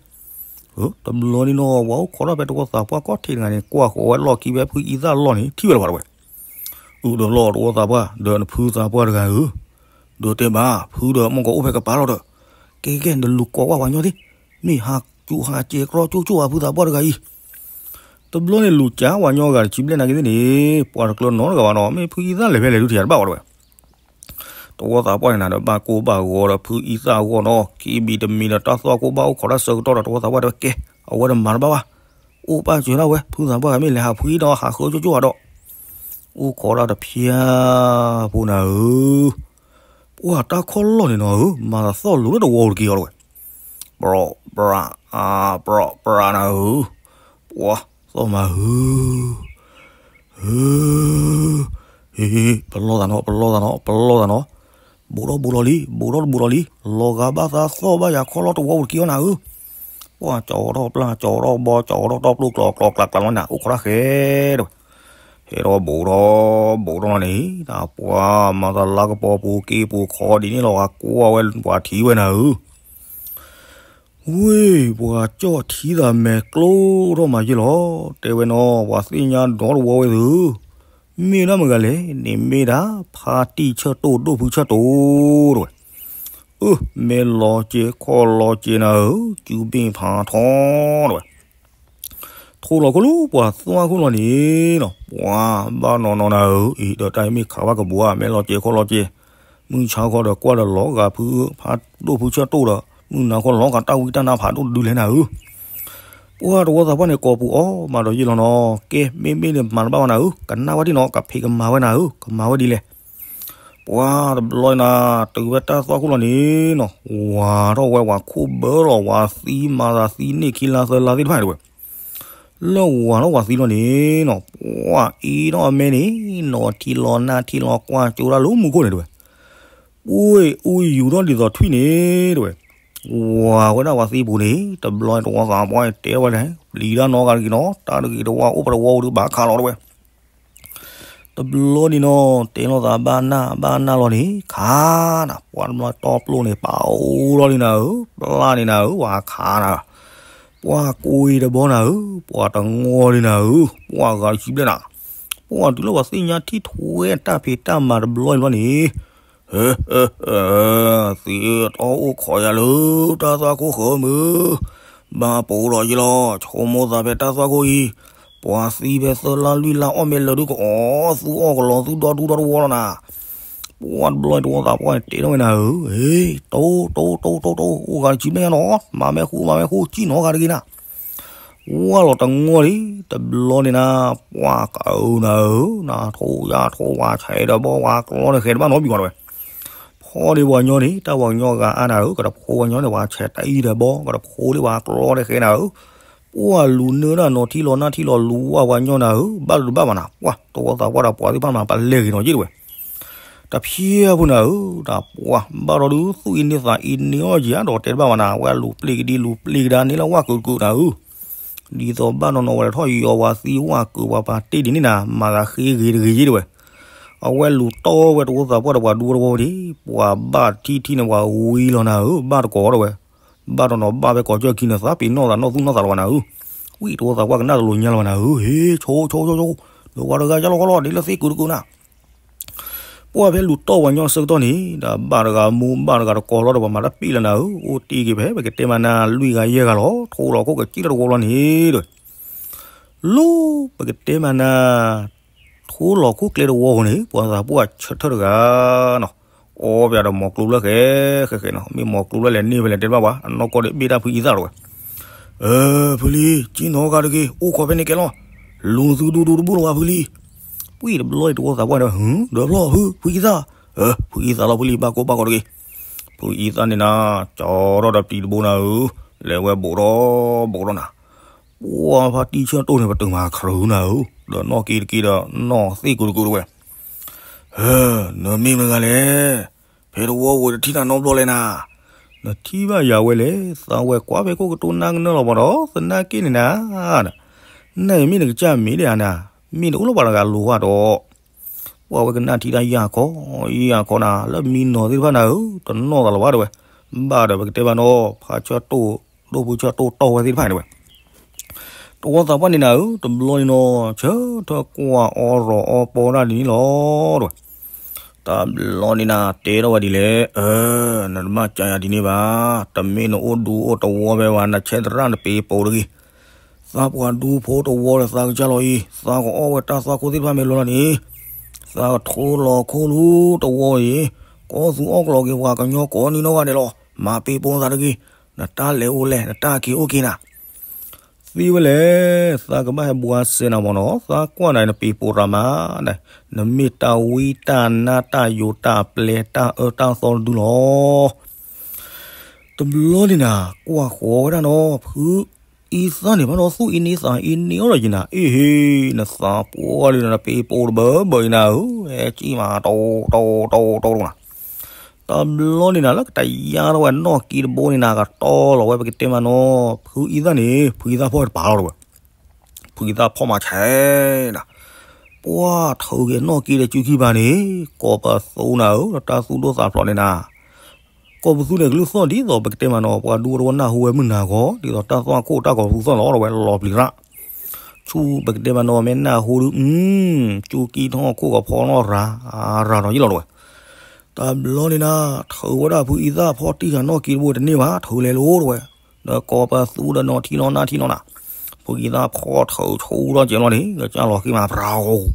တဘျီန့ၣ်နီၤ ပှၤအိၣ်ခိးထီၣ်ဖဲတဝီသးပှၢ်ကီၢ်ထံးတဂၤန့ၣ် ကွၢ်ဃီၤဝဲလီၢ်ခံဖဲဖုအံသၣ်လီၢ်န့ၣ် ထံၣ်ဝဲလၢၤဘၣ်တဝဲ အုးဒီးဖျီတဝီသးပှၢ် ဒီးနဖုသးပှၢ်တဂၤဧၢ ဒီးတဲဘၣ် ဖုဒီးမ့ၢ်ကအိၣ်ဖဲကပၤလီၤဒီး ကဲကဲ နလူၤကိးဝဲပှၤညီသ့ မ့ၢ်ဟးစူးဟးစဲးကြီကၠိကၠိဧါ ဖုသးပှၢ်တဂၤအံၤ တဘျီန့ၣ်လူၤကးပှၤညီဂၤတဆံဘျဲၣ်နာ်က့သ့ၣ်န့ၣ် ပှၤတကျၢၤနီတဂၤဘၣ်နီၤ မ့ၢ်ဖုအံသၣ်လဲၤဖဲလဲၣ်ဒုးထံၣ်ယၤတဘၣ်ဝဲတဝဲ တဝီသးပှၢ်န့ၣ်နၤဒီးဘၣ်ကိၢ်ဘၣ်ဂီၤဒီးဖုအံသၣ်အဂီၢ်နီၤ ခံဘံတမံၤဒီးတၢ်သွၣ်ကိၢ်ဘၣ်အိၣ်ခိးတၢ်ဆၢကတီၢ်ဒီးတဝီသးပှၢ်တဲဝဲကဲ အဝဲတမၤတဘၣ်ဘၣ် အိၣ်ပာ်စၢၤဒၣ်ဝဲ ဖုသးပှၢ်မ့ၢ်လဲၤဟးဖှံဒီးဟးဃၢကၠိကၠိဧါဒီး အိၣ်ခိးတၢ်တဖျါဖိနၤဧၢ ပှၤတၢ်ခီၣ်လီၢ်န့ၣ်နီၤဧၢ မၤသးသီၣ်လိၤလၢတဝီတက့ၢ်အီၤတဝဲ ပြီၣ်ပြး အါ ပြီၣ်ပြးနၤဧၢ ပှၤသီၣ်မၤဧၢ ဧၢ ဟ့ ပလီၢ်သးနီၤ ပလီၢ်သးနီၤ ပလီၢ်သးနီၤ ဘူးထီၣ်ဘူးလီၤလံ ဘူးထီၣ်ဘူးလီၤလံ လီၤဂာ်ဘၣ်သးသီၣ်ဘၣ်ယၤခီၣ်လီၢ်တဝီအိၣ်တက့ၢ်အီၤနၤဧၢ ပှၤကၠီထီၣ်ပျၢ် ကၠီထီၣ်ဘီ ကၠီထီၣ်တီၢ်ပျိာ်ကျီၤကျီၤကျးကျးလီၤနၤ အိၣ်ခိးတၢ်ဃဲတဝဲ ဟဲထီၣ်ဘူးထီၣ်ဘူးထီၣ်လီၤန့ၣ် တၢ်ပှၤမၤသးလါကပီၤပူၤက့ပူၤခီဒ်န့ၣ်လီၤ ကွၢ်ဝဲပှၤထံၣ်ဝဲနၤဧၢ ဝ့ၢ် ပှၤကၠီၣ်ထံသးမဲာ်ကျိထီၣ်မးယ့ၢ်လီၤ တဲဝဲနီၤ ပှၤသ့ၣ်ညါဒီးတဝီဝဲသုဧၢ မ့ၢ်ဒၣ်မတၤဂၤလဲၣ်န့ၣ် မ့ၢ်ဒၣ်ဖါတံၢ်ဆၢၣ်တိၣ်ဒိၣ်ဖုဆၢၣ်တိၣ်တဝဲ. အၢ မဲာ်လီၤကဲၤခီၣ်လီၤကဲၤနၤဧၢ, စုဘ့ၣ်ဖးထီတဝဲ. ထိလီၤခိၣ်လၢပှၤသွၣ်ခိၣ်လီၤန့ၣ်နီၤ, ပှၤဘၣ်နီၢ်နီၢ်နၤဧၢ, အံၤဒီးတၢ်အံၤမ့ၢ်ခးဘၣ်ကဘှါ မဲာ်လီၤကဲၤခီၣ်လီၤကဲၤ, မုၢ်ဆါခီဒီးကွၢ်ဒီးလီၤဂာ်ဖုဖါဒိၣ်ဖုဆၢၣ်တိၣ်ဒီး မုၢ်နၤခီလီၤဂာ်တၢ်ဝံတၢ်နါဖးဒိၣ်တဒုလဲၣ်နၤဧၢ. ပှၤတဝီသးပှၢ်န့ၣ် ကိးပူၤအီၣ်မးဒီးယ့ၢ်လီၤနီၤ, ကဲ မ့မ့ၢ်န့ၣ်မၤတဘၣ်ဝဲနၤဧၢ, ကနၣ်ဝဲဒၣ်နီၤ, ကဖံးကမၤဝဲနၤဧၢ, ကမၤဝဲဒ်လဲၣ်. ပှၤတဘျီနၤ တုၤဝဲတၢ်သွၣ်ခိၣ်လီၤန့ၣ်နီၤ, ဝၤထီၣ်ဝဲဝၤခိၣ်ဘၢလီၤ, ဝၤသံမၤသးသံန့ၢ်ခံလါသၢလါသ့ၣ်တဖၣ်န့ၣ်တဝဲ. လၢဝၤထီၣ်ဝၤသံလီၤန့ၣ်နီၤ, ပှၤအ့ၣ်ထီၣ်အမဲန့ၣ်, နီၢ်ထံလီၤနၢ်ထံလီၤကွၢ်ကၠိဒၣ်လၢမူခိၣ်န့ၣ်တဝဲ. ပှ့ၢ်အူယူၤထီၣ်ဒ်သိးထွံၣ်န့ၣ်တဝဲ. ဝၤဝဲဒၣ်ဝၤသံပူၤန့ၣ် တဘျီတဝီသးပှၢ်တဲဝဲလဲၣ်, ပျံၤတၢ်နီတဂၤတဂ့ၤနီၤ, တၢ်တဂ့ၤတဝါအိၣ်ပတဝီအိၣ်ဒီးဘၣ်ခးလီၤတဝဲ. တဘျီန့ၣ်နီၤ တဲလိာ်သးဘၣ်နၢ်ဘၣ်နၢ်လီၤန့ၣ် ခးနၤ, ပှၤတဘျီတီပျိန့ၣ် ပာ်အိၣ်လီၤန့ၣ်နၤဧၢ, ပျၢ်န့ၣ်နၤဧၢ, ဝၤခးနၤ, ပှၤကွံတဘီနၤဧၢ, ပှၤတငီဒ်နၤဧၢ, ပှၤဂၤတဆံဘျဲၣ်နၤ, ပှၤတုၤလၢပှၤသ့ၣ်ညါထံၣ်ထွဲတၢ်ဖံးတၢ်မၤတဘျီတဘျီန့ၣ် ဟဲ သံးအၢတီအိၣ်ခိးယၤလၢ တၢ်သွၣ်ခိၣ်ဃၢမုၢ်, ဘၣ်ပိာ်ဒီးယလီၤ, ဆိကမိၣ်သးဖဲတၢ်သွၣ်ခိၣ်အံၤ, ပှၤသံဖဲသၢလါလွံၢ်လါအီၣ်မ့ၢ်လၢာ်ဒုး ကအီၣ်သူအီၣ်ကလီၤသူဒီဒူဒီတဝီလီၤနၤ. ပှၤတဘျီတဝီသးပှၢ်တဲထီၣ်ဝဲနၤဧၢ, တိတိတိတိတိ အိၣ်ဂၤတဆံဘျဲၣ်ညါနီၤ, မၤမဲာ်ဃူမၤမဲာ်ဃူ ကံၣ်နီၤဂၤတဂ့ၤနၤ. ဝါလီၤတငီလံ, တဘျီန့ၣ်နၤ, ပှၤကအုနၤဧၢ, နၤထိယၤထိဝၤဆဲးဒီးဘီ ဝၤကျီန့ၣ်ဃဲတဘၣ်နီတမံၤဘၣ်တဝဲ. ဖီဒ့ပှၤညီန့ၣ် တၢ်ပှၤကညီဂၤအါနၤဧၢ, ကတဖိပှၤညီန့ၣ် ဝၤဆဲးတၢ်အံၤဒီးဘီ ကတဖိဒ့ပှၤကျီန့ၣ်ဃဲနၤဧၢ. ပှၤလူၤနၢတၢ်နီၤထံလီၤနၢ်ထံလီၤလူၤဝဲပှၤညီနၤဧၢ, ဘၣ်တဘၣ်ဘၣ်နၤ, ပှၤတဝီသးပှၢ်ဒီးပှၤသ့ၣ်တဖၣ်မၤပလဲၢ်ဂ့ၤနီၤယ့ၣ်တဝဲ. တဖျဲဖိနၤဧၢ, တၢ်ပှၤဘၣ်ဒီးဒုးသူၣ်အံၤန့ၢ်သးအံၤန့ၢ်အီၣ်ယၤဒီးတဲတဘၣ်ဘၣ်နၤ, အဝဲလူၤပျ့ၤကဒံလူၤပျ့ၤကဒါန့ၢ်လၢဝၣ်ကုာ်တကုာ်နၤဧၢ. ဒ်သိးဘၣ်နီၢ်နီၢ်ဝဲလၢထီၣ်ယီၤဝၤသံဝၣ်ကုာ်ဝဲပှၤတ့ၢ်ဒ်န့ၣ်နၤ, မၤသးဃ့ဂ့ၤတဂ့ၤယ့ၣ်တဝဲ. အဝဲလူၤတီဝဲတဝီသးပှၢ်ဒီးပှၤဒူတဝီဝဲဒၣ်, ပှၤဘၣ်ထံထံန့ၣ် ပှၤဝံလီၤနၤဧၢ, ဘၣ်တကိးတဝဲ. ဘၣ်နီၢ်နီၢ်ဘၣ်ဖဲကိးကၢၢ်ခံန့ၣ် သးပ့ၤနီၣ်သးနီၢ်သူၣ်နီၢ်သးလီၤဘၣ်နၤဧၢ. ဝံတဝီသးပှၢ်ကနၣ်တလိၤညါလီၤဘၣ်နၤဧၢ, ဟ့ ဆိဆိဆိဆိ, ဒီးပှၤတဂၤယါလီၤခီလီၤ ဒ်လၢသ့ၣ်ကုာ်တကုာ်နၤ ပှၢ်ဖဲလူၤတီၢ်ပှၤညီဆၢကတီၢ်န့ၣ် ဒီးဘၣ်တဂၤမူဘၣ်တဂၤတကိးလီၤဒီးပှၤမၤတၢ်ပ့ၢ်လၢနၤဧၢ, အိၣ်တ့ၢ်က့ၤဖဲပကတဲမးနၤ လွံၢ်ဂၤယဲၢ်ဂၤလီၤ, ထိလီၤခိၣ်ကစံၣ်လၢတဝီလီၤန့ၣ်ဒီး လၢပကတဲမးနၤ ထိလီၤခိၣ်ကျဲတဝီဃိန့ၣ် ပှၤသးပှၢ်ဆၢထၢၣ်တဂၤနီၤ, အီပယၤဒီးမိၤကျိၤလၢဃဲ ဃဲဃဲနီၤ, မ့ၢ်မိၤကျိၤလၢလဲၤန့ၢ်ဖဲလဲၣ်တဲတဘၣ်ဘၣ်, အနီၢ်ကီၢ်ဒီးဘ့ၣ်တၢ်ဖုအံသၣ်တဝဲ. ဖုလံ, ကံၣ်နီၤဂၤတဂ့ၤ, အိၣ်ခိးဖဲန့ၣ်ကဲလီၤ, လူၤသုဒူဒူတဘူၣ်လၢၤဘၣ်ဖုလံ. ပှံၢ်တဘျီအံၤတဝီသးပှၢ်န့ၣ် ဟူ, ဒီးဖျီၣ်ဖု, ဖုအံသၣ်, ဖုအံသၣ်လီၤဖုလံ, ဘၣ်ကိးဘၣ်ကိးတဂ့ၤ. ဖုအံသၣ်န့ၣ်နၤ, ကၠီထီၣ်ဒီးပျံၤတဘိနၤဧၢ, လဲၤဝဲဘိးထီၣ်ဘိးထီၣ်နၤ, ပှၢ်ဖါတံၢ်ဆၢၣ်တိၢ်န့ၣ် ပတုာ်မၤခရူနၤဧၢ, ဒီးနီၢ်က့တက့ဒီးနီၢ်သ့ၣ်ကုာ်တကုာ်တဝဲ. နမ့ၢ်မတၤဂၤလဲၣ်, ဖဲတဝီဝဲတထံၣ်နၤနီတဘျီလဲၣ်နၤ. နထံၣ်ဘၣ်ယၤဝဲလဲၣ်, သးဝဲကွၢ်ဖဲခိၣ်ကတိၤနၢ်ကနၢလီၤဘၣ်ဒီး သနာ်က့န့ၣ်နၤ, နမ့ၢ်နကစၢ်မ့ၢ်ဒၣ်နၤ, မ့ၢ်နအိၣ်လၢပှၤတဂၤလိၤဘၣ်ဒီး ပှၢ်ဝဲကနၣ်ထံတၢ်ယၢ်ခီ, ယၢ်ခီနၤ, လၢမံနီၤသ့ၣ်တဖၣ်နၤဧၢ, တနီၣ်သးလီၤဘၣ်တဝဲ, ဘၣ်ဒီးပကတဲဘၣ်နီၤ, ဖါဆၢၣ်တိၢ်, ဒိၣ်ဖုဆၢၣ်တိၢ်တီၢ်ဝဲသ့ၣ်တဖၣ်န့ၣ်ဝဲ. တဝီသးပှၢ်န့ၣ်နၤဧၢ, တဘျီန့ၣ်နီၤ, ဆၢထၢၣ်ကွၢ်အီရီၤအီပီဒၣ်ဒ်န့ၣ်လီၤတဝဲ. တဘျီန့ၣ်နၤ တဲထီၣ်ဝဲဒ်လဲၣ်, အၢ, နတဘၣ်ကးယၤဒ်န့ၣ်ဘၣ်, တမ့ၢ်နအိၣ်ဒူအိၣ်တဝီဖဲဘၣ်, နဆဲးသရၣ်နပ့ၤပိာ်တဂ့ၤ. သးပှၢ်ဒူဖိတဝီဒီးသးကစၢ်လီၤအံၤ, သးကအီၣ်ဝဲတၢ်သွၣ်ခိၣ်သ့ၣ်တဖၣ်မ့ၢ်လီၤလီၤန့ၣ်, သးကထိလီၤခိၣ်လူၤတဝီအံၤ, ကအီၣ်သူအီၣ်ကလီၤက့ၤပှၤကညီကိးနံၤနီၢ်ဂၤဒဲးလီၤ. မၤပ့ၤပိာ်သးတဂ့ၤ, နတၢ်လဲၤအိၣ်လဲၣ်, နတၢ်က့ၤအိၣ်က့ၤနၤ သ့ဝဲလဲၣ်, သးကဘၣ်ဟဲဘှါစဲနၤမ့ၢ်နီၤ, သးကွၢ်နၤနပ့ၤပိာ်ရၤမး, နမ့ၢ်တၢ်ဝံတၢ်နါတၢ်ယိာ်တၢ်ပျဲတၢ်အၢတၢ်သီတဒုလီၤ. တဘျီန့ၣ်နၤ ကွၢ်ဃီၤဝဲဒၣ်နီၤ, ဖုအံသၣ်န့ၣ်ဘၣ်ဒီးသူၣ်အံၤန့ၢ်သးအံၤန့ၢ်အီၣ်လီၤယံၤနၤ, အ့ၣ်ဟ့ၣ်, နသးပှၢ်လံနပ့ၤပိာ်တဘၢဘၢအံၤနၤဧၢ, ဟဲကံၣ်မး တိတိတိတိနၤ တဘျီန့ၣ်နၤ လၢကတယါထီၣ်ဝဲနီၢ်က့တဘိန့ၣ်နၤ ကတီလီၤဝဲပကတဲမးနီၤ, ဖုအံသၣ်န့ၣ် ဖုအံသၣ်ဖီၣ်ဝဲတပၤလီၤတဝဲ, ဖုအံသၣ်ဖီၣ်မၤဆဲးနၤ, ပှၢ်ထုးက့ၤနီၢ်က့ဒီးစုခံပၤန့ၣ်, ကိးပသူနၤဧၢ, ဒီးတၢ်သူၣ်ဒိၣ်သးဖျိးန့ၣ်နၤ, ကိးပသူန့ၣ် ကလုၢ်သီၣ်ဒ်သိးပကတဲမးနီၤ, ပှၤဒူတဝီနၢ်ဟူဝဲမုၢ်နၤဂီၤ ဒ်သိးတၢ်သွၣ်ခိၣ်တၢ်ကိးပသူသီၣ်လီၤတဝဲလီၤပျံၤရၣ် ဆူၣ်ပကတဲမးနီၤ မ့ၢ်နၢ်ဟူဒုး ကၠူကံထီၣ်ခိၣ်ကဖီနီၣ်ရၤ ရၤနီၤယ့ၣ်လီၤတဝဲ. တဘျီန့ၣ်နၤ ထုးဝဲဒၣ်ဖုအံသၣ်ဖီၣ်တံၢ်ဃာ်နီၣ်က့တဘိတန့ၢ်ဘၣ် ထုးလဲၤလိၤတဝဲ. ဒီးကိးပသူဒီးနီၤထံနီၤနၢ်ထံနီၤနၤ ဖုအံသၣ်ဖီၣ်ထုးဆူၣ်ထီၣ်ကဲလီၤန့ၣ် ကစၢ်လီၤဃံမး ဖြၤဧိၤ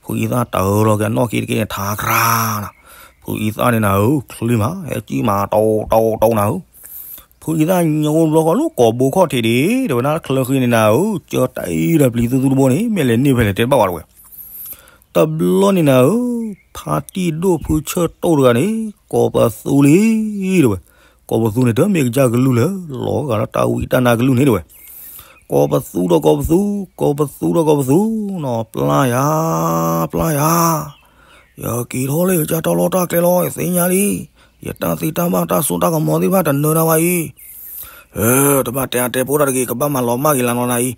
ဖုအံသၣ်တၢ်လီၤက့ၤနီၣ်က့တက့န့ၣ် ထးကြၤနၤ. ဖုအံသၣ်န့ၣ်နၤဧၢ ချံမး ဟဲကံၣ်မး တိတိတိနၤဧၢ. ဖုအံသၣ်ညိဘျီဃီလၢကိာ်ဘိခီၣ်ထံးဒံး တဝဲဒၣ်ချၢဃံန့ၣ်နၤဧၢ ကၢတၢ်အံၤဒီးပျံၤသူသူတဘိန့ၣ် မ့ၢ်လဲၤန့ၢ်ဖဲလဲၣ်တဲတဘၣ်ဝဲတဝဲ. တဘျီန့ၣ်နၤဧၢ ဖါတံၢ်ဒိၣ်ဖုဆၢၣ်တိၢ်တဂၤန့ၣ် ကိးပသူလံ တဝဲ. ကိးပသူန့ၣ် တမ့ၢ်ကစၢ်ကလုၢ်လၢ လီၤဂာ်လၢတၢ်ဝံတၢ်နါကလုၢ်န့ၣ်တဝဲ. ကိးပသူဒီးကိးပသူ ကိးပသူဒီးကိးပသူနီၤ ပျၢ်ယၤ ပျၢ်ယၤ ယက့ၤထီၣ်လၢယကစၢ်တၢ်လီၢ်တၢ်ကျဲလီၤ ယသ့ၣ်ညါလံ. ယတၢ်သံတၢ်ဘၣ်တၢ်စိတၢ်ကမီၤသ့ၣ်တဖၣ်တနၢၤနၤဘၣ်အံၤ တဘၣ်တဲအါတဲဖိတၢ်တဂ့ၤ ကဘၣ်မၤလီၤမၢ်က့ၤလၢနီၤနၤအံၤ.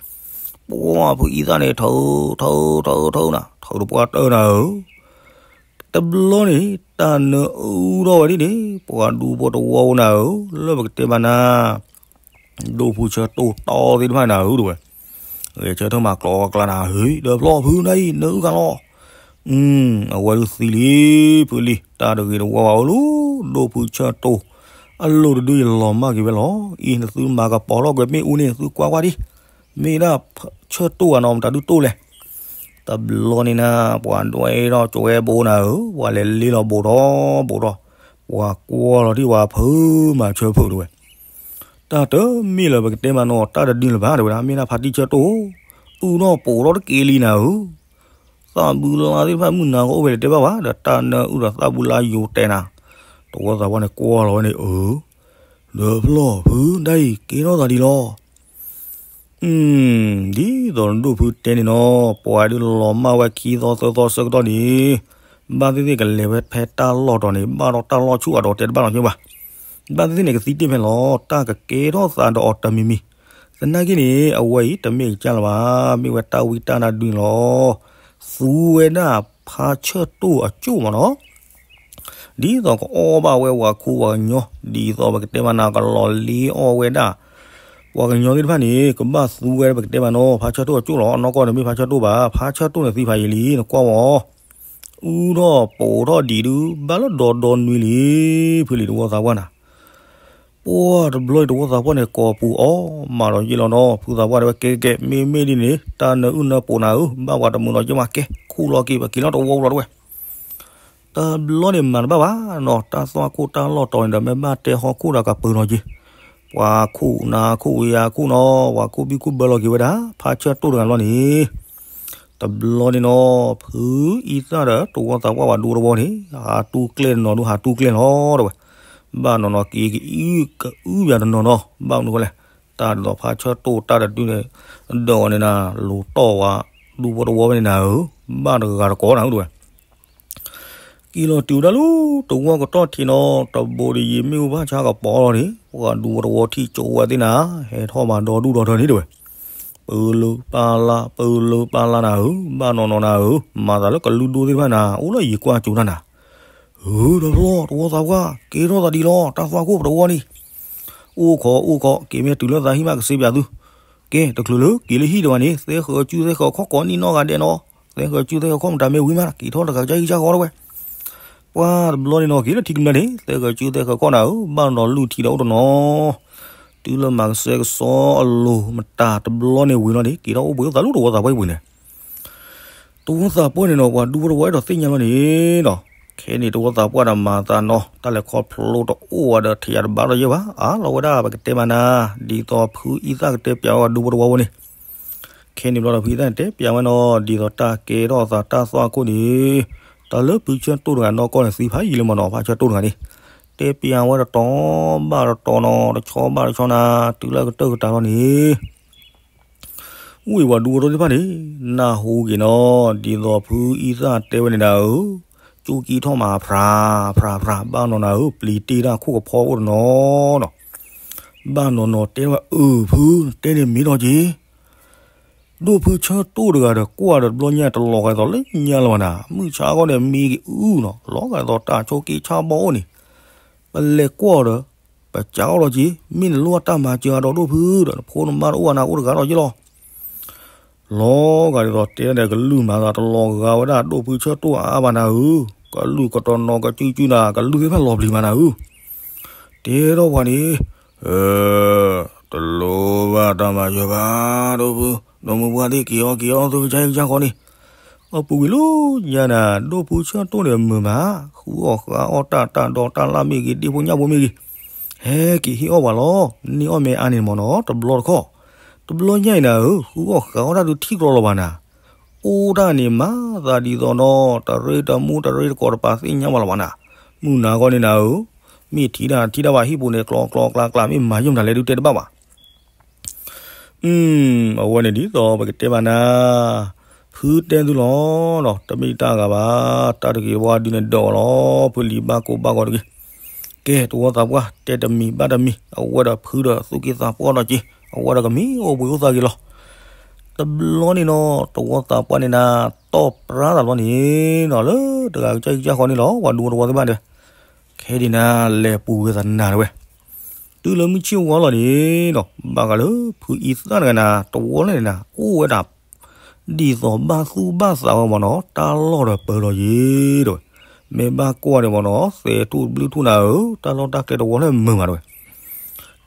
ပှၢ်ဖုအံသၣ်န့ၣ် ထုး ထုး ထုး ထုးနၤ ထုးတပှၢ်တၢၢ်နၤဧၢ. တဘျီန့ၣ် တၢ်နၢအုၣ်ထီၣ်ဝဲဒ်န့ၣ် ပှၤဒူဖိတဝီဖိနၤဧၢ လၢပကတဲမးနၤ ဒိၣ်ဖုဆၢတိၢ်တီသ့ၣ်တဖၣ်နၤဧၢ တဝဲ. ဂဲၤဆၢထၢၣ်မၤကျီအီၤကျါနၤ ဟ့ၣ် ဒီးဖျီၣ်ဖုနၤအံၤ နၢအုၣ်ကလီၤ. အဝဲဒုးသံလံ ဖုလံ တၢ်တဂ့ၤတဝါဘၣ်အိၣ်လီၤ ဒိၣ်ဖုဆၢတိၢ် အလိၤတဒုယလီၤမၢ်က့ၤဝဲလီၤ. အံၤနသုမၤကပီၤထီၣ်ကွံာ်မ့ၣ်အူန့ၣ် နသုကွၢ်ကွၢ်ဒံး မ့ၢ်ဒၣ်ဆၢတိၢ်အနီၤ မတၤဒုးတိၢ်လဲၣ်. တဘျီန့ၣ်နၤ ပှၤဒွဲထီၣ်ကၠိဝဲဘိနၤဧၢ ပှၤလဲၤလ့လီၤဘိးထီၣ်ဘိးထီၣ် ပှၤကွၢ်လီၤဒံးပှၤဖုမၤဆၢဖုးတဝဲ. တၢ်တမ့ၢ်လၢပကတဲမးနီၤ တၢ်တဒုလၢၤဘၣ်တဝဲဒၣ် မ့ၢ်ဒၣ်ဖါတံၢ်ဆၢတိၢ် အုၣ်ထီၣ်ပိာ်ထီၣ်တက့ၢ်လံနၤဧၢ. သးဘုလါသ့ၣ်တဖၣ်မုၢ်နၤကအိၣ်ဖဲလဲၣ်တဲဘၣ်ဘၣ် ဒီးတၢ်နၢအုၣ်ဒီးသးဘုလါယိၤတဲနၤ. တဝီသးပှၢ်န့ၣ်ကွၢ်လီၤဝဲန့ၣ် အၢ ဒီးဖျီၣ်ဖုဒၣ်အံၤကဲထီၣ်သးဒံးလီၤ. ဒ်သိးနဒိၣ်ဖုတဲန့ၣ်နီၤ ပှၤဒုးလီၤမၢ်ဝဲခံသီသၢသီဆၢကတီၢ်န့ၣ် ဘၣ်သ့ၣ်သ့ၣ်ကလဲၤဝဲဖဲတၢ်လီၢ်တီၤန့ၣ် ဘၣ်ဒီးတၢ်လီၢ်ဆူၣ်အဒီးတဲတဘၣ်လီၤညိဘၣ်. ဘၣ်သ့ၣ်သ့ၣ်န့ၣ် ကသံတ့ၢ်ဖဲလီၤ တၢ်ကကဲထီၣ်သးဒီးအီၤတမံၤမံၤ. သနာ်က့န့ၣ် အဝဲအံၤတမ့ၢ်ကစၢ်လၢၤဘၣ် မ့ၢ်ဝဲတၢ်ဝံတၢ်နါဒုန့ၣ်လီၤ. သူဝဲဒၣ်ဖါဆၢၣ်တိၢ်အကၠိၣ်မးနီၤ ဒ်သိးကအီၣ်ဘၣ်ဝဲပှၤခူပှၤကညီ ဒ်သိးပကတဲမးနၤကလီၤလ့အီၣ်ဝဲဒၣ် ပှၤကညီသ့ၣ်တဖၣ်န့ၣ် ကဘၣ်သူဝဲပကတဲမးနီၤ ဖါဆၢၣ်တိၢ်အကၠိၣ်လီၤ. အနီၢ်ကီၢ်န့ၣ်မ့ၢ်ဖါဆၢၣ်တိၢ်ဘၣ် ဖါဆၢၣ်တိၢ်န့ၣ်သံဖးယံာ်လံ နကွၢ်ဝဲ အူထီၣ်ပိာ်ထီၣ်ဒံးဒု ဘၣ်လၢဒီဒီနွံလံ ဖုလံတဝီသးပှၢ်နၤ ပှၢ်တဘျီအံၤတဝီသးပှၢ်န့ၣ် ကိးပူၤအီၣ်မးဒီးယ့ၢ်လီၤနီၤ ဖုသးပှၢ်တဲဝဲကဲကဲ မ့မ့ၢ်ဒ်န့ၣ် တၢ်နၢအုၣ်နၢပိာ်နၤဧၢ ဘၣ်ပှၤတမုာ်ဒီးယ့ၢ်မးကဲ ခူၣ်လီၤက့ၤ ပက့ၤလီၤတဝီလီၤတဝဲ. တဘျီန့ၣ်မၤတဘၣ်ဘၣ်နီၤ တၢ်သွၣ်ခိၣ်တၢ်လီၢ်တီၤန့ၣ်ဒီး မ့ၢ်ဘၣ်တဲဟီၣ်ခိၣ်ဒီးကပၢၤလီၤက့ၤ ပှၤခိၣ်နါခိၣ်ဝံယါခိၣ်နီၤ ပှၤခိၣ်ဘံၣ်ခိၣ်ဘၢလီၤက့ၤဝဲဒၣ် ဖါဆၢၣ်တိၢ်တဂၤလီၤန့ၣ် တဘျီန့ၣ်နီၤ ဖုအံသၣ်ဒီးတဝီသးပှၢ်ပှၤဒူတဝီန့ၣ် ဟးတူၢ်ကျဲၣ်တနီၤဒု ဟးတူၢ်ကျဲၣ်လီၤတဝဲ. ဘၣ်နီၤနီၤက့ၤ ကအုၣ်ပၠးတနီၤနီၤ ဘၣ်မနုၤဃိလဲၣ် တၢ်ဒ်သိးဖါဆၢၣ်တိၢ်တၢ်တဒုန့ၣ် ဒီးအီၤန့ၣ်နၤ လူၤတီၢ်ဝဲ ဒူဖိတဝီဖဲန့ၣ်နၤဧၢ ဘၣ်တဂၤတကိးနၤဧၢတဝဲ. က့ၤလီၤတုၤဝဲဒၣ်လၢတဝီကတီၢ်ထံးနီၤ တဘိတယံၤမ့ၣ်အူဘၣ်ဆါကပီၤလီၤန့ၣ် ပှၤဒူဖိတဝီထံၣ်ကၠိဝဲသ့ၣ်နၤ ဟဲထီၣ်မၤဒီဒူၣ်ဒီထၢန့ၣ်တဝဲ. ပလၢပလါ ပလၢပလါနၤဧၢ ဘၣ်နီၤနီၤနၤဧၢ မၤသးလၢကလုၢ်ဒိၣ်သ့ၣ်တဖၣ်နၤ အိၣ်လၢယံၤကွၢ်ကၠိတၢ်နၤ ဧၢ ဒီးဖျီၣ် တဝီသးပှၢ် ကဲထီၣ်သးဒ်လီၤ တၢ်သွၣ်ခိၣ်ပတဝီန့ၣ်. အိၣ်ခိး အိၣ်ခိး က့ၤမ့ၢ်တုၤလၢသးဟံၣ်မးကစ့ပၠးသု. ကဲ တချုးလၢက့ၤလၢဟံၣ်ဒံးဘၣ်န့ၣ် သဲဃၢၤစုသဲဃၢၤခီၣ်ကိးနံၣ်နီၢ်ဂၤဒဲးနီၤ. သဲဃၢၤစုသဲဃၢၤခီၣ်မတၤမ့ၢ်ဝံၤမး က့ၤထီၣ်တဂၤကစၢ်ဟံၣ်ကစၢ်ဃီတဝဲ. ပှၢ်တဘျီန့ၣ်နီၤ က့ၤလၢထံကမျၢၢ်န့ၣ် သဲဃၢၤစုသဲဃၢၤခီၣ်နၤဧၢ ဘၣ်နီၤနီၤလုၢ်ထံဒီးအိၣ်တနီၤ တုၤလၢမၤကစဲကစီအလိၤမတၤတဘျီန့ၣ်ဝံၤလီၤန့ၣ် က့ၤထီၣ်အိၣ်ဘှံးအိၣ်သးလၢတဝီသးပှၢ်အံၤပူၤန့ၣ် တဝီသးပှၢ်န့ၣ်နီၤ ပှၤဒူဖိတဝီအဲၣ်ဒိးသ့ၣ်ညါလီၤန့ၣ်နီၤ. ခဲန့ၣ်တဝီသးပှၢ်ဒီးမၤသးနီၤ တၢ်လဲၤခီဖျိတအိၣ်ဝဲဒီးထံးယၤတဘၣ်လီၤယဲၢ်ဘၣ် အါလီၤဝဲဒၣ်ပကတဲမးနၤ ဒ်သိးဖုအံသၣ်ကတဲပၠးဝဲပှၤဒူဖိတဝီဖိန့ၣ် ခဲန့ၣ်ဘျီဒီးဖုအံသၣ်န့ၣ်တဲပၠးဝဲနီၤ ဒ်သိးတၢ်ကဲထီၣ်သးတၢ်သွၣ်ခိၣ်န့ၣ် တၢ်လၢဖုဆၢတိၢ်တဂၤနီၢ်ကီၢ်န့ၣ်သံဖးယံာ်လံမးနီၤ ဖါဆၢတိၢ်တဂၤန့ၣ် တဲပၠးဝဲတတီၤဘၣ်တတီၤနီၤ တဆီဘၣ်တဆီနၤ တုၤလၢကတၢၢ်ကတၢၢ်လီၤန့ၣ် ဝ့ၢ်ပှၤဒူဖိတဝီသ့ၣ်တဖၣ်န့ၣ် နၢ်ဟူက့ၤနီၤ ဒ်သိးဖုအံသၣ်တဲဝဲန့ၣ်နၤဧၢ ကၠိကံထီၣ်မးဖြး ဖြး ဖြး ဘၣ်နီၤနၤဧၢ ပျံၤတ့ၢ်တၢ်ခိၣ်ကဖီအိၣ်တနီၤနီၤ ဘၣ်နီၤနီၤတဲဝဲ အၢ ဖု တဲန့ၣ်မ့ၢ်ထီၣ်က့ၤ ဒိၣ်ဖုဆၢတိၢ်တဂၤဒီးကွၢ်ဒီးတဘျီညါတလီၤဂာ်သိးလၢညါလီၤဘၣ်နၤ မုၢ်ဆါခီန့ၣ်မံက့ၤအုနီၤ လီၤဂာ်သိးတၢ်ဆိးက့ဆါဘီအိၣ်န့ၣ် ပလဲၤကွၢ်ဒီး ပစးအီၣ်လီၤက့ၤ မ့ၢ်နလိၣ်တၢ်မၤစၢၤအဒီးဒိၣ်ဖုဒီး နဖိနမါတအိၣ်ဘၣ်နၤ အိၣ်တဂၤလီၤက့ၤလီၤ. လီၤဂာ်ဒ်သိးတဲန့ၣ် ကလုၢ်မၤသးတလီၤဂာ်ဝဲဒၣ် ဒိၣ်ဖုဆၢတိၢ်အါအါဘၣ်နၤဧၢ, ကလုၢ်ကတနီၤကစုကစုနၤ ကလုၢ်သ့ၣ်တဖၣ်လီၤပျံၤမးနၤဧၢ, တဲထီၣ်ပှၤန့ၣ်, တလိၣ်ဘၣ်တၢ်မၤယွၤဘၣ်, ဒိၣ်ဖု, ဒီးမုၢ်ပှၢ်သ့ၣ်က့ၤအီၣ်က့ၤအီသုကစၢ်ဟံၣ်ကစၢ်ဃီန့ၣ်, အပူၤကွံာ်လီၤညါနၤ ဒိၣ်ဖုဆၢတိၢ်န့ၣ်မုာ်မး, ဃုအီၣ်ဃုအီၣ်တၢ်တၢ်ဒီတၢ်လၢ်မ့ၢ်ဂ့ၤ ဒ့ၣ်ဖိညၣ်ဖိမ့ၢ်ဂ့ၤ, ဟဲက့ၤဟ့ၣ်အီၣ်ပှၤလီၤ, န့ၢ်အီၣ်မ့ၢ်အါန့ၣ်မ့ၢ်နီၤ တဘျီတခီၣ်, တဘျီညါအံၤနၤဧၢ ဃုအီၣ်ဃုအီၣ်တၢ်ဒုးထံၣ်ကျီလီၤဘၣ်နၤ, အိၣ်တၢ်န့ၣ်မၤသးဒ်သိးနီၤ တရ့တမူတရ့တကိးတပာ်သ့ၣ်ညါဘၣ်လီၤဘၣ်နၤ, မုၢ်နၤဂီၢ်န့ၣ်နၤဧၢ, မ့ၢ်ထံၣ်တၢ်ထံၣ်တၢ်ဘၣ်ဟံၣ်ပူၤန့ၣ် ကျီကျီကျါကျါ မ့ၢ်မၤယုာ်မတၤလဲၣ်ဒုးတဲတဘၣ်ဘၣ် အဝဲန့ၣ်ဒ်သိးပကတဲဘၣ်နၤ, ဖုတဲသုလီၤနီၤ တမ့ၢ်တၢ်ဂၤဘၣ်, တၢ်တဂ့ၤတဝါဒုးန့ၣ်ဒီးလီၤ ဖုလံၤဘၣ်ကိၢ်ဘၣ်ဂီၤတဂ့ၤ, ကဲတဝီသးပှၢ်တဲတမံၤဘၣ်တမံၤ အဝဲဒီးဖုဒီးသူၣ်က့သးပှၢ်ဒီးက့ၤ အဝဲဒီးကမ့ၢ်အိၣ်ဘှံးအိၣ်သါက့ၤလီၤ တဘျီန့ၣ်နီၤ တဝီသးပှၢ်န့ၣ်နၤ တီၢ်ပြါသးလီၤန့ၣ်နီၤ လၢတဂၤကစၢ်ကစၢ်ဃီန့ၣ်လီၤ ပှၤဒူတဝီသ့ၣ်တဖၣ်ဒီး, ခဲဒ်နၤလဲၤပူၤဝဲသးနၤတဝဲ, တုၤလၢမုၢ်ဆ့ၣ်ဝါလီၤန့ၣ်နီၤ ဘၣ်ဃးလၢဖုအံသၣ်တဂၤနၤ တဝီလၢန့ၣ်နၤ အိၣ်ဝဲဒၣ် ဒ်သိးဘၣ်သူၣ်ဘၣ်သးဝဲမ့ၢ်နီၤ တၢ်လီၢ်ဒီးပၢၤလီၤယ့ၤတဝဲ, မ့ၢ်ဘၣ်ကွၢ်န့ၣ်မ့ၢ်နီၤ သဲးထူၣ်ဘျုးထူၣ်နၤဧၢ တၢ်လီၢ်တၢ်ကျဲတဝီလၢမုာ်မးတဝဲ,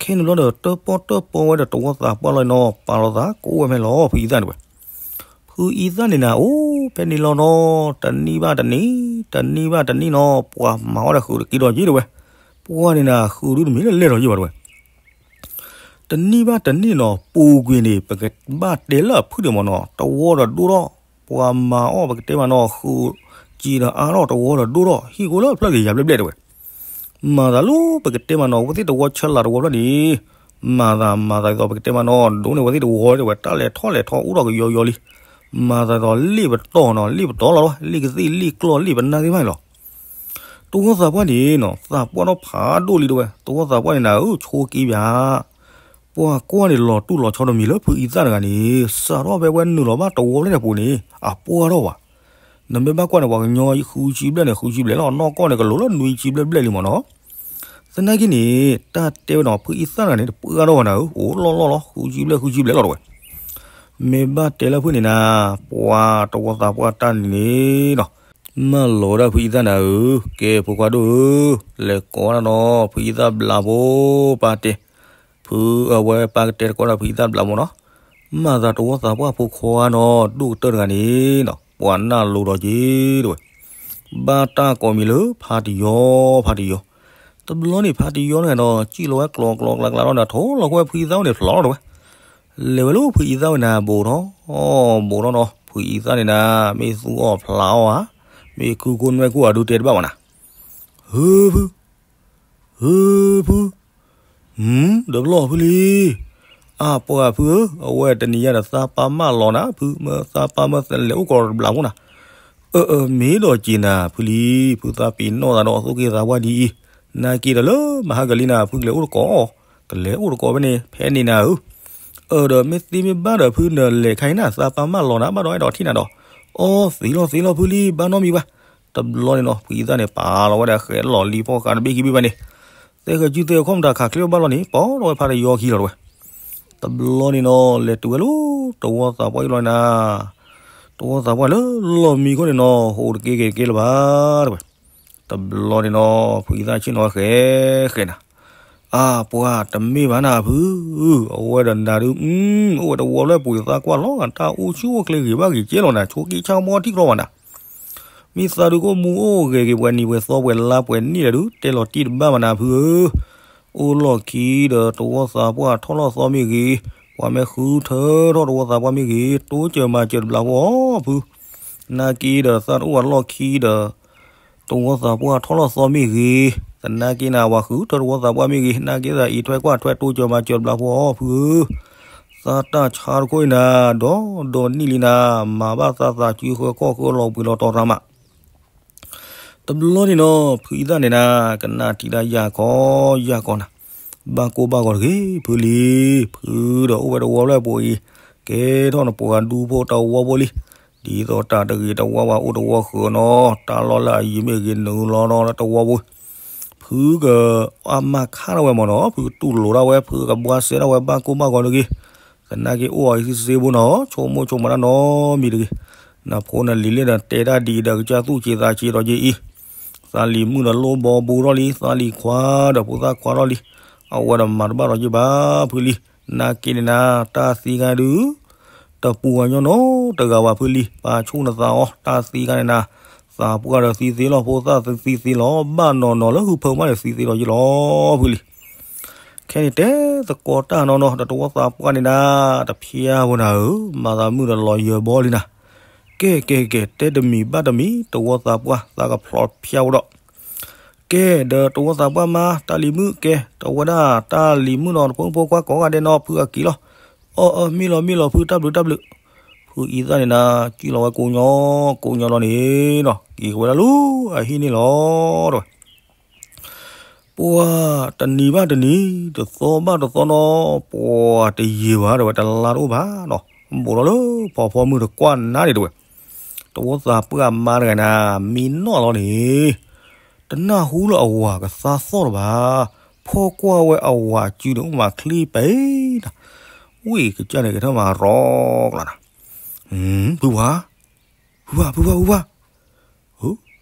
ခဲန့ၣ်ဘျီဒီး တၢၣ်ပီၣ်တၢၣ်ပီဝဲဒီးတဝီသးပှၢ်လီၤနီၤ ပာ်လီၤသးကအိၣ်ဝဲဖဲလီၤ ဖုအံသၣ်န့ၣ်တဝဲ, ဖုအံသၣ်န့ၣ်နၤ အိၣ်ဖဲန့ၣ်လီၤနီၤ တနံၣ်ဘၣ်တနံၣ် တနံၣ်ဘၣ်တနံၣ်နီၤ ပှၤမၤအီၣ်ဒီးဃုာ်တက့ဒီးက့တဝဲ, ပှၤန့ၣ်နၤ ဃုာ်ဒုတမံၤလၢလဲၢ်လီၤယ့ၤဘၣ်တဝဲ တနံၣ်ဘၣ်တနံၣ်နီၤ ပူၤကွံာ်န့ၣ် ပကဘၣ်တဲလၢအဖုန့ၣ်မ့ၢ်နီၤ တဝီဒီးဒိၣ်ထီၣ်, ပှၤမၤအီၣ်ပကတဲမ့ၢ်နီၤ ဃုာ်စံးဒီးအါထီၣ်တဝီဒီးဒိၣ်ထီၣ် ဟံၣ်ဃိလၢအဖျၢၣ်ဂ့ၤယၤဘျဲၣ်ဘျဲၣ်တဝဲ, မၤသးလၢပကတဲမ့ၢ်နီၤ ဝဲသ့ၣ်တဝီဆၢလၤတဝီဖျၢၣ်န့ၣ်, မၤသးမၤသးဒ်သိးပကတဲမ့ၢ်နီၤ ဒိၣ်န့ၢ်ဝဲသ့ၣ်တဝီတဝဲ တၢ်လဲၤထီၣ်လဲၤထီအိၣ်ထီၣ်ကယီယီလံ, မၤသးဒ်သိးလ့ၣ်ပတီၢ်နီၤ လ့ၣ်ပတီၢ်လီၤဝဲ လ့ၣ်ကသ့ၣ်လ့ၣ်ကျီၢ်လ့ၣ်ပနၢ်သ့ၣ်တဖၣ်န့ၣ်လီၤ တဝီသးပှၢ်န့ၣ်နီၤ သးပှၢ်ထီၣ်ဖးဒိၣ်လံတဝဲ တဝီသးပှၢ်န့ၣ်နၤဧၢ ဆိက့ပၠး, ပှၤကွၢ်န့ၣ်လီၤတူၢ်လီၤဆီတမံၤလၢဖုအံသၣ်တဂၤန့ၣ် စးထီၣ်ဖဲဝဲနုာ်လီၤဘၣ်တဝီဖျၢၣ်န့ၣ်အပူၤန့ၣ် အပှၢ်ထီၣ်ဘၣ်, နမ့ၢ်ဘၣ်ကွၢ်န့ၣ် ပှၤကညီဃုဆံဘျဲၣ်န့ၣ် ဃုဆံဘျဲၣ်လီၤ နီၢ်ကီၢ်န့ၣ် ကလိၤလၢနွံဆံဘျဲၣ်ဘျဲၣ်လံမ့ၢ်နီၤ, သနာ်က့န့ၣ် တၢ်တဲဝဲနီၤ ဖုအံသၣ်တဂၤန့ၣ် တပှၢ်ထီၣ်ဘၣ်နၤဧၢ အိၣ်လီၢ်လီၢ်လီၤ ဃုဆံဘျဲၣ်ဃုဆံဘျဲၣ်လီၤတဝဲ မ့ၢ်ဘၣ်တဲလၢဖုန့ၣ်နၤ, ပှၤတဝီသးပှၢ်တၢ်န့ၣ်န့ၣ်နီၤ, မၢလီၤဝဲဒၣ်ဖုအံသၣ်နၤဧၢ, ကဲဖိခွါဒိၣ်ဧၢ, လဲၤကိးဝဲဒၣ်နီၤ ဖုအံသၣ်ဘျးဖိ, ပၢ်တဲ, ဖုအဝဲပၢ်ကတဲတကိးဒၣ်ဖုအံသၣ်ဘျးဖိနီၤ, မၤသးတဝီသးပှၢ်ဖိခွါနီၤ ဒိၣ်ကတၢၢ်တဂၤန့ၣ်နီၤ ပှၤနၢ်လိၤဒီးက့ၤတဝဲ ဘၣ်တၢ်ကိးမံၤလၢဖါတယီ, ဖါတယီ, တဘျီန့ၣ်ဖါတယီန့ၣ်ဒီး စံၣ်လီၤဝဲကျီကျီကျါကျါလီၤဒီး ထိလီၤကွံာ်ဖုအံသၣ်ဝဲန့ၣ်ဖျိးလီၤတဝဲ, လဲၤဝဲလၢဖုအံသၣ်ဝဲန့ၣ် ဘူးထီၣ်, ဘူးထီၣ်နီၤ ဖုအံသၣ်န့ၣ်နၤ မ့ၢ်သူအီၣ်ဖျးအီၣ်ဧါ, မ့ၢ်ခုခိၣ်နွဲၣ်ခိၣ်အဒုးတဲတဘၣ်ဘၣ်နၤ, ဟၢဖု ဟၢဖု, ဒီးပလီၢ်ဖုလံ, အပှၤဖုဧၢ, အဝဲတနံၤညါဒီးသးပၢ်မၢလီၤနၤ ဖုမၢသးပၢ်မၢသလဲၤအိၣ်ကီးတဘျးဖိနၤ, အၢ အၢ မ့ၢ်ဒီးက့ၤနၤ ဖုလံ, ဖုသးပ့ၤနီၣ်သးဒီးသူၣ်က့သးပှၢ်ဒ်အံၤ, နာ်က့ဒီးလၢမဟါကလံနၤ ဖုကလဲၤအိၣ်တကိး, ကလဲၤအိၣ်တကိးဖဲန့ၣ် ဖဲန့ၣ်နၤဧၢ, အၢဒီးမ့ၢ်သ့မ့ၢ်ဘၣ်ဒီးဖုနလဲၤခါအံၤနၤ သးပၢ်မၢလီၤနၤ ဘၣ်ဒီးအဲၣ်ဒိးထံၣ်နၤဒီး, အီ သံလီၤသံလီၤဖုလံ ဘၣ်နီတမံၤဘၣ် တဘျီန့ၣ်နီၤ ဖုအံသၣ်န့ၣ် ပာ်လီၤဝဲဒၣ်ဃဲးလီၤလံၤဖိဃာ်တဘ့ၣ်ခံဘ့ၣ်ဘၣ်န့ၣ်, သဲဃဲးကုသဲဃဲးခီၣ်မတၤခးချ့ဘၣ်လီၤန့ၣ် ပာ်လီၤဝဲဖါတယီခံလီၤတဝဲ, တဘျီန့ၣ်နီၤ လဲၤတုၤဝဲလၢတဝီသးပှၢ်အံၤလီၤနၤ, တဝီသးပှၢ်လၢလီၢ်မံခိၣ်န့ၣ်နီၤ ဟိးတက့ၢ်က့ၤတက့ၢ်လၢၤဘၣ် တဝဲ, တဘျီန့ၣ်နီၤ ဖုအံသၣ်ဆ့ၣ်နီၤဃဲးဃဲးနၤ အါပှၤတမ့ၢ်ဘၣ်နၤဖု, အဝဲဒီးနၤဒုး အိၣ်ဝဲတဝီဖျၢၣ်ပူၤန့ၣ် သးကွၢ်လီၤဂာ်တၢ်အိၣ်ဆူၣ်အိၣ်ချ့ဂ့ၤဘၣ်ဂ့ၤကဲလီၤနၤ ဆိက့ဆါမီထံၣ်ကျီဘၣ်နၤ, မ့ၢ်သးဒုးကအိၣ်မူအိၣ်ဂဲၤက့ၤပှဲၤနံၤပှဲၤသီပှဲၤလါပှဲၤနံၣ်ဒီးဒုး တဲလီၤတံၢ်တဘၣ်ဘၣ်နၤဖုဧၢ, အိၣ်လီၢ်ခံဒီးတဝီသးပှၢ်ထီၣ်လီၢ်သီမ့ၢ်ဂ့ၤ, ပှၤမ့ၢ်ဃုထၢထီၣ်တဝီသးပှၢ်မ့ၢ်ဂ့ၤ တိစၢၤမၤစၢၤတဘျးဖိအီၤဖု, နာ်က့ဒီးသးတအိၣ်အလီၢ်ခံဒီး တဝီသးပှၢ်ထီၣ်လီၢ်သီမ့ၢ်ဂ့ၤ, သနာ်က့နၤ ပှၤဃုထၢတဝီသးပှၢ်မ့ၢ်ဂ့ၤ, နာ်က့သးအံးထွဲကွၢ်ထွဲတိစၢၤမၤစၢၤတဘျးဖိအီၤဖုဧၢ, သးတၢ်ဆါတခိၣ်အံၤနၤ ဒီဒီနံၣ်လံနၤ, မၤဘၣ်သးသးစုဃၢခီၣ်ဃၢလီၤပှ့ၤလီၤတီၤသးမး တဘျီန့ၣ်နီၤ ဖုအံသၣ်န့ၣ်နၤ ကနၣ်ထံၣ်ဒၣ်ယၢ်ကီယၢ်ကီနၤ, ဘၣ်ကိၢ်ဘၣ်ဂီၤတဂ့ၤ ဖုလံ, ဖုဒီးအိၣ်ဝဲတဝီဖျၢၣ်ပူၤအံၤ, ကဲထီၣ်နပှၤဒူဖိတဝီဖိလံ, ဒ်သိးတၢ်တဂ့ၤတဝါဝါအိၣ်တဝီဃၢၤနီၤ, တၢ်လီၢ်လၢအယံၤမ့ၢ်ဂ့ၤ နုာ်လီၤနီၤလၢတဝီပူၤ, ဖုကအမၤခါထီၣ်ဝဲမ့ၢ်နီၤ, ဖုကတူၢ်လိာ်ထီၣ်ဝဲ ဖုကဘှါစဲထီၣ်ဝဲ ဘၣ်ကိၢ်ဘၣ်ဂီၤတဂ့ၤ, သနာ်က့အိၣ်အီၤအံၤသ့စ့ဘိနီၤ, ဆိကမိၣ်ဆိကမးတၢ်နီတမံၤတဂ့ၤ. နဖိနလံၤလၢဒီးတဲတၢ်ဒ်အံၤဒီး ကစၢ်သူၣ်က့သးက့ဒီးက့အံၤ, သးလံၤမုၣ်ဒီးလိၣ်ဘီဘူးထီၣ်လံ, သးလံၤခွါဒီးဖိသၣ်ခွါထီၣ်လံ, အဝဲဒီးမၤတဘၣ်ဒီးက့ဘၣ်ဖုလံ. နာ်က့န့ၣ်နၤ တၢ်သံဂၤဒုး တပူၤဝဲညီနီတဂၤဘၣ်ဖုလံ, ပာ်ဆူၣ်နသးအီၤ, တၢ်သံဂၤန့ၣ်နၤ, သးပှၢ်ဒီးသံသ့လီၤ, ဖိသၣ်သံသ့လီၤ, ဘၣ်နီၢ်နီၢ်လၢဟုဖၢမးန့ၣ်သံသ့ဒီးယ့လီၤဖုလံ. ခဲန့ၣ်တဲသကိးတၢ်နီၢ်နီၢ် ဒီးတဝီသးပှၢ်န့ၣ်နၤ, တဖျါဝဲနၤဧၢ, မၤသးမုၢ်ဒီးလီၤယၢၤဘီလံနၤ. ကဲကဲကဲ တဲတမံၤဘၣ်တမံၤ တဝီသးပှၢ်သးကဖျိးဖျါဝဲဒီး ကဲ ဒီးတဝီသးပှၢ်မါ တၢ်လံၤမုၣ်ကဲ, တဝဲဒၣ်တၢ်လံၤမုၣ်နီၤ တဖိမုၣ်ဖိခွါကိးဂၤဒဲးနီၤ ဖုအက့ၤလီၤ. အၢ အၢ မ့ၢ်လီၤ မ့ၢ်လီၤ ဖုတၢ်ဘျုးတၢ်ဘျုး. ဖုအံသၣ်န့ၣ်နၤ ကံၣ်လီၤဝဲကိးညီ ကိးညီလီၤန့ၣ်နီၤ က့ၤဝဲဒၣ်လၢအဟံၣ်န့ၣ်လီၤ တဲဝဲ. ပှၤတနံၤဘၣ်တနံၤ တသီဘၣ်တသီနီၤ ပှၤတယံာ်ဘၣ် တဲဝဲ တလါတအိၣ်ဘၣ်နီၤ ဘူးထီၣ်လၢဖီဖီမုၢ်တကွၢ်နၤန့ၣ် တဲဝဲ. တဝီသးပှၢ်မါတဂၤနၤ မံနီၢ်လီၤန့ၣ် တနၢ်ဟူလၢအဝၤကသါသီၣ်လၢၤဘၣ်. ဖီကွၢ်ဝဲအဝၤစုန့ၣ် အိၣ်မးချ့ပှဲၤနၤ, ဝံၣ်ကစၢ်န့ၣ် ကထၢၣ်မၤရီကျါနၤ, ဖုဝါ ဖုဝါ ဖုဝါ ဖုဝါ,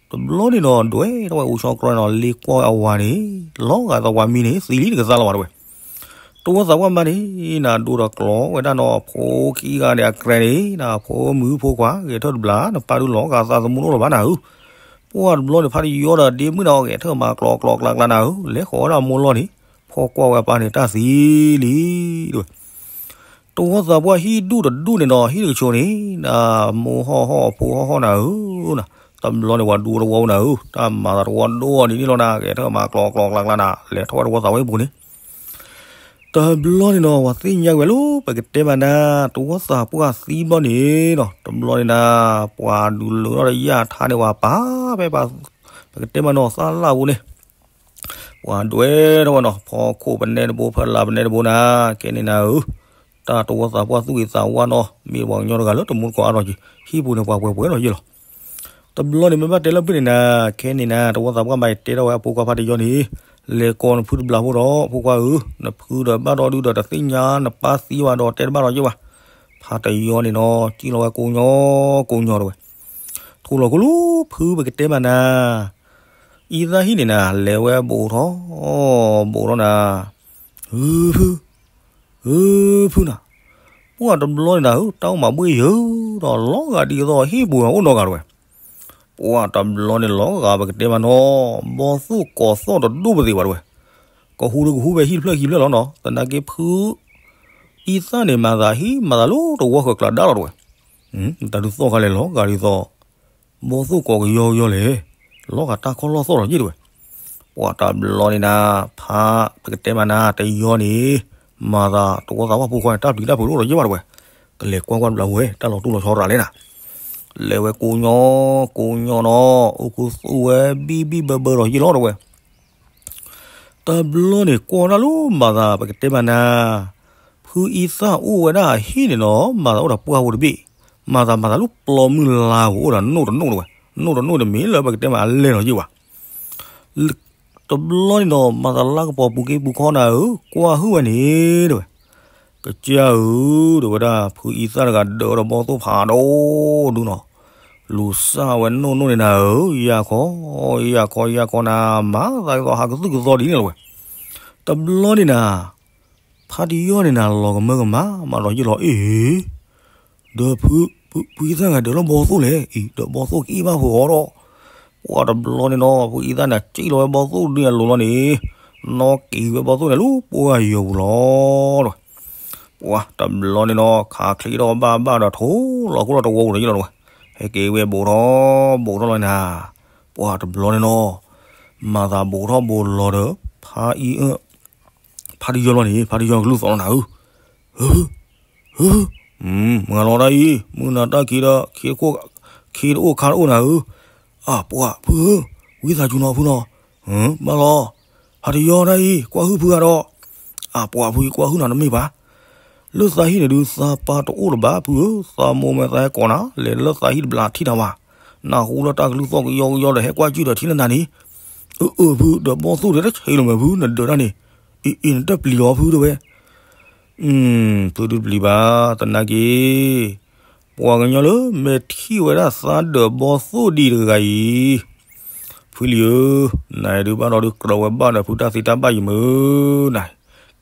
တဘျီန့ၣ်နီၤ ဒွဲၣ်ထီၣ်ဝဲအိၣ်ဆီကြီနီၤ လ့ကွၢ်ဝဲအဝၤန့ၣ် လီၤဂာ်သးဝၤမံန့ၣ် သံလံတကသါလီၤဘၣ်တဲဝဲ. တဝီသးပှၢ်မါန့ၣ် နၤဒိၣ်ဒီးကျီဝဲဒၣ်နီၤ အဖိခံဂၤန့ၣ် အကြဲန့ၣ် နဖိမုၣ်ဖိခွါ ဂဲၤထၢၣ်တဘျီ နပၢ်ဒုးလီၤဂာ်သးသမူတအိၣ်လၢၤဘၣ်နၤဧၢ. ပှၢ်တဘျီန့ၣ် ဖါတယီဒီးဒ့မုၣ်နၤ ဂဲၤထၢၣ်မၤကျီကျီကျါကျါနၤဧၢ လဲၤဃီၤဝဲဒၣ်မိၢ်လီၢ်န့ၣ် ဖီကွၢ်ဝဲအပၢ်န့ၣ် တၢ်သံလံ တဲဝဲ. တဝီသးပှၢ်ဟံၣ်ဒူၣ်တဒူၣ်န့ၣ်နီၤ ဟံၣ်တကဆိးန့ၣ် နမိၢ်ဟီၣ်ဟီၣ်အဖိဟီၣ်ဟီၣ်နၤဧၢ, တဘျီန့ၣ် ပှၤဒူတဝီနၤဧၢ, တၢ်မၤသးတဝီဒိၣ်အီၤဒ်န့ၣ်လီၤနၤ, ဂဲၤထၢၣ်မၤကျီကျီကျါကျါနၤ လဲၤထီၣ်ဝဲတဝီသးဝဲပူၤန့ၣ် တဘျီန့ၣ်နီၤ ပှၤသ့ၣ်ညါဝဲလၢ ပကတဲမးနၤ တဝီသးပှၢ်သံဘျီန့ၣ်နီၤ တဘျီန့ၣ်နၤ ပှၤဒုးလၢထီၣ်ဒီးယၣ်ထါန့ၣ် ပှၤပာ်ဖဲ ပကတဲမးနီၤ သၣ်လၣ်ပူၤန့ၣ် ပှၤဒွဲၣ်ထီၣ်ဝဲနီၤ ဖီခိၣ်ပနဲတဘိ ဖီလာ်ပနဲတဘိနၤ, ခဲန့ၣ်နၤဧၢ, တၢ်တဝီသးပှၢ်သူၣ်ဂ့ၤသးဝါနီၤ မ့ၢ်ပှၤကညီတဂၤလၢတမူတကိးအါထီၣ်က့ၤ ဟံၣ်ပူၤန့ၣ်ပှၤပှဲၤပှဲၤလီၤယ့ၢ်လီၤ. တဘျီန့ၣ်မ့ၢ်ဘၣ်တဲလၢဖုန့ၣ်နၤ, ခဲန့ၣ်နၤ တဝီသးပှၢ်မါအံၤတဲထီၣ်ဝဲအဖိခွါဖါတယီန့ၣ်, လဲၤကိးနဖုတဘျီဖိဒီး ဖိခွါဧၢ, နဖုဒီးဘၣ်ဒီဒုဒီး တသ့ၣ်ညါနပၢ်သံဘၣ်ဒီး တဲတဘၣ်ဒီးယ့ၢ်ဘၣ်. ဖါတယီန့ၣ်နီၤ ကံၣ်လီၤဝဲကိးညီ ကိးညီတဲဝဲ, ထိၣ်လီၤခိၣ်လၢဖုပကတဲမးနၤ အံသၣ်ဟံၣ်န့ၣ်နၤ လဲၤဝဲဘူးထီၣ် ဘူးထီၣ်နၤ, ဧၢ ဖု, ဧၢ ဖုနၤ, ပှၢ်တဘျီန့ၣ်နၤဧၢ တၢ်အိၣ်မးဘှ့ၣ်ယၢၤဒီး လီၤဂာ်ဒ်သိးဟံၣ်ပူၤ အိၣ်နီတဂၤတဲဝဲ. ပှၢ်တဘျီန့ၣ်လီၤဂာ်ပကတဲမးနီၤ ဘီသိၣ်ကိးသီၣ်တဒိၣ်ပသ့ၣ်ဘၣ်တဲဝဲ. ကဟူဒီးကဟူဖဲဟံၣ်တဖျၢၣ်ခံဖျၢၣ်လီၤနီၤ သနာ်က့ဖု အံသၣ်န့ၣ် မၤသးဟံၣ်မၤသးလၢတဝီဃၢၤကျါဒါလီၤတဲဝဲ. တၢ်ဒုးသီၣ်ခါလဲၣ်လီၤဂာ်ဒ်သိး ဘီသိၣ်ကိးကယီကယီလဲၣ်, လီၤဂာ်တၢ်ခီၣ်လီၢ်သီၣ်လီၤယ့ၢ်တဲဝဲ. ပှၢ်တဘျီန့ၣ်နၤ ဖါ ပကတဲမးနၤ တယီန့ၣ် မၤသးတဝီသးပှၢ်ဖိခွါန့ၣ် တၢ်ပျံၤတၢ်ဖုးတအိၣ်ဒီးယ့ၢ်ဘၣ်တဲဝဲ. ကလဲၤကွၢ်ကွၢ်တဘျီဝဲ တၢ်လီၤတူၢ်လီၤဆီရၤလဲၣ်နၤ, လဲၤဝဲကိးညီ ကိးညီနီၤ အိၣ်ခူသူၣ်ဝဲ ဘံၣ်ဘံၣ်ဘၢဘၢဒီးယ့ၢ်လီၤတဲဝဲ. တဘျီန့ၣ် ကွၢ်ဒၣ်လၢမၤသး ပကတဲမးနၤ, ဖုအံသၣ်အိၣ်ဝဲဒၣ်အဟံၣ်န့ၣ်နီၤ မၤသးအိၣ်ဒီးပှၢ်ဖိတဘ့ၣ်, မၤသးမၤသးလၢပျီမုၢ်လါပူၤအိၣ်ဒီးနိၣ်တနိၣ်တဲဝဲ, နိၣ်တနိၣ်န့ၣ်မ့ၢ်လၢပကတဲမးအလဲၢ်လီၤယ့ၢ်ဝဲ. တဘျီန့ၣ်နီၤ မၤသးလၢကပီၤပူၤက့ပူၤခီနၤဧၢ, ကွၢ်ဟုၣ်ဝဲန့ၣ်တဲဝဲ. ကစၢ်ဧၢ တဲဝဲဒၣ် ဖုအံသၣ်တဂၤဒၢးဒီးဘီသိၣ်ဖးဒိၣ်ဒုနီၤ, လူၤစၢ်ဝဲနိၣ်နိၣ်န့ၣ်နၤဧၢ, ယၢ်ခီ ယၢ်ခီ ယၢ်ခီနၤ, မၤသးဒ်သိးဟးကသုၣ်ကသီဒ်န့ၣ်လီၤဝဲ. တဘျီန့ၣ်နၤ ဖါတယီန့ၣ်နၤ လီၤကမၢကမၣ်မးဒီးယ့ၢ်လီၤအ့ၣ် ဒီးဖု ဖုအံသၣ်ဂၤဒၢးလၢဘီသိၣ်လဲၣ်အံၤ ဒီးဘီသိၣ်ကအ့ၣ်ဘၣ်ဖုအီၤဒီး, ပှၢ်တဘျီန့ၣ်နီၤ ဖုအံသၣ်န့ၣ် စံၣ်လီၤဝဲဘီသိၣ်ဒုန့ၣ်အလိၤလီၤန့ၣ်, နီၣ်က့ၤဝဲဘီသိၣ်န့ၣ်လၢပှၢ်ယီၤပူၤလီၤတဲဝဲ. ပှၢ်တဘျီန့ၣ်နီၤ ခးချ့ထီၣ်ဘၣ်ဘၣ်ဒီးထိၣ်လီၤခိၣ်လီၤတဝီပူၤဒီးယ့ၢ်လီၤတဲဝဲ. ဟဲက့ၤဝဲဘူးထီၣ် ဘူးထီၣ်လီၤနၤ, ပှၢ်တဘျီန့ၣ်နီၤ မၤသးဘူးထီၣ်ဘူးလီၤဒီး ဖါအံ ဖါတယီလီၤန့ၣ် ဖါတယီကလုၢ်သီၣ်လီၤနၤဧၢ, ဧၢ ဧၢ မုၢ်ဂၤလီၤတၢ်အံၤ မုၢ်နၤတၢ်ခံးဒီး ခံတအိၣ်ခါတအိၣ်နၤဧၢ, အၢ ပှၢ်ဖုဧၢ, ဝံသးစူၤနီၤဖုနီၤ, ဘၣ်လီၤ, ဖါတယီတၢ်အံၤ ကွၢ်ဟုၣ်ဖုဂၤဒီး, အၢ ပှၢ်ဖုကွၢ်ဟုၣ်နၤတမ့ၢ်ဘၣ် လၢသးဟံၣ်န့ၣ်ဒုး သးပၢ်တအိၣ်လၢၤဘၣ်ဖုဧၢ, သးမိၢ်မဲာ်သးဟဲကိးနၤ လဲၤလၢသးဟံၣ်တဘျီထံၣ်နၤဘၣ်, နၢ်ဟူလၢတၢ်ကလုၢ်သီၣ်ကယီကယီဒီး ဟဲကွၢ်ကၠုၢ်ဒီးထံၣ်လၢနၤန့ၣ်, အၢ အၢ ဖု ဒီးဘီၣ်သိၣ်ဒီးတဆံးလီၤမ့ၢ်ဖု နဒၢးတၢ်န့ၣ်, အ့ အ့ နတပျံၤလီၤဖုတဲဝဲ. ဖုဒုးတပျံၤဘၣ်, သနာ်က့ ပှၤကညီလၢမဲာ်ထံၣ်ဝဲဒၣ်သးဒၢးဘီသိၣ်ဒံးတဂၤအံၤ, ဖုလံၤဧၢ, နဒုးဘၣ်ဒီးဒုးကြၢးဝဲဘၣ်ဒီးဖုတၢ်သ့တၢ်ဘၣ်ယံၤမုၢ်နၤ,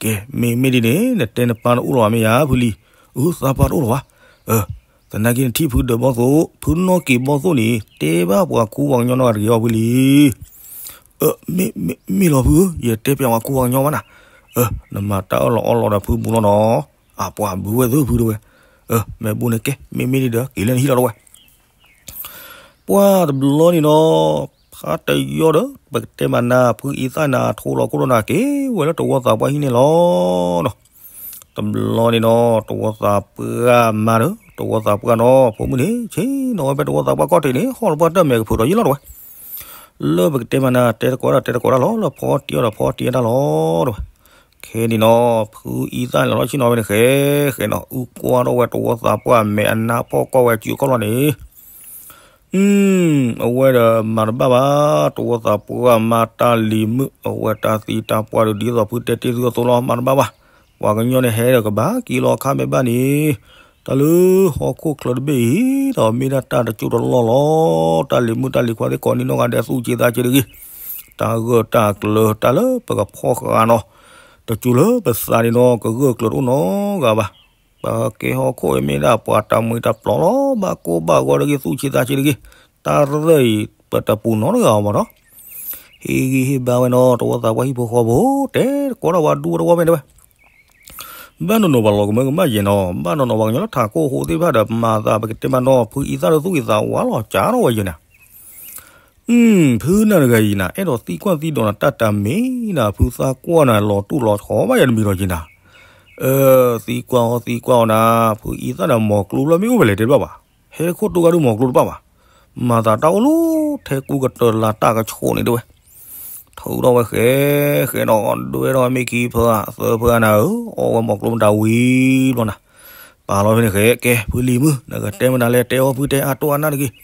ကဲ မ့မ့ၢ်ဒ်န့ၣ် နတဲနပၢ်တအိၣ်လီၤဘၣ်မ့ၢ်ဧါ ဖုလံၤ, အၢ သးပၢ်တအိၣ်လီၤဘၣ်, အၢ သနာ်က့နထံၣ်ဖုဒၢးဘီသိၣ် ဖုနီၢ်က့ၤဘီသိၣ်န့ၣ် တဲဘၣ်ပှၤခူပှၤကညီနီတဂၤအံၤအီၤဖုလံၤ, အၢ မ့ၢ်လီၤဖုဧၢ, ယတဲပၠးပှၤခူပှၤကညီမးနၤ, အၢ နမၤတၢ်အၢၣ်လီၤအီလီၤဒီးဖုဘူးလီၤနီၤ, အပှၤဘူးဝဲသုဖုတဝဲ, အၢ မ့ၢ်ဘူးန့ၣ်ကဲ မ့မ့ၢ်ဒ်ဒီးက့ၤလၢနဟံၣ်လီၤတဝဲ ပှၢ်တဘျီန့ၣ်နီၤ, ဖးတယီဒီး ပကတဲမးနၤ ဖုအံသၣ်နၤ ထိလီၤခိၣ်ဒီးနၤက့ၤဝဲလၢတဝီသးပှၢ်ဟံၣ်န့ၣ်လီၤနီၤ, တဘျီန့ၣ်နီၤ တဝီသးပှၢ်မါဒီး တဝီသးပှၢ်နီၤ ဖိမုၣ်န့ၣ် ဆ့ၣ်နီၤဝဲဖဲတဝီသးပှၢ်ခီၣ်ထံးန့ၣ် ဟီၣ်တပှၢ်တၢၢ်မဲာ်ကဖုးဒီးယံၤလီၤတဝဲ လၢပကတဲမးနၤ တဲတကိးဒၣ်တဲတကိးဒၣ်လီၤ လၢဖီတံၢ်အီၤဒီးဖီတံၢ်အတၢ်လီၤတဝဲ, ခဲန့ၣ်နီၤ ဖုအံသၣ်န့ၣ်လီၤဆ့ၣ်နီၤဝဲန့ၣ် ဃဲဃဲနီၤ အုၣ်ကွၢ်ထီၣ်ဝဲတဝီသးပှၢ်မဲာ်အနါဖီၣ်ကွၢ်ဝဲစုခီၣ်လီၤန့ၣ် အဝဲဒီးမၤတဘၣ်ဘၣ် တဝီသးပှၢ်မါတၢ်လံၤမုၣ် အဝဲတၢ်သံတၢ်ပှၢ်ဒီးဒ်သိးဖုတဲတ့ၢ်သုအသိးလီၤ မၤတဘၣ်ဘၣ်, ပှၤကညီန့ၣ်ဟဲဒီးကဘၣ်က့ၤလီၤခါမဲာ်ဘၣ်န့ၣ်, တၢ်လၢဟီၣ်ခိၣ်ချၢတဘ့ၣ်အံၤဒီးမ့ၢ်ဒၣ်တၢ်တကၠိၢ်တလီၢ်လီၤ, တၢ်လံၤမုၣ်တၢ်လံၤခွါသ့ၣ်ကိးနံၤနီၢ်ဂၤဒဲးသူၣ်ဆ့သးဆ့တဂ့ၤ, တၢ်ဂၢၢ်တၢ်ကျၢၤတၢ်လၢပကဖီၣ်ဃာ်နီၤ, တစိၤလၢပသးန့ၣ်နီၤ ကဂၢၢ်ကျၢၤတအိၣ်နီတဂၤဘၣ် ပကဲဟီၣ်ခိၣ်အံၤမ့ၢ်ဒၣ်ပှၤတမှံၤတပျီၤလီၤ ဘၣ်ကိၢ်ဘၣ်ဂီၤတဂ့ၤ သူၣ်ဆ့သးဆ့တဂ့ၤ, တၢ်ရၢၢ်အံၤ ပတပူၤနီတဂၤအီၤဘၣ်ဒီး, ဟ့ၣ်ဂံၢ်ဟ့ၣ်ဘါဝဲနီၤ တဝီသးပှၢ်ဟံၣ်ဖိဃီဖိ တဲတကိးဒၣ်ဝဲဒူဝဲတဝီဖဲန့ၣ်ဝဲ, ဘၣ်နီၢ်နီၢ်ပှၤလီၤကမၢကမၣ်ယဲၢ်နီၤ ဘၣ်နီၢ်နီၢ်ပှၤကညီလၢထးခိၣ်အဃိသ့ၣ်တဖၣ်ဒီး မၤသးပကတဲမးနီၤ ဖုအံသၣ်လၢသူၣ်ဂ့ၤသးဝါလီၤ ကၢ်ထီၣ်ဝဲယဲၢ်နၤ ဖုနၤတဂၤအံၤနၤ အဲၣ်ဒိးသံကွၢ်သံဒိးနၤ တၢ်တမံၤနၤ ဖုသးကွၢ်နၤ လီၤတူၢ်လီၤဆီဘၣ်ယၤတမံၤဒီးက့ၤနၤ, အၢ သံကွၢ်အီၤသံကွၢ်အီၤနၤ ဖုအံသၣ်နၤ မီၤကျိၤဘျီမ့ၢ်အိၣ်ဖဲလဲၣ်တဲတဘၣ်ဘၣ်, ဟဲခိၣ်တိၢ်ဂၤဒုးမီၤကျိၤတဘၣ်ဘၣ်, မၤသးတၢ်အိၣ်လၢထဲကူကတၢၢ်လၢတၢ်ကဆိးန့ၣ်တဲဝဲ ထုးထီၣ်ဝဲဃဲ ဃဲနီၤ ဒွဲထီၣ်ဝဲမ့ၢ်ခံဖၢအသၢဖၢနၤဧၢ, အီၣ်ဝဲမီၤကျိၤမတၤဝံၤဘျီနၤ, ပာ်လီၤဖဲန့ၣ်ဃဲ ကဲ ဖုလံၤမုၣ် နကတဲမနုၤလဲၣ် တဲအီၣ်ဖုတဲအါတိၢ်အါနၢ်တဂ့ၤ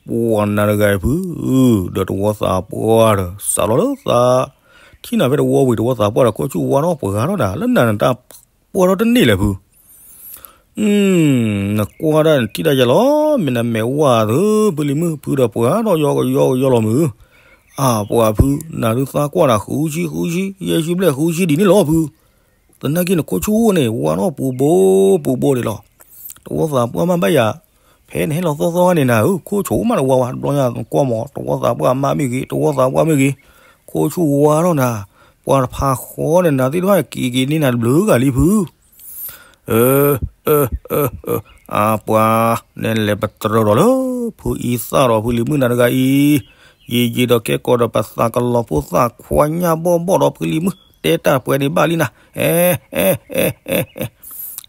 ပှၤနၤတဂၤအံၤဖု, ဒီးတဝီသးပှၢ်ဒီး စးလီၤလၢသး, ထံၣ်နၤဖဲတဝီဝံၤ တဝီသးပှၢ်ဒီး ခိၣ်ဆူၣ်ဝါထီၣ်ပှဲၤထီၣ်နၤ လၢနၤနတၢ်ပှၢ်ထီၣ်တန့ၢ်လဲၣ်ဖု, နကွၢ်ဒၣ်နထံၣ်ဒၣ်ယဲလီၤ မ့ၢ်နမဲာ်ဝါသု ဖုလံၤမုၣ် ဖုဒီးပှၤထီၣ်ယီကယီကယီလီၤမုၢ်, အါပှၤဖု နၤဒုးသးကွၢ်နၤဃုဆံဃုဆံ ယဲၢ်ဆံဘျဲၣ်ဃုဆံဒ်န့ၣ်လီၤဖု သနာ်က့နခိၣ်ဆူၣ်န့ၣ် ဝါထီၣ်ပူၤဘိပူၤဘိန့ၣ်လီၤ. တဝီသးပှၢ်မးဘၣ်ယၤ, ဖဲနဟဲလီၤသီသီန့ၣ်နၤဧၢ ခိၣ်ဆိးမးနဝါဝါ တဘျီညါနကွၢ်မး တဝီသးပှၢ်မးမ့ၢ်ဂ့ၤ တဝီသးပှၢ်မ့ၢ်ဂ့ၤ, ခိၣ်ဆူၣ်ဝါထီၣ်နၤ, ပှၤတဖးဃီန့ၣ် နၤသ့ၣ်တဖၣ်က့ၤက့ၤန့ၢ်နၤတဘျုးဂၤလံဖု အၢ အၢ အၢ အၢ အါပှၤ နဲလဲၤပတြၢၤဒီးလၢ ဖုအံသၣ်ဒီးဖုလံၤမုၣ်နၤတဂၤအံၤ, ယံာ်ယံာ်ဒီးကဲကီးဒီးပသးကလီၤဖိသၣ်ခွါညၣ်ဘီၣ်ဘီၣ်ဒီးဖုလံၤမုၣ် တဲတၢ်ပှဲၤန့ၣ်ဘၣ်လံနၤ, အဲ အဲ အဲ အဲ အဲ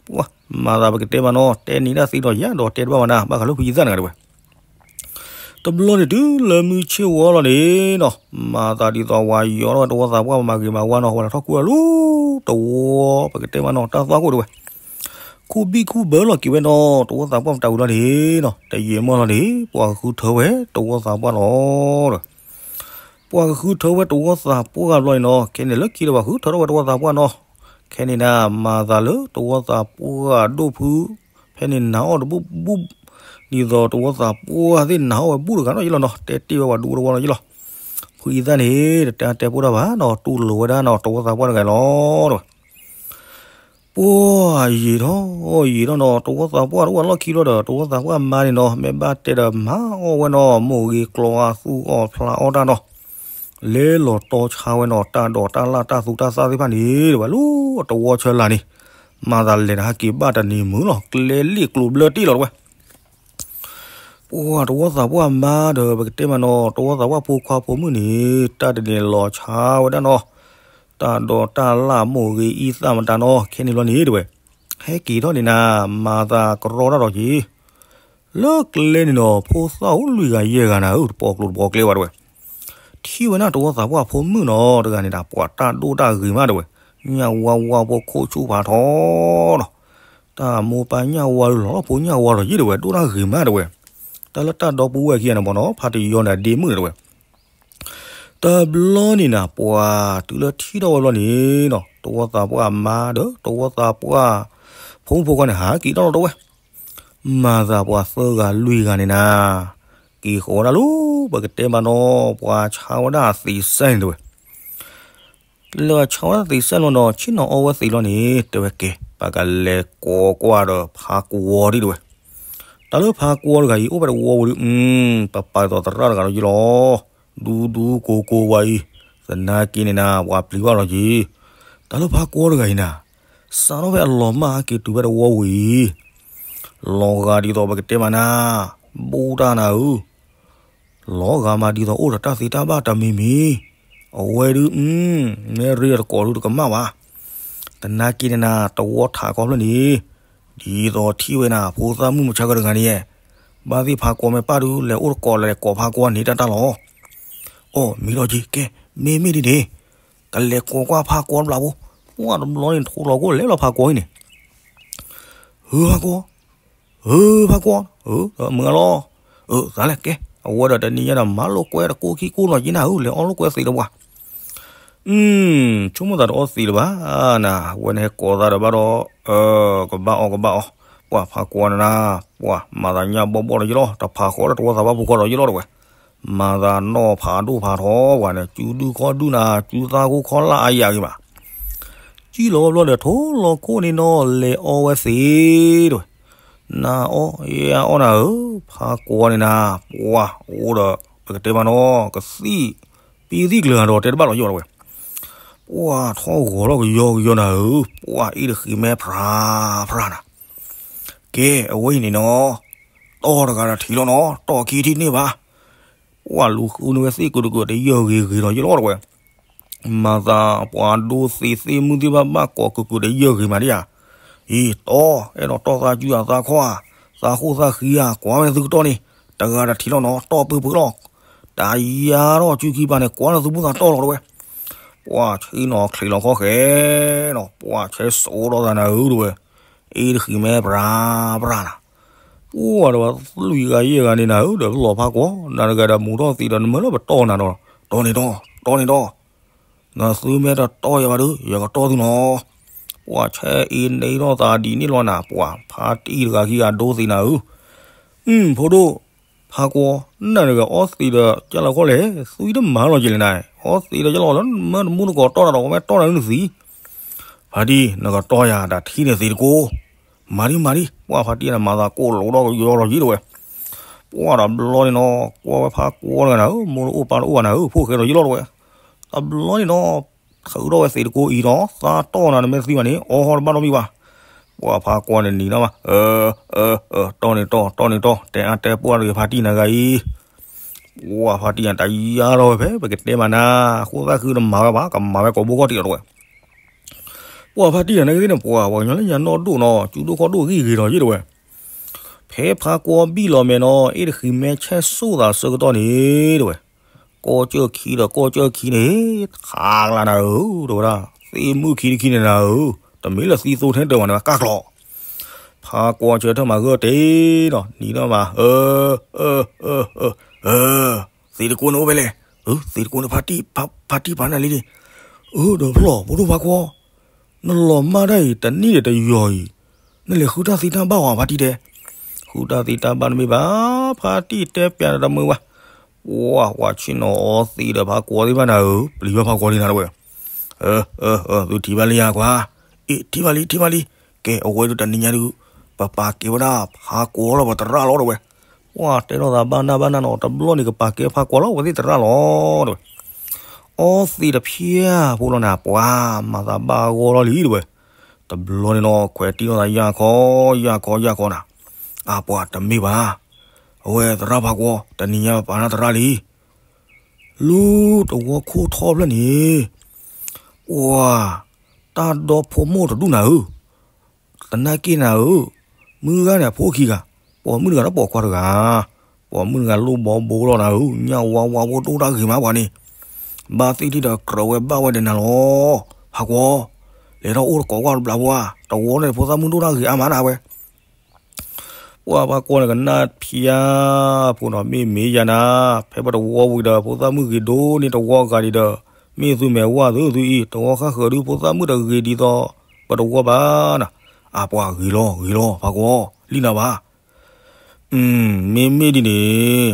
ပှၤ မၤသးပကတဲမးနီၤ တဲနံၤဒၣ်သ့ဒီးယၤဒီးတဲတဘၣ်မးနၤ ဘၣ်ဃးလၢဖုအံသၣ်နၤတဝဲ တဘျီန့ၣ်တုၤလၢမုၢ်ဆ့ၣ်ဝီလီၤန့ၣ်နီၤ, မၤသးဒ်သိးဝၤယီၤထီၣ်ဝဲတဝီသးပှၢ်မၤဂ့ၤမၤဝါနီၤ ဝဲလီၤထီၣ်ကူၣ်အလူတဝီ ပကတဲမးနီၤ တၢ်သွၣ်ခိၣ်တဝဲ, ခူၣ်ဘံၣ်ခူၣ်ဘၢလီၤက့ၤဝဲနီၤ တဝီသးပှၢ်မတၤဝံၤလီၤန့ၣ်နီၤ တယံာ်မီၢ်လီၤန့ၣ် ပှၤကဃုထၢဝဲတဝီသးပှၢ်လီၤဒီး ပှၤကဃုထၢဝဲတဝီသးပှၢ်ဘျီန့ၣ်နီၤ ခဲန့ၣ်လၢခံဒီးပှၤဃုထၢထီၣ်ဝဲတဝီသးပှၢ်နီၤ, ခဲန့ၣ်နၤ မၤသးလၢတဝီသးပှၢ်ဒိၣ်ဖု ဖဲန့ၣ်နၤအီၣ်တဘူၣ်ဘူၣ်, ဒ်သိးတဝီသးပှၢ်သ့ၣ်နၤအီၣ်ဝဲဘူၣ်တဂၤနီၤယ့လီၤနီၤ တဲတ့ၢ်ဝဲပှၤဒူတဝီနီၤယ့လီၤ, ဖုအံသၣ်န့ၣ် တတဲတဲပိၢ်တၢ်ဘၣ်နီၤ တူၢ်လိာ်ဝဲဒၣ်နီၤ တဝီသးပှၢ်တဂၤလီၤဒီး ပှၤယံာ်ထီၣ်ယံာ်ထီၣ်နီၤ တဝီသးပှၢ်တအိၣ်အလီၢ်ခံဘျီဒီး တဝီသးပှၢ်မါန့ၣ်နီၤ မ့ၢ်ဘၣ်တဲဒီးမၤအီၣ်ဝဲနီၤ မိၢ်ဂ့ၤကျီအသူၣ်အီၣ်ဖျးအီၣ်တၢ်နီၤ, လဲၤလီၤတီဆါဝဲနီၤ တၢ်ဒိးတၢ်လၣ်တၢ်သူတၢ်သၣ်သ့ၣ်တဖၣ်န့ၣ် တဝဲလၢတဝီဆၢလာ်န့ၣ်, မၤသးလဲၤတဟးက့ၤဘၣ်တနံၤမုၢ်လီၤ ကျဲလ့ၣ်ကျိၤဘျၢတ့ၢ်လီၤတဝဲ ပှၤတဝီသးပှၢ်မါဒီး ပကတဲမးနီၤ တဝီသးပှၢ်ဖိခွါဖိမုၣ်န့ၣ် တၢ်တန့ၢ်လီၤဆါဝဲဒၣ်နီၤ, တၢ်ဒိးတၢ်လၣ်မိၢ်ဂ့ၤအံသၣ်မတၤနီၤ ခဲန့ၣ်ဘျီန့ၣ်တဝဲ, ဟဲက့ၤထီၣ်န့ၣ်နၤ မၤသးကရီတၢ်ဒီးက့ၤ, လၢကျဲန့ၣ်နီၤ ဖိသၣ်အိၣ်လွံၢ်ဂၤယဲၢ်ဂၤနၤဧၢ တပိာ်ကျိၤတပိာ်ကျဲဝဲတဝဲ, ထံၣ်ဝဲဒၣ်တဝီသးပှၢ်ဖိမုၣ်နီၤ တဂၤန့ၣ်ဒၣ် ပှၤတၢ်ဒိၣ်တၢ်ဂ့ၤမးတဝဲ, ညၣ်ဝါဝါဖိခိၣ်ဆူၣ်ဖးထီနီၤ တၢ်မိၢ်ပၢ်ညၣ်ဝါလီၤလီၤဖိညၣ်ဝါလီၤယ့ၢ်တဝဲ ဒိၣ်တၢ်ဂ့ၤမးတဝဲ, တၢ်လၢတၢ်ဒီပုၢ်ဝဲၢ်ခံဂၤန့ၣ်မ့ၢ်နီၤ ဖးတယီန့ၣ် အဒ့မုၣ်န့ၣ်တဝဲ, တ တဘျီန့ၣ်နၤ ပှၤတုၤလၢထံၣ်ထီၣ်ဝဲဘျီန့ၣ်နီၤ, တဝီသးပှၢ်မါဒီး တဝီသးပှၢ်ဖိမုၣ်ဖိခွါန့ၣ် ဟးက့ၤထီၣ်လီၤတဝဲ, မၤသးပှၤသၢဂၤလွံၢ်ဂၤန့ၣ်နၤ, က့ၤဃီၤဝဲဒၣ်လၢ ပကတဲမးနီၤ ပှၤဆါဝဲဒၣ်သံးစဲန့ၣ်တဝဲ လဲၤဆါဝဲသံးစဲလီၤဒီး ဆ့ၣ်နီၤအီဝဲသံးလီၤန့ၣ် တဲဝဲကဲ ပကလဲၤကိးကွၢ်ဒီးဖးကွီဒံးတဝဲ, တၢ်လၢဖးကွီတဂၤအံၤ အိၣ်ဖဲတဝီပူၤဒီး ပပာ်သိးသရၣ်တဂၤလီၤယလီၤ, ဒူဒူကိၤကိၤဝဲအံၤ, သနာ်က့န့ၣ်နၤ ပှၤပျံၤဘၣ်လီၤက့ၤ, တၢ်လၢဖးကွီတဂၤအံၤနၤ, စးထီၣ်ဖဲအလီၤမၢ်ဟဲက့ၤတုၤဖဲတဝီပူၤအံၤ လီၤဂာ်ဒ်သိးပကတဲမးနၤ, ဘူးတၢ်နၤဧၢ, လီၤဂာ်မးဒ်သိးအိၣ်ဒီးတၢ်သ့တၢ်ဘၣ်တမံၤမံၤ, အဝဲဒုး မ့ၢ်ရ့တကိးဒုးတကမၣ်ဘၣ်, သနာ်က့န့ၣ်နၤ တဝီထးခီဖျၢၣ်န့ၣ်, ဒ်သိးထံၣ်ဝဲနၤ ဖိသၣ်မုၣ်မုၢ်ဆါကတဂၤန့ၣ်, ဘၣ်သ့ၣ်ဖးကွီမ့ၢ်ပၢ်ဒုး လဲၤအိၣ်တကိးလဲၤကိးဖးကွီန့ၣ်တၢ်တၢ်လီၤ, အိ မံၤလီၤက့ၤ ကဲ မ့မ့ၢ်ဒ်န့ၣ်, ကလဲၤကိးကွၢ်ဖးကွီတဘျီဖိ, ပှၢ်တဘျီန့ၣ် ထိလီၤကိၣ်လဲၤလီၤဖးကွီအံၤန့ၣ် ဧၢ ဖးကွီ, ဧၢ ဖးကွီ, ဧၢ မုၢ်ဂၤလီၤ, အၢ သးလဲၣ်ကဲ, အဝဲဒီးတနံၤညါဒီး မၤလိာ်ကွဲတကိးခံကိးနီၢ်က့နၤဧၢ လဲၤအီလိာ်ကွဲသံးတပှၢ်, ဆိကမိၣ်သးတအီသံးလၢၤဘၣ်နၤ, အဝဲန့ၣ်ဟဲကိးသးဒီးဘၣ်ဒီး, ကဘၣ်အီကဘၣ်အီ, ပှၢ်ဖးကွီန့ၣ်နၤ, ပှၢ်မၤသးညၣ်ဘီၣ်ဘီၣ်ဒီးယလီၤ တဖးဃီဒီးတဝီသးပှၢ်ဖိခွါဒီးယလီၤတဝဲ မၤသးနီၢ်ဖးဒိၣ်ဖးထီပှၤန့ၣ် စုဒုခီၣ်ဒုနၤ စုသၣ်ခိၣ်ခီၣ်လၢအယၤဂ့ၤဘၣ်, စံၣ်လီၤဝဲဘျီဒီး ထိလီၤခိၣ်န့ၣ်နီၤ လဲၤအီဝဲသံးတဝဲ, နအီယအီနၤဧၢ, ဖးကွီန့ၣ်နၤ, ပှၢ်အိၣ်ဒီး ပကတဲမးနီၤ ကသံၣ်, ပံသံၣ်ကျၢၤဒီးတဲတဘၣ်လီၤယလီၤတဝဲ, ပှၢ်ထီၣ်ဂီၤထီၣ်ကယီကယီနၤဧၢ, ပှၢ်အ့ၣ်တဃံးမဲဖျါဖျါနၤ ကဲ အဝဲအံၤန့ၣ်နီၤ, တီၢ်တဂၤဒီးထံၣ်လီၤနီၤ, တီၢ်ခံထံၣ်န့ၢ်ဘၣ်, ပှၢ်လူၤဃုန့ၢ်ဝဲသ့ၣ်ကုၤတကုၤတယၢၢ်ဂ့ၤဂ့ၤလီၤယလီၤတဝဲ, မၤသးပှၤဒိသ့ၣ်သ့ၣ်မုၣ်သ့ၣ်ဘၣ်ဘၣ်ကိးကုၤကုၤတယၢၢ်ဂ့ၤမးဒ်ဧါ, အံၤတီၢ် အဲၣ်ဒိးတီၢ်သးစုအသးခီၣ်ဧါ, သးဃိၣ်သးဃံဧါ, ကွၢ်ဝဲသုကတီၢ်န့ၣ်, တဂၤဒီးထံၣ်လီၤနီၤ, တီၢ်ပၢၢ်ပၢၢ်လီၤ, တၢ်ယါထီၣ်စုခံပၤန့ၣ် ကွၢ်လၢသုမိၢ်သးတီၢ်လီၤတဝဲ ပှၢ်ဆ့ၣ်နီၤချံးလီၤခီၣ်ဃဲနီၤ, ပှၢ်ဆဲးစိးထီၣ်သးနၤဧၢတဝဲ, အ့ၣ်တဃံးမဲပြၤပြၤနၤ, ပှၢ်ဒီးလွံၢ်ဂၤယဲၢ်ဂၤန့ၣ်နၤဧၢ, ဒီးလီၤဖးကွီ, နၤတဂၤဒီးမူထီၣ်သံးဒီးနမၢလၢပတီၢ်နၤဒီး, တီၢ်န့ၣ်တီၢ်, တီၢ်န့ၣ်တီၢ်, နသုမ့ၢ်တတီၢ်ယၤဘၣ်ဒီး ယကတီၢ်သုနီၤ, ပှၢ်ဆဲးအ့ၣ်န့ၢ်ထီၣ်သးဒ်န့ၣ်လီၤနၤ, ပှၢ်ဖါတံၢ်တဂၤခံဂၤဒိသ့ၣ်နၤဧၢ, အု ဖိဒိၣ် ဖးကွီ, နၤတဂၤအီသံးဒီးကၢ်လီၤခီၣ်လဲၣ်, သွံတမၤလီၤက့ၤလဲၣ်နၤ, အီသံးဒီးကၢ်လီၤလၢမၢတမူတကိးတီၢ်နၤဒီး ပမ့ၢ်တီၢ်နၤနုၤသံး, ဖါတံၢ် နကတီၢ်ယၤတၢ်ထံၣ်န့ၣ်သံးတကိး, မၤဒံမၤဒံ, ပှၢ်ဖါတံၢ်န့ၣ် မၤသးကိၢ်လိာ်ဒီးကယီလီၤယံၤတဝဲ, ပှၢ်ဒီးဘျီန့ၣ်နီၤ, ကွၢ်ဝဲဖးကွီတဂၤနၤဧၢ, မိၢ်တအိၣ်ပၢ်တအိၣ်ဘၣ်နၤဧၢ, ဖိၣ်ဃဲဒီးယလီၤတဝဲ, တဘျီန့ၣ်နီၤ ထုးထီၣ်ဝဲသံးတကိးအံၤဒီး သးတီၢ်နၤနမ့ၢ်သံဘၣ်န့ၣ် အီဟီတဘၣ်နီတမံၤဘၣ်, ပှၢ်ဖးကွီန့ၣ်နံၤနီၤဘၣ်, အၢ အၢ အၢ တီၢ်န့ၣ်တီၢ် တီၢ်န့ၣ်တီၢ် တဲအါတဲပှၢ်တဂ့ၤ ဖါတံၢ်နၤဂၤအံၤ, ပှၢ်ဖါတံၢ်နၤတၢ်ယါထီၣ်ဝဲဖဲ ပကတဲမးနၤ, ဃိသၣ်ဃုတမၤဝဲဘၣ် ကမၤဝဲကိးဘိကီၢ်တံၢ်လီၤတဝဲ ပှၢ်ဖါတံၢ်နၤနကသ့ၣ်န့ၣ် ပှၢ်ပှၤကညီလၢညါနီၢ်ဒိၣ်နီၤ စုဒိၣ်ခီၣ်ဒိၣ်ဂံၢ်ဂ့ၤဒီးယံၤတဝဲ, ဖဲဖးကွီဘံၣ်လီၤမဲာ်နီၤ အ့ၣ်တဃံးမဲဆဲးစိၣ်သးဆၢကတီၢ်န့ၣ်တဝဲ, ကီၢ်ကၢၢ်ခံဒီးကီၢ်ကၢၢ်ခံန့ၣ်, ခးကလါနၤဧၢ တဝဲဒၣ်, သ့ၣ်မုၣ်ခံတခံန့ၣ်နၤဧၢ, တမ့ၢ်လၢသံသိထဲတၢ်ဘၣ်န့ၣ် ကၢ်ကျီၤ ဖးကွီဆၢထၢၣ်မၤဂၢၢ်တ့ၢ်နီၤ နံၤနီၤဘၣ်, အၢ အၢ အၢ အၢ အၢ သံးတကိးန့ၣ်အိၣ်ဖဲလဲၣ်, အၢ သံးတကိးန့ၣ် ဖါတံၢ် ဖါတံၢ်ပာ်နၤလံန့ၣ်, အၢ ဒီးဖျီၣ် ဖိဒိၣ်ဖးကွီ, နလီၤမၢ်တၢ်အံၤ တနံၣ်ဒီးတယီၤအံၤ, နလဲၤဃုတၢ်သံတၢ်ဘၣ်ဝဲ ဖါတံၢ်တဲ, ဃုတၢ်သံတၢ်ဘၣ်တမ့ၢ်ဘၣ်, ဖါတံၢ်တဲပျးဒီးတမုာ်ဘၣ်, ပှၢ် ပှၢ်ဆ့ၣ်နီၤအီသံးဒီးဖးကွီသ့ၣ်ဘၣ်နၤဧၢ, ပျံၤဘၣ်ဖးကွီလံနၤတဝဲ, အၢ အၢ အၢ သုထံၣ်ဘၣ်လံယၤကွၢ်, အ့ၣ် ထံၣ်ဘၣ်လံ ထံၣ်ဘၣ်လံ, ကဲ အဝဲဒုးတနံၤညါဒုး, ပပာ်ကဲဝဲဒၣ်ဖးကွီလီၤပသရၣ်လီၤတဝဲ, ပှၢ်တဲထီၣ်သးဘၣ်နၢ်ဘၣ်နၢ်နီၤ တဘျီန့ၣ်ကပာ်ကဲဖးကွီလီၤဝဲသ့ၣ်သရၣ်လီၤတဝဲ အီသံးတဖျၢၣ်ဖိလီၤနၤ ပှၤမၤသးဘၣ်ဂီၢ်လီၤလံတဝဲ, တဘျီန့ၣ်နီၤ ခွဲးတံၢ်ထီၣ်သးယၢ်ခီ ယၢ်ခီ ယၢ်ခီနၤ, အါ ပှၤတမ့ၢ်ဘၣ်, အဝဲသရၣ်ဖးကွီ တနံၤညါပပာ်နၢ်သရၣ်လံ, လၢတဝီခိၣ်ထီဖျၢၣ်န့ၣ်, ပှၤ တၢ်ဒီဖိမိၢ်တဒူၣ်နၤဧၢ, သနာ်က့နၤဧၢ, မုၢ်ဂၤန့ၣ်အဖိခံဂၤ, ပိာ်မုၣ်တဂၤဒီးပိာ်ခွါတဂၤ, ပိာ်မုၣ်တဂၤလိၣ်ဘီဘိလီၤနၤဧၢ, ညၣ်ဝါဝါဖိဒိၣ်တၢ်ဂ့ၤမးပှၤန့ၣ်, ဘၣ်သ့ၣ်ထံၣ်ဒီးကြၢးဝဲဘၣ်ဝဲဒီးနၤလီၤ, ဖးကွီ, လဲၤထီၣ်အိၣ်တကိးကွၢ်တဘျီဖိဧါ, တဝီန့ၣ်ဖိသၣ်မုၣ်ဒိၣ်တၢ်ဂ့ၤအါမးနၤဝဲ ပ ပှၤဖးကွီန့ၣ်ကနၣ်ဖၠၣ်ဖိနီၤ မ့ၢ်မ့ၢ်ယၤနၤ, ဖဲပတဝီဝံၤဒီး ဖိသၣ်မုၣ်ဂ့ၤဒိၣ်န့ၢ်တဝီဂၤဒံးဒီး, မ့ၢ်သုမဲာ်ဝၣ်သုသုအံၤ တဝီဃၣ်ဃၢၤဒုး ဖိသၣ်မုၣ်တဂ့ၤဒ်သိး ပတဝီဘၣ်နၤ. အပှၤဂ့ၤလီၤ ဂ့ၤလီၤ ဖးကွီ လံနၤဘၣ်. မ့မ့ၢ်ဒ်န့ၣ်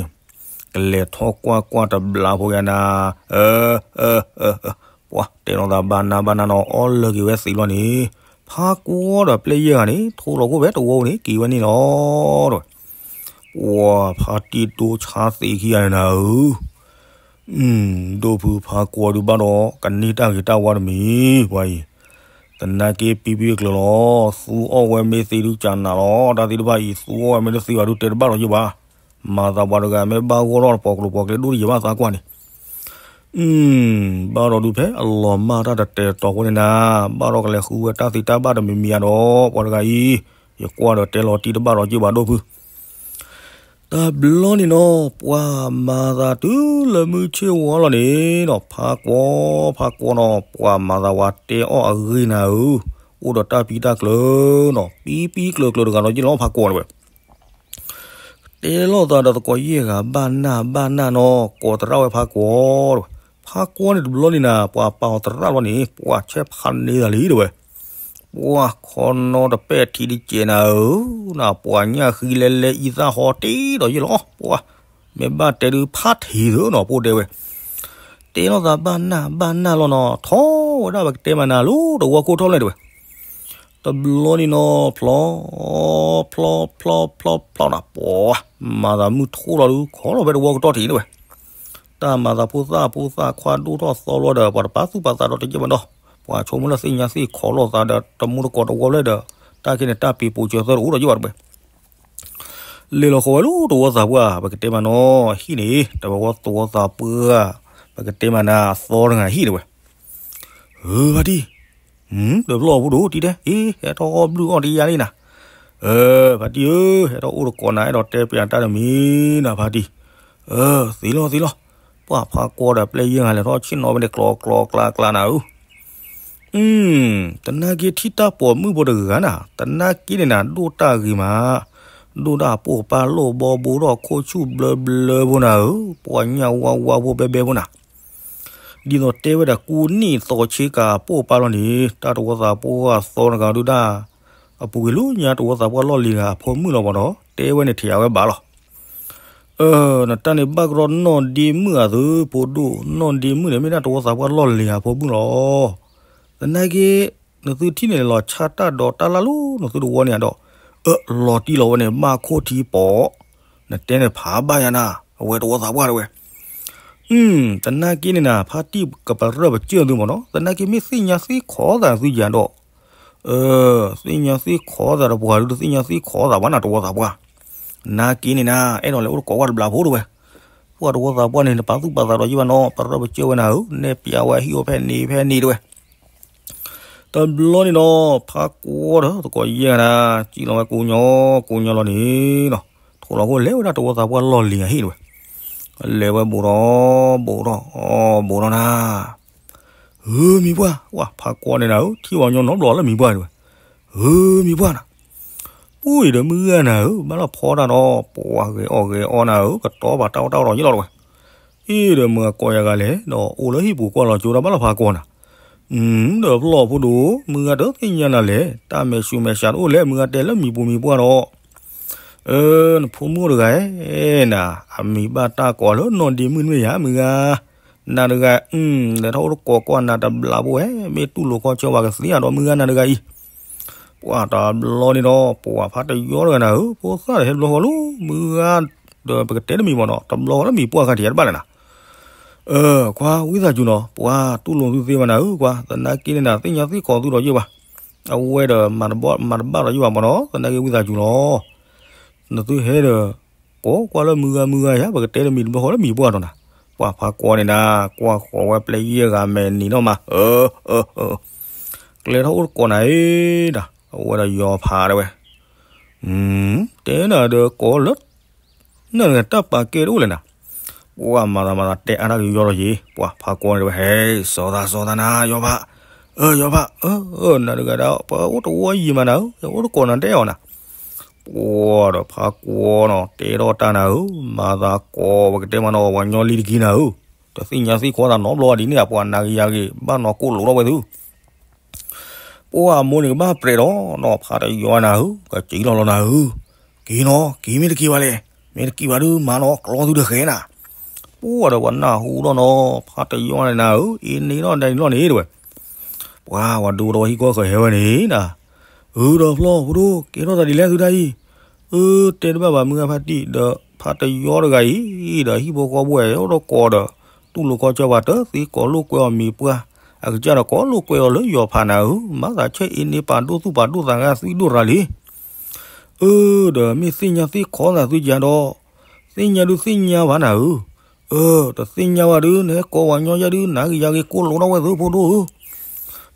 ကလဲၤထီၣ်ကွၢ်ကွၢ်တဘျီဖိယၤနၤ, ပှၤတဲလိာ်သးဘၣ်နၢ်ဘၣ်နၢ်နီၤ အီၣ်လၢက့ၤဝဲသံးလီၤန့ၣ်, ဖးကွီဒီးပျဲၢ်ယဲၢ်ဂၤန့ၣ် ထိၣ်လီၤခိၣ်ဖဲတဝီန့ၣ် က့ၤဝဲန့ၣ်လီၤ. ပှၤဖါတံၢ်ဒိၣ်ဆါသံးခံဂၤန့ၣ်နၤဧၢ, ဒိၣ်ဖုဖးကွီဒုးဘၣ်ဒီး ကန့ၢ်တၢ်ဂ့ၤတၢ်ဝါတမံၤ ပှၤအံၤ, သနာ်က့ပံပံအကျၢၤလီၤ, သူအီၣ်ဝဲမ့ၢ်သံဒုးကနၤလီၤ, တၢ်သံတဖၣ်အံၤ သူအီၣ်ဝဲမ့ၢ်တသံဘၣ်ဒုးတဲတဘၣ်လီၤယဘၣ်, မၤသးပှၤတဂၤမ့ၢ်ဘၣ်ဂီၢ်ထီၣ်တပီၤကျိၤပီၤကျဲဒိၣ်တယံၤဘၣ်သးကွၢ်န့ၣ် ဘၣ်ဒီးဒုးဖဲအလီၤမၢ်တၢ်တတဲာ်တီၤဖိန့ၣ်နၤ, ဘၣ်ဒီးကလဲၤဃုဝဲတၢ်သံတၢ်ဘၣ်တမံၤမံၤဧါဒီး ပှၤတဂၤအံၤ, ယကွၢ်ဒီးတဲလီၤတံၢ်တဘၣ်ဒီးယဘၣ်ဒိၣ်ဖု တဘျီန့ၣ်နီၤ ပှၤမၤသးတုၤလၢမုၢ်ဆ့ၣ်ဝီလီၤန့ၣ်နီၤ, ဖးကွီ ဖးကွီနီၤ ပှၤမၤသးဝဲတဲအီၣ်အဂ့ၢ်နၤဧၢ, အိၣ်ဒီးတၢ်ပံတၢ်ကျၢၤနီၤ, ပံပံကျၢၤကျၢၤတဂၤဒီးယ့ၢ်လီၤဖးကွီဝဲ တဲလိာ်သးဒီးသကိးယဲၢ်ဂၤဘၣ်နၢ်ဘၣ်နၢ်နီၤ, ကိးသရၣ်ဝဲဖးကွီတဝဲ, ဖးကွီန့ၣ်တဘျီန့ၣ်နၤ ပှၤပာ်အီၤသရၣ်လီၤန့ၣ် ပှၤဆဲးဖးန့ၢ်သးလံတဝဲ ပှၤခီနီတပဲာ်ထံတကဲးနၤဧၢ, နပှၤညၣ်ဃံလဲလဲအံသၣ်ဟီတ့ဒီးယ့ၢ်လီၤ, ပှၤမ့ၢ်ဘၣ်တဲဒုးဖးထံးသၢနီၤ ပိၢ်တဲဝဲ, တဲလိာ်သးဘၣ်နၢ်ဘၣ်နၢ်လီၤနီၤ, ထီၣ်ဝဲဒၣ်ပကတဲမးနၤလၢတဝီခိၣ်ထီၣ်လဲၣ်တဝဲ တဘျီန့ၣ်နီၤ ဖျီ ဖျီ ဖျီ ဖျီ ဖျီနၤ ပှၤမၤသးမုၢ်ထီၣ်လီၤဒုး ခီလီၤဖဲတဝီကတီၢ်ထံးတဝဲ, တၢ်မၤသးဖိသၣ်ဖိသၣ်ခွါဒိၣ်ထီၣ်သီလီၤဒီး ပှၤတပာ်သူၣ်ပာ်သးဒီးတယဲၢ်မးဒီး, ပှၤဆိကမိၣ်လၢသ့ၣ်ညါသ့ၣ်ခီလိာ်သးဒီးတမူတကိးတဝီဖျၢၣ်ဒီး, တၢ်ခဲန့ၣ်တၢ်ပ့ၤပိာ်စၢၤသၢတအိၣ်ဒီးယ့ၢ်ဘၣ်တဝဲ လဲၤလီၤဃီၤဝဲလၢတဝီသးပှၢ် ပကတဲမးနီၤ ဟံၣ်န့ၣ် တဝီသဝီသးပှၢ် ပကတဲမးနၤအသီတဂၤဟံၣ်တဝဲ, ဧၢ ဖါတံၢ်, ဒီးဖျီၣ်ဖိဒိၣ်တံၢ်တဲ အ့ ဟဲထီၣ်အီၣ်ဘျုၣ်အီၣ်တယါလံနၤ, ဖါတံၢ်ဧၢ, ဟဲထီၣ်အိၣ်တကိးနၤ အဲၣ်ဒိးတဲပျးတၢ်တမံၤနၤ ဖါတံၢ်, သ့လီၤသ့လီၤ, ပှၤဖးကွီဒီးပျဲၢ်ယဲၢ်ဂၤလဲၤထီၣ်ဆ့ၣ်နီၤဝဲန့ၣ် ကျီကျီကျါကျါနၤဧၢ သနာ်က့ထံၣ်တၢ်ပိာ်မုၣ်ဖိတဂၤနၤ, သနာ်က့န့ၣ်နၤ ဒိၣ်တၢ်ဂ့ၤမး, ဒိၣ်တၢ်အပိာ်ပၢ်လိၣ်ဘီဘိထီၣ်ခိၣ်ဆူၣ်ဘျၢဘျၢဖိနၤဧၢ, ပှၤညၣ်ဝါဝါဖိဘဲဘဲဖိနၤ, ဒ်သိးတဲဝဲဒၣ်ကူနံၣ်သီဆ့ကၤအပိာ်ပၢ်လီၤန့ၣ် တၢ်တဝီသးပှၢ်အသီတဂၤဒုဒၣ်, အပူၤကွံာ်လၢညါတဝီသးပှၢ်လီၢ်လံၤဂၤအဖိမုၣ်လီၤဘၣ်ဒီး တဲဝဲန့ၣ်ထံၣ်အဝဲဘၣ်လီၤ နတၢ်န့ၣ်ဘၣ်ကရီနီၢ်ဒ့မုၣ်အသုး ဖိဒိၣ်, နီၢ်ဒ့မုၣ်န့ၣ် မ့ၢ်ဒၣ်တဝီသးပှၢ်လီၢ်လံၤအဖိမုၣ်လီၤ. သနာ်က့ နသုထံၣ်န့ၣ်လီၤဆၣ်တၢ်ဒီးတၢ်လၢ်လၢနသုတဝီန့ၣ်ဒီး, လီၤတံၢ်လီၤဝဲန့ၣ် ဘၣ်ခိၣ်ထံပီၤ, နတဲန့ၣ်ဖးဘၣ်ယၤနၤ, အဝဲတဝီသးပှၢ်တဝဲ သနာ်က့န့ၣ်နၤ ဖါတံၢ်ကပရၢၢ်ပစၢၢ်သုမ့ၢ်နီၤ, သနာ်က့မ့ၢ်သ့ၣ်ညါသ့ၣ်ခီသးသုယၤဒီး, သ့ၣ်ညါသ့ၣ်ခီသးဒီးပှၤဒုးတသ့ၣ်ညါသ့ၣ်ခီသးဘၣ်နၤတဝီသးပှၢ်, နာ်က့န့ၣ်နၤ အဲၣ်ဒိးလဲၤအိၣ်တကိးကွၢ်တဘျီဖိတဝဲ, ပှၤတဝီသးပှၢ်န့ၣ် နပာ်သူၣ်ပာ်သးဒီးယဘၣ်နီၤ, ပရၢၢ်ပစၢၢ်ဝဲနၤဧၢ, နဲၣ်ပျးဝဲဟံၣ်အိၣ်ဖဲန့ၣ်ဖဲန့ၣ်တဝဲ တဘျီန့ၣ်နီၤ ဖးကွီဒီးသကိးယဲၢ်ဂၤနၤ စံၣ်လီၤဝဲကိးညီ ကိးညီလီၤန့ၣ်နီၤ, ထိၣ်လီၤခိၣ်လဲၤဝဲဒၣ်တဝီသးပှၢ်လီၢ်လံၤအဟံၣ်တဝဲ, လဲၤဝဲဘူးဒီး ဘူးဒီး အီ ဘူးဒီးနၤ, ဧၢ မံၤပှၢ်, ဝဲဖးကွီန့ၣ်နၤဧၢ, ထံၣ်ဝဲညီနီတဘျီလၢမံၤပှၢ်တဝဲ, ဧၢ မံၤပှၢ်နၤ ပူၤအံၤဒီးမုၢ်ဂၤနၤဧၢ, ဘၣ်လီၤဖီတၢ်ဒီး ပှၤဂဲၤအီၣ်ဂဲၤအီနၤဧၢ, ကတီၤဘၣ်တၢ်အီၣ်တၢ်အီဒီးယလီၤတဝဲ, အ့ၣ်ဒီးမုၢ်ဂၤကိးယၤဂၤလဲၣ်, ဒီးအိၣ်လၢဟံၣ်ပူၤကွၢ်လီၤကၠိဒီးဘၣ်လီၤဖးကွီနၤ, ဒီးဖျီၣ်ဖိဒိၣ်, မုၢ်ဂၤတသ့ၣ်ညါနၤလဲၣ်, တၢ်မဲာ်ဆူမဲာ်ဆါတအိၣ်လဲၣ်, မုၢ်ဂၤတဲလၢမံၤပူၤမံၤပှၢ်ဒီး နဖိမုၣ်တဂၤဧၢ, နၤ အမံၤဘၣ်တၢ်ကိးလၢနီၢ်ဒ့မုၣ်တမ့ၢ်ယၤ မုၢ်ဂၤ, နၤတဂၤ, လဲၤထီၣ်အိၣ်တကိးကွၢ်နၤတဘျီဖိဧၢ, မ့ၢ်တူၢ်လိာ်ခီဆၢဝဲကသ့ဧါဒီး မုၢ်ဂၤနၤတဂၤအံၤ, ပှၤတဘျီန့ၣ်ဒီး ပှၤဖးတယီတဂၤနၤဧၢ, ဖိသၣ်ဒီးဟဲတဘျီဃီလၢ မုၢ်ဂၤ, ဒီးပကတဲတမံၤမ့ၢ်နီၤ, တဘျီဃီလၢမံၤပှၢ်ခါထံးတဘၣ်လဲၣ်နၤ အၢ ကွၢ်ဝံသးစူၤနီၤ, ပှၤတူၢ်လိာ်သုသ့ဘၣ်နၤဧၢ, ကွၢ်သနာ်က့န့ၣ်နၤ သ့ၣ်ညါသ့ၣ်ခီသုဒီးယ့ၢ်ဘၣ်, အဝဲဒီးမၤတဘၣ်ဒီးယ့ၢ်ဘၣ်မ့ၢ်နီၤ, သနာ်က့ဝံသးစူၤလီၤ, နသုဟဲဒီး ကိးကွၢ်လၢမုၢ်ဂၤမုၢ်ဂၤယၤ, ပကတဲတမံၤတဘျီဃီလၢမံၤပှၢ်နီၤနၤ, ပှၤဖးကွီန့ၣ်နၤ, ကွၢ်ဃီၤဝဲပျဲၢ်ယဲၢ်ဂၤမဲာ်နံၤနီၢ်မး, အၢ ကျဲထီၣ်အိၣ်တကိးနၤအံၤဒၣ်, အဝဲဒီးယီၤဖးဒၣ်ဝဲ, တဲနၤဒီးကိးလၢ နတဂၤတၢ်ပာ်ကဲတအိၣ်လဲၣ်နၤ, ပှၤမၤသးမၤသးတဲအါတၢ်ကယီလီၤယံၤ, ပှၤဖးကွီန့ၣ်တဝဲ, ဟဲ စီၤသးစီၤသးနၤ ယီၤဖး, အၢ ယီၤဖး, အၢ နတဂၤဒၣ် ပှၤအိၣ်တဝီယံၤမးနၤဧၢ, အိၣ်တကိးနၤတဲအီၤနၤ, ပှၤဒီးဖါကွီနီၤ တဲထီၣ်တၢ်နၤဧၢ, မၤသးကိးဝဲကတဲမးနီၤ ပှၤညီလံတက့ၢ်နၤဧၢ, တသ့ၣ်ညါသ့ၣ်ခီသးနီတဘျီဒ်န့ၣ် ပှၤနာ်က့ယၤက့ၤ ဘၣ်နီၢ်ကိၣ်လိာ်ထီၣ်ဝဲသု ပှၤအမိၢ်န့ၣ်ကဘၣ်ပြဲးဒီးနီၤ ဖါတယီနၤဧၢ, ကက့ၤလီၤလီၤနၤဧၢ, က့ၤနီၤ က့ၤမ့ၢ်တက့ၤဘၣ်လဲၣ်, မ့ၢ်တက့ၤဘၣ်ဒုးမၤနီၤ ကျီသုတဃဲနၤ, ပှၤဒီးပှၤနၢ်ဟူထီၣ်နီၤ ဖါတယီန့ၣ်နၤဧၢ, အ့န့ၣ်လီၤဒ်န့ၣ်လီၤန့ၣ်တဝဲ ပှၤဝဲဒူတဝီဟံၣ်ကီၢ်ဃဲၤဟဲဝဲန့ၣ်နၤ, အၢဒီးဖျီၣ်ဖိဒိၣ် ကဲထီၣ်သးဒ်လဲၣ်သုတၢ်အံၤ, အၢ တဲတဘၣ်ဘၣ်မုၢ်ဂၤဖါတံၢ်ဒီး ဖါတယီတဂၤအံၤဒီး ဟံၣ်ဖိဃီဖိဝဲအိၣ်ဒီးကိးဒီး တူၢ်လိာ်ခီကၢ်ပှၤတသ့ကိးလိာ်ကွဲအီၤမံၤပှၢ်, အကစၢ်ဒီးကိးလိာ်ကွဲအီၤလၢယီၤဖးနၤဧၢ, မၤသးဆဲအ့န့ၣ်ပာ်ဒိၣ်သူၣ်ပာ်ဒိၣ်သးဂၤသွံၣ်ဒိၣ်ရၤလံ အၢ ဒီးမ့ၢ်သ့ၣ်ညါသ့ၣ်ခီသးသုကဒီး, သ့ၣ်ညါဒုးသ့ၣ်ညါဘၣ်နၤဧၢ, အၢ တသ့ၣ်ညါဘၣ်ဒုး နဟဲကိးပှၤညီယဲဒုး နာ်က့ၤယၤက့ၤကိၣ်လိာ်ထီၣ်ဝဲသုဖိဒိၣ်ဧၢ,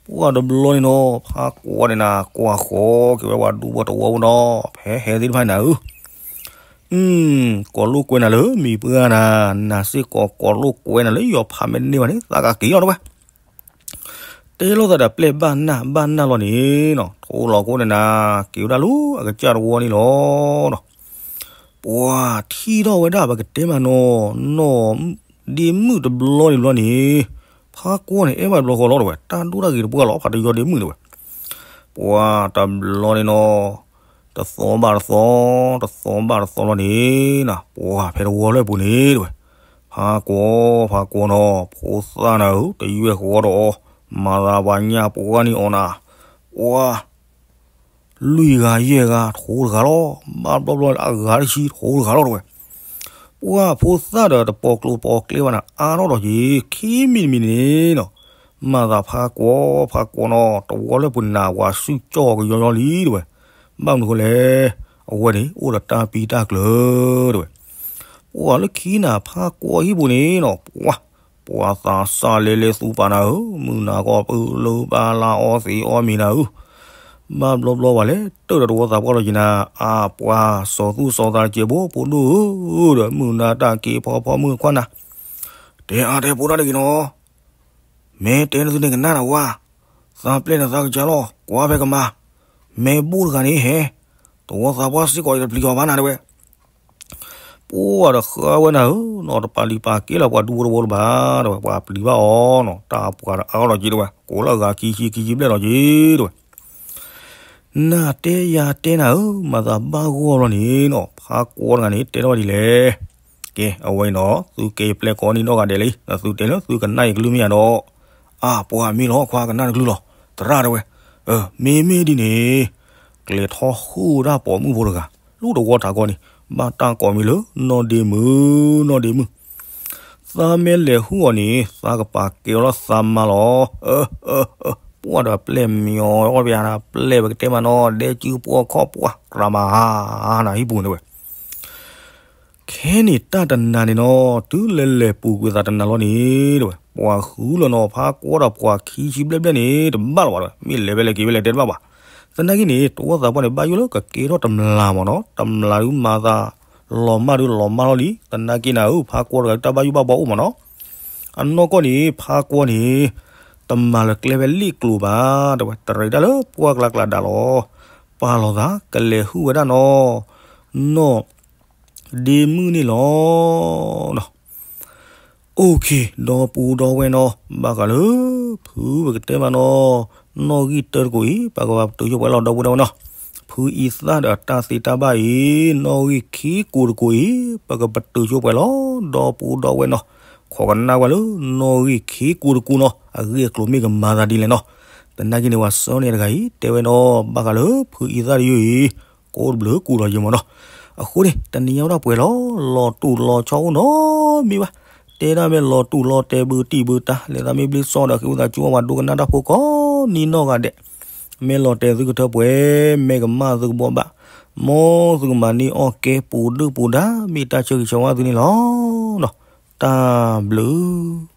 ပှၤတဘျီန့ၣ်နီၤ ဖါကွီန့ၣ်နၤ ကွၢ်ဃီက့ၤဝဲပှၤဒူဖိတဝီဖိနီၤ, ဖဲဟဲသ့ၣ်တဖၣ်နၤဧၢ, ကိးလိာ်ကွဲနၤလၢမံၤပှၢ်နၤ, နၤစ့ၢ်ကီးကိးလိာ်ကွဲနၤလၢယီၤဖးမ့ၢ်တန့ၢ်ဘၣ်န့ၣ် သးကက့ၤလီၤတဝဲ တဲလိာ်သးဒီးပျဲၢ်ဘၣ်နၢ်ဘၣ်နၢ်လီၤန့ၣ်နီၤ, ထိလီၤခိၣ်န့ၣ်နၤ က့ၤဝဲဒၣ်လၢအကစၢ်တဝီန့ၣ်လီၤနီၤ, ပှၤထံၣ်ထီၣ်ဝဲဒၣ်ပကတဲမးနီၤ, နီၢ်ဒ့မုၣ်တဘျီန့ၣ်ဘျီန့ၣ်, ဖါကွီန့ၣ် အဲၣ်ဘၣ်တဘျီဃီလီၤတဝဲ တၢ်ဒိၣ်တၢ်ဂ့ၤတပှၢ်လီၤ ဖါတယီဒ့မုၣ်တဝဲ ပှၤတဘျီန့ၣ်နီၤ, တသီဘၣ်တသီ, တသီဘၣ်တသီလီၤန့ၣ်နီၤ, ပှၤဖဲတဝီလၢပူၤန့ၣ်တဝဲ, ဖါကွီ, ဖါကွီနီၤ, ဖိသၣ်နၤဧၢ, တယွဲၢ်ဃီဒီးအီၤ, မၤသးပှၤညၣ်ပှၢ်န့ၢ်အီၤနၤ, ပှၤ လွံၢ်ဂၤယဲၢ်ဂၤထိတဂၤလီၤ, ဘၣ်ဘျီဘျီအဂၤတဆံထိတဂၤလီၤတဝဲ, ပှၤဖိသၣ်ဒီးတပိာ်ကျိၤပိာ်ကျဲဘၣ်နၤ အါထီၣ်ဒီးက့ၤ ခံမံၤတမံၤန့ၣ်နီၤ, မၤသးဖါကွီ, ဖါကွီနီၤ, တဝီလၢပူၤန့ၣ်နၤ ပှၤစုကၠီၣ်ကယီယီလံတဝဲ, ဘၣ်မနုၤဃိလဲၣ်, အဝဲန့ၣ် အိၣ်ဒီးတၢ်ပံတၢ်ကျၢၤတဝဲ, ပှၤလၢခံနၤ ဖါကွီဟံၣ်ပူၤန့ၣ်နီၤ, ပှၤ ပှၤသးစၢ်လဲလဲသူပာ်နၤဧၢ, မုၢ်နၤကီၢ်ပူၤလၢပာ်လၢအီသံးအီမံၤနၤဧၢ, ဘၣ်ဘျီဘျီဝဲလဲၣ် တၢၢ်ဒီးတဝီသးပှၢ်လီၤက့ၤနၤ, အါပှၤစီၤသူၣ်စီၤသးတကဲးဖိ ဖိဒိၣ်ဧၢ, ဒီးမုၢ်နၤတၢ်က့ၤဖီဖီမုၢ်ခွါနၤ, တဲအါတဲဖိတၢ်တဂ့ၤနီၤ, မ့ၢ်တဲနသုန့ၣ်ကနၣ်နၤဝါ, သးပျဲၢ်နသးကစၢ်လီၤ, ကွၢ်ဖဲကမၤ, မ့ၢ်ဘိၣ်တဂၤန့ၣ်ဟဲ, တဝီသးပှၢ်စ့ၢ်ကီး ယတပျံၤအီၤဘၣ်နၤတဝဲ ပှၤဒီးဃါဝဲနၤဧၢနီၤ, တပာ်လုၢ်ပာ်ကဲလၢပှၤဒူဖိတဝီတဘၣ်, တဝဲပှၤပျံၤဘၣ်အီၤနီၤ, တၢ်ပှၤဒီးအါထီၣ်လီၤက့ၤတဝဲ, ကိးလၢအဂၤခံဆံခံဆံဘျဲၣ်လီၤက့ၤတဝဲ, နၤတဲယၤတဲနၤဧၢ, မၤသးဘၣ်ဂီၢ်လီၤန့ၣ်နီၤ, ဖါကွီတဂၤန့ၣ် တဲထီၣ်ဝဲဒ်လဲၣ်, ကဲ အဝဲအံၤနီၤ သုကဲယပျဲၢ်ကိးနံၤနီၢ်ဂၤဒဲးလံ, ဒီးသုတဲလၢသုကနၣ်ယကလုၢ်မ့ၢ်ဧါဒီး, အါပှၤမ့ၢ်လီၤ ခွါကနၣ်တကလုၢ်လီၤ, သရၣ်တဝဲ, မ့မ့ၢ်ဒ်န့ၣ် ကျဲၤထီၣ်ဟူးဒၣ်ပိာ်မုၣ်ဖိတဂၤ, လၢတဝီတၢ်ကီန့ၣ်, ဘၣ်တၢ်ကိးမံၤလၢ နီၢ်ဒ့မုၣ်, နီၢ်ဒ့မုၣ်, သးမ့ၢ်လဲၤဟူးအီၤန့ၣ် သးကပာ်ကဲအီၤလၢသးမါလီၤ, ပှၤဒီးပျဲၢ်မညီအီၣ်ပယါနၤ, ပျဲၢ်ပကတဲမးနီၤ ဒဲကုပှီၢ်ခီၣ်ပှၢ် ကြးမၤဟါနၤဟံၣ်ပူၤန့ၣ်ဝဲ ခဲန့ၣ်တၢ်တနၤန့ၣ်နီၤ, တုၤလဲၤလဲၤပူၤကွံာ်သးတနၤလီၤန့ၣ်တဝဲ, ပှၤဃုလီၤနီၤ ဖါကွီဒီးပှၤခံဆံဘျဲၣ်ဘျဲၣ်န့ၣ် တဘၣ်လီၤဘၣ်တဝဲ, မ့ၢ်လဲၤဝဲလဲၤက့ၤဝဲလဲၤတဲတဘၣ်ဘၣ်. သနာ်က့န့ၣ် တဝီသးပှၢ်န့ၣ် ဘၣ်ယိၣ်လၢကကဲထီၣ်တမျးမးနီၤ, တမျးဒုးမၤသး လီၤမၢ်ဒုးလီၤမၢ်လီၤလံ. သနာ်က့နၤဧၢ ဖါကွီတဂၤဒုး တၢ်ဘၣ်ယိၣ်ဘၣ်ဘှီအိၣ်မးနီၤ. အနီၢ်ကီၢ်န့ၣ် ဖါကွီန့ၣ် တမၤလၢကျဲဖဲလ့ၣ်ကျိၤဘၣ် တဝဲ, တရံးတၢ်လၢပှၢ်ကျါကျါဒါလီၤ. ပာ်လီၤသး ကလဲၤဟုၣ်ဝဲဒၣ်နီၤ နီၢ်ဒ့မုၣ်န့ၣ်လီၤ. အိၣ်ခ့ ဒီပုၢ်ဒီဝဲၢ်နီၤ, ဘၣ်ဃးလၢ ဖုပကတဲမးနီၤ, နီၣ်ဂံၢ်တၢတကိးအံၤ ပကဘၣ်ပတုာ်ဆိပှဲၤလီၤ ဒီပုၢ်ဒီဝဲၢ်နီၤ. ဖုအံသၣ်ဒီးတၢ်သ့တၢ်ဘၣ်အံၤ နီၣ်ဂံၢ်ခံကိးတကိးအံၤ ပကပတုာ်ဆိပှဲၤလီၤ ဒီပုၢ်ဒီဝဲၢ်နီၤ. ခိးကနၣ်ဝဲလၢ နီၣ်ဂံၢ်ခံကိးတကိးနီၤ အဂ့ၢ်အကျိၤမ့ၢ်ကမၤသးဒ်လဲၣ်နီၤ. သနာ်က့န့ၣ် ပှၤစီန့ၢ်တဂၤအံၤ တဲဝဲနီၤ, ဘၣ်ဃးလၢ ဖုအံသၣ်တယုၢ်အံၤ ကိးတဘျုးကူၣ်လီၤယံၤမးနီၤ. အဃိန့ၣ် တနံၤညါဝဲဒၣ်ပှဲၤလီၤ လီၤတူာ်လီၤဆီအိၣ်နီတမံၤဘၣ်. တဲဒၣ်မ့ၢ်လီၤတူာ်လီၤတဲာ်ဘုတံၢ်ဘုတၢ် လဲၤသးမ့ၢ်ဘျ့စီဒီး ဃ့ဝံသးစူၤဝဲပှၤဒိကနၣ်တၢ်ဖိကိးနံၤနီၢ်ဂၤဒဲး, မ့ၢ်လီၤတဲာ်သုကထၢပှဲၤ, မ့ၢ်ကမၣ်သုကဘှီဘၣ်, မ်သုကမၤန့ၢ်အီၣ်ကဲပူၤဒုၣ်ပူၤဒါ မ့ၢ်တၢ်ဆၢဂ့ၤဆၢဝါသုန့ၣ်လီၤ. တၢ်ဘျုး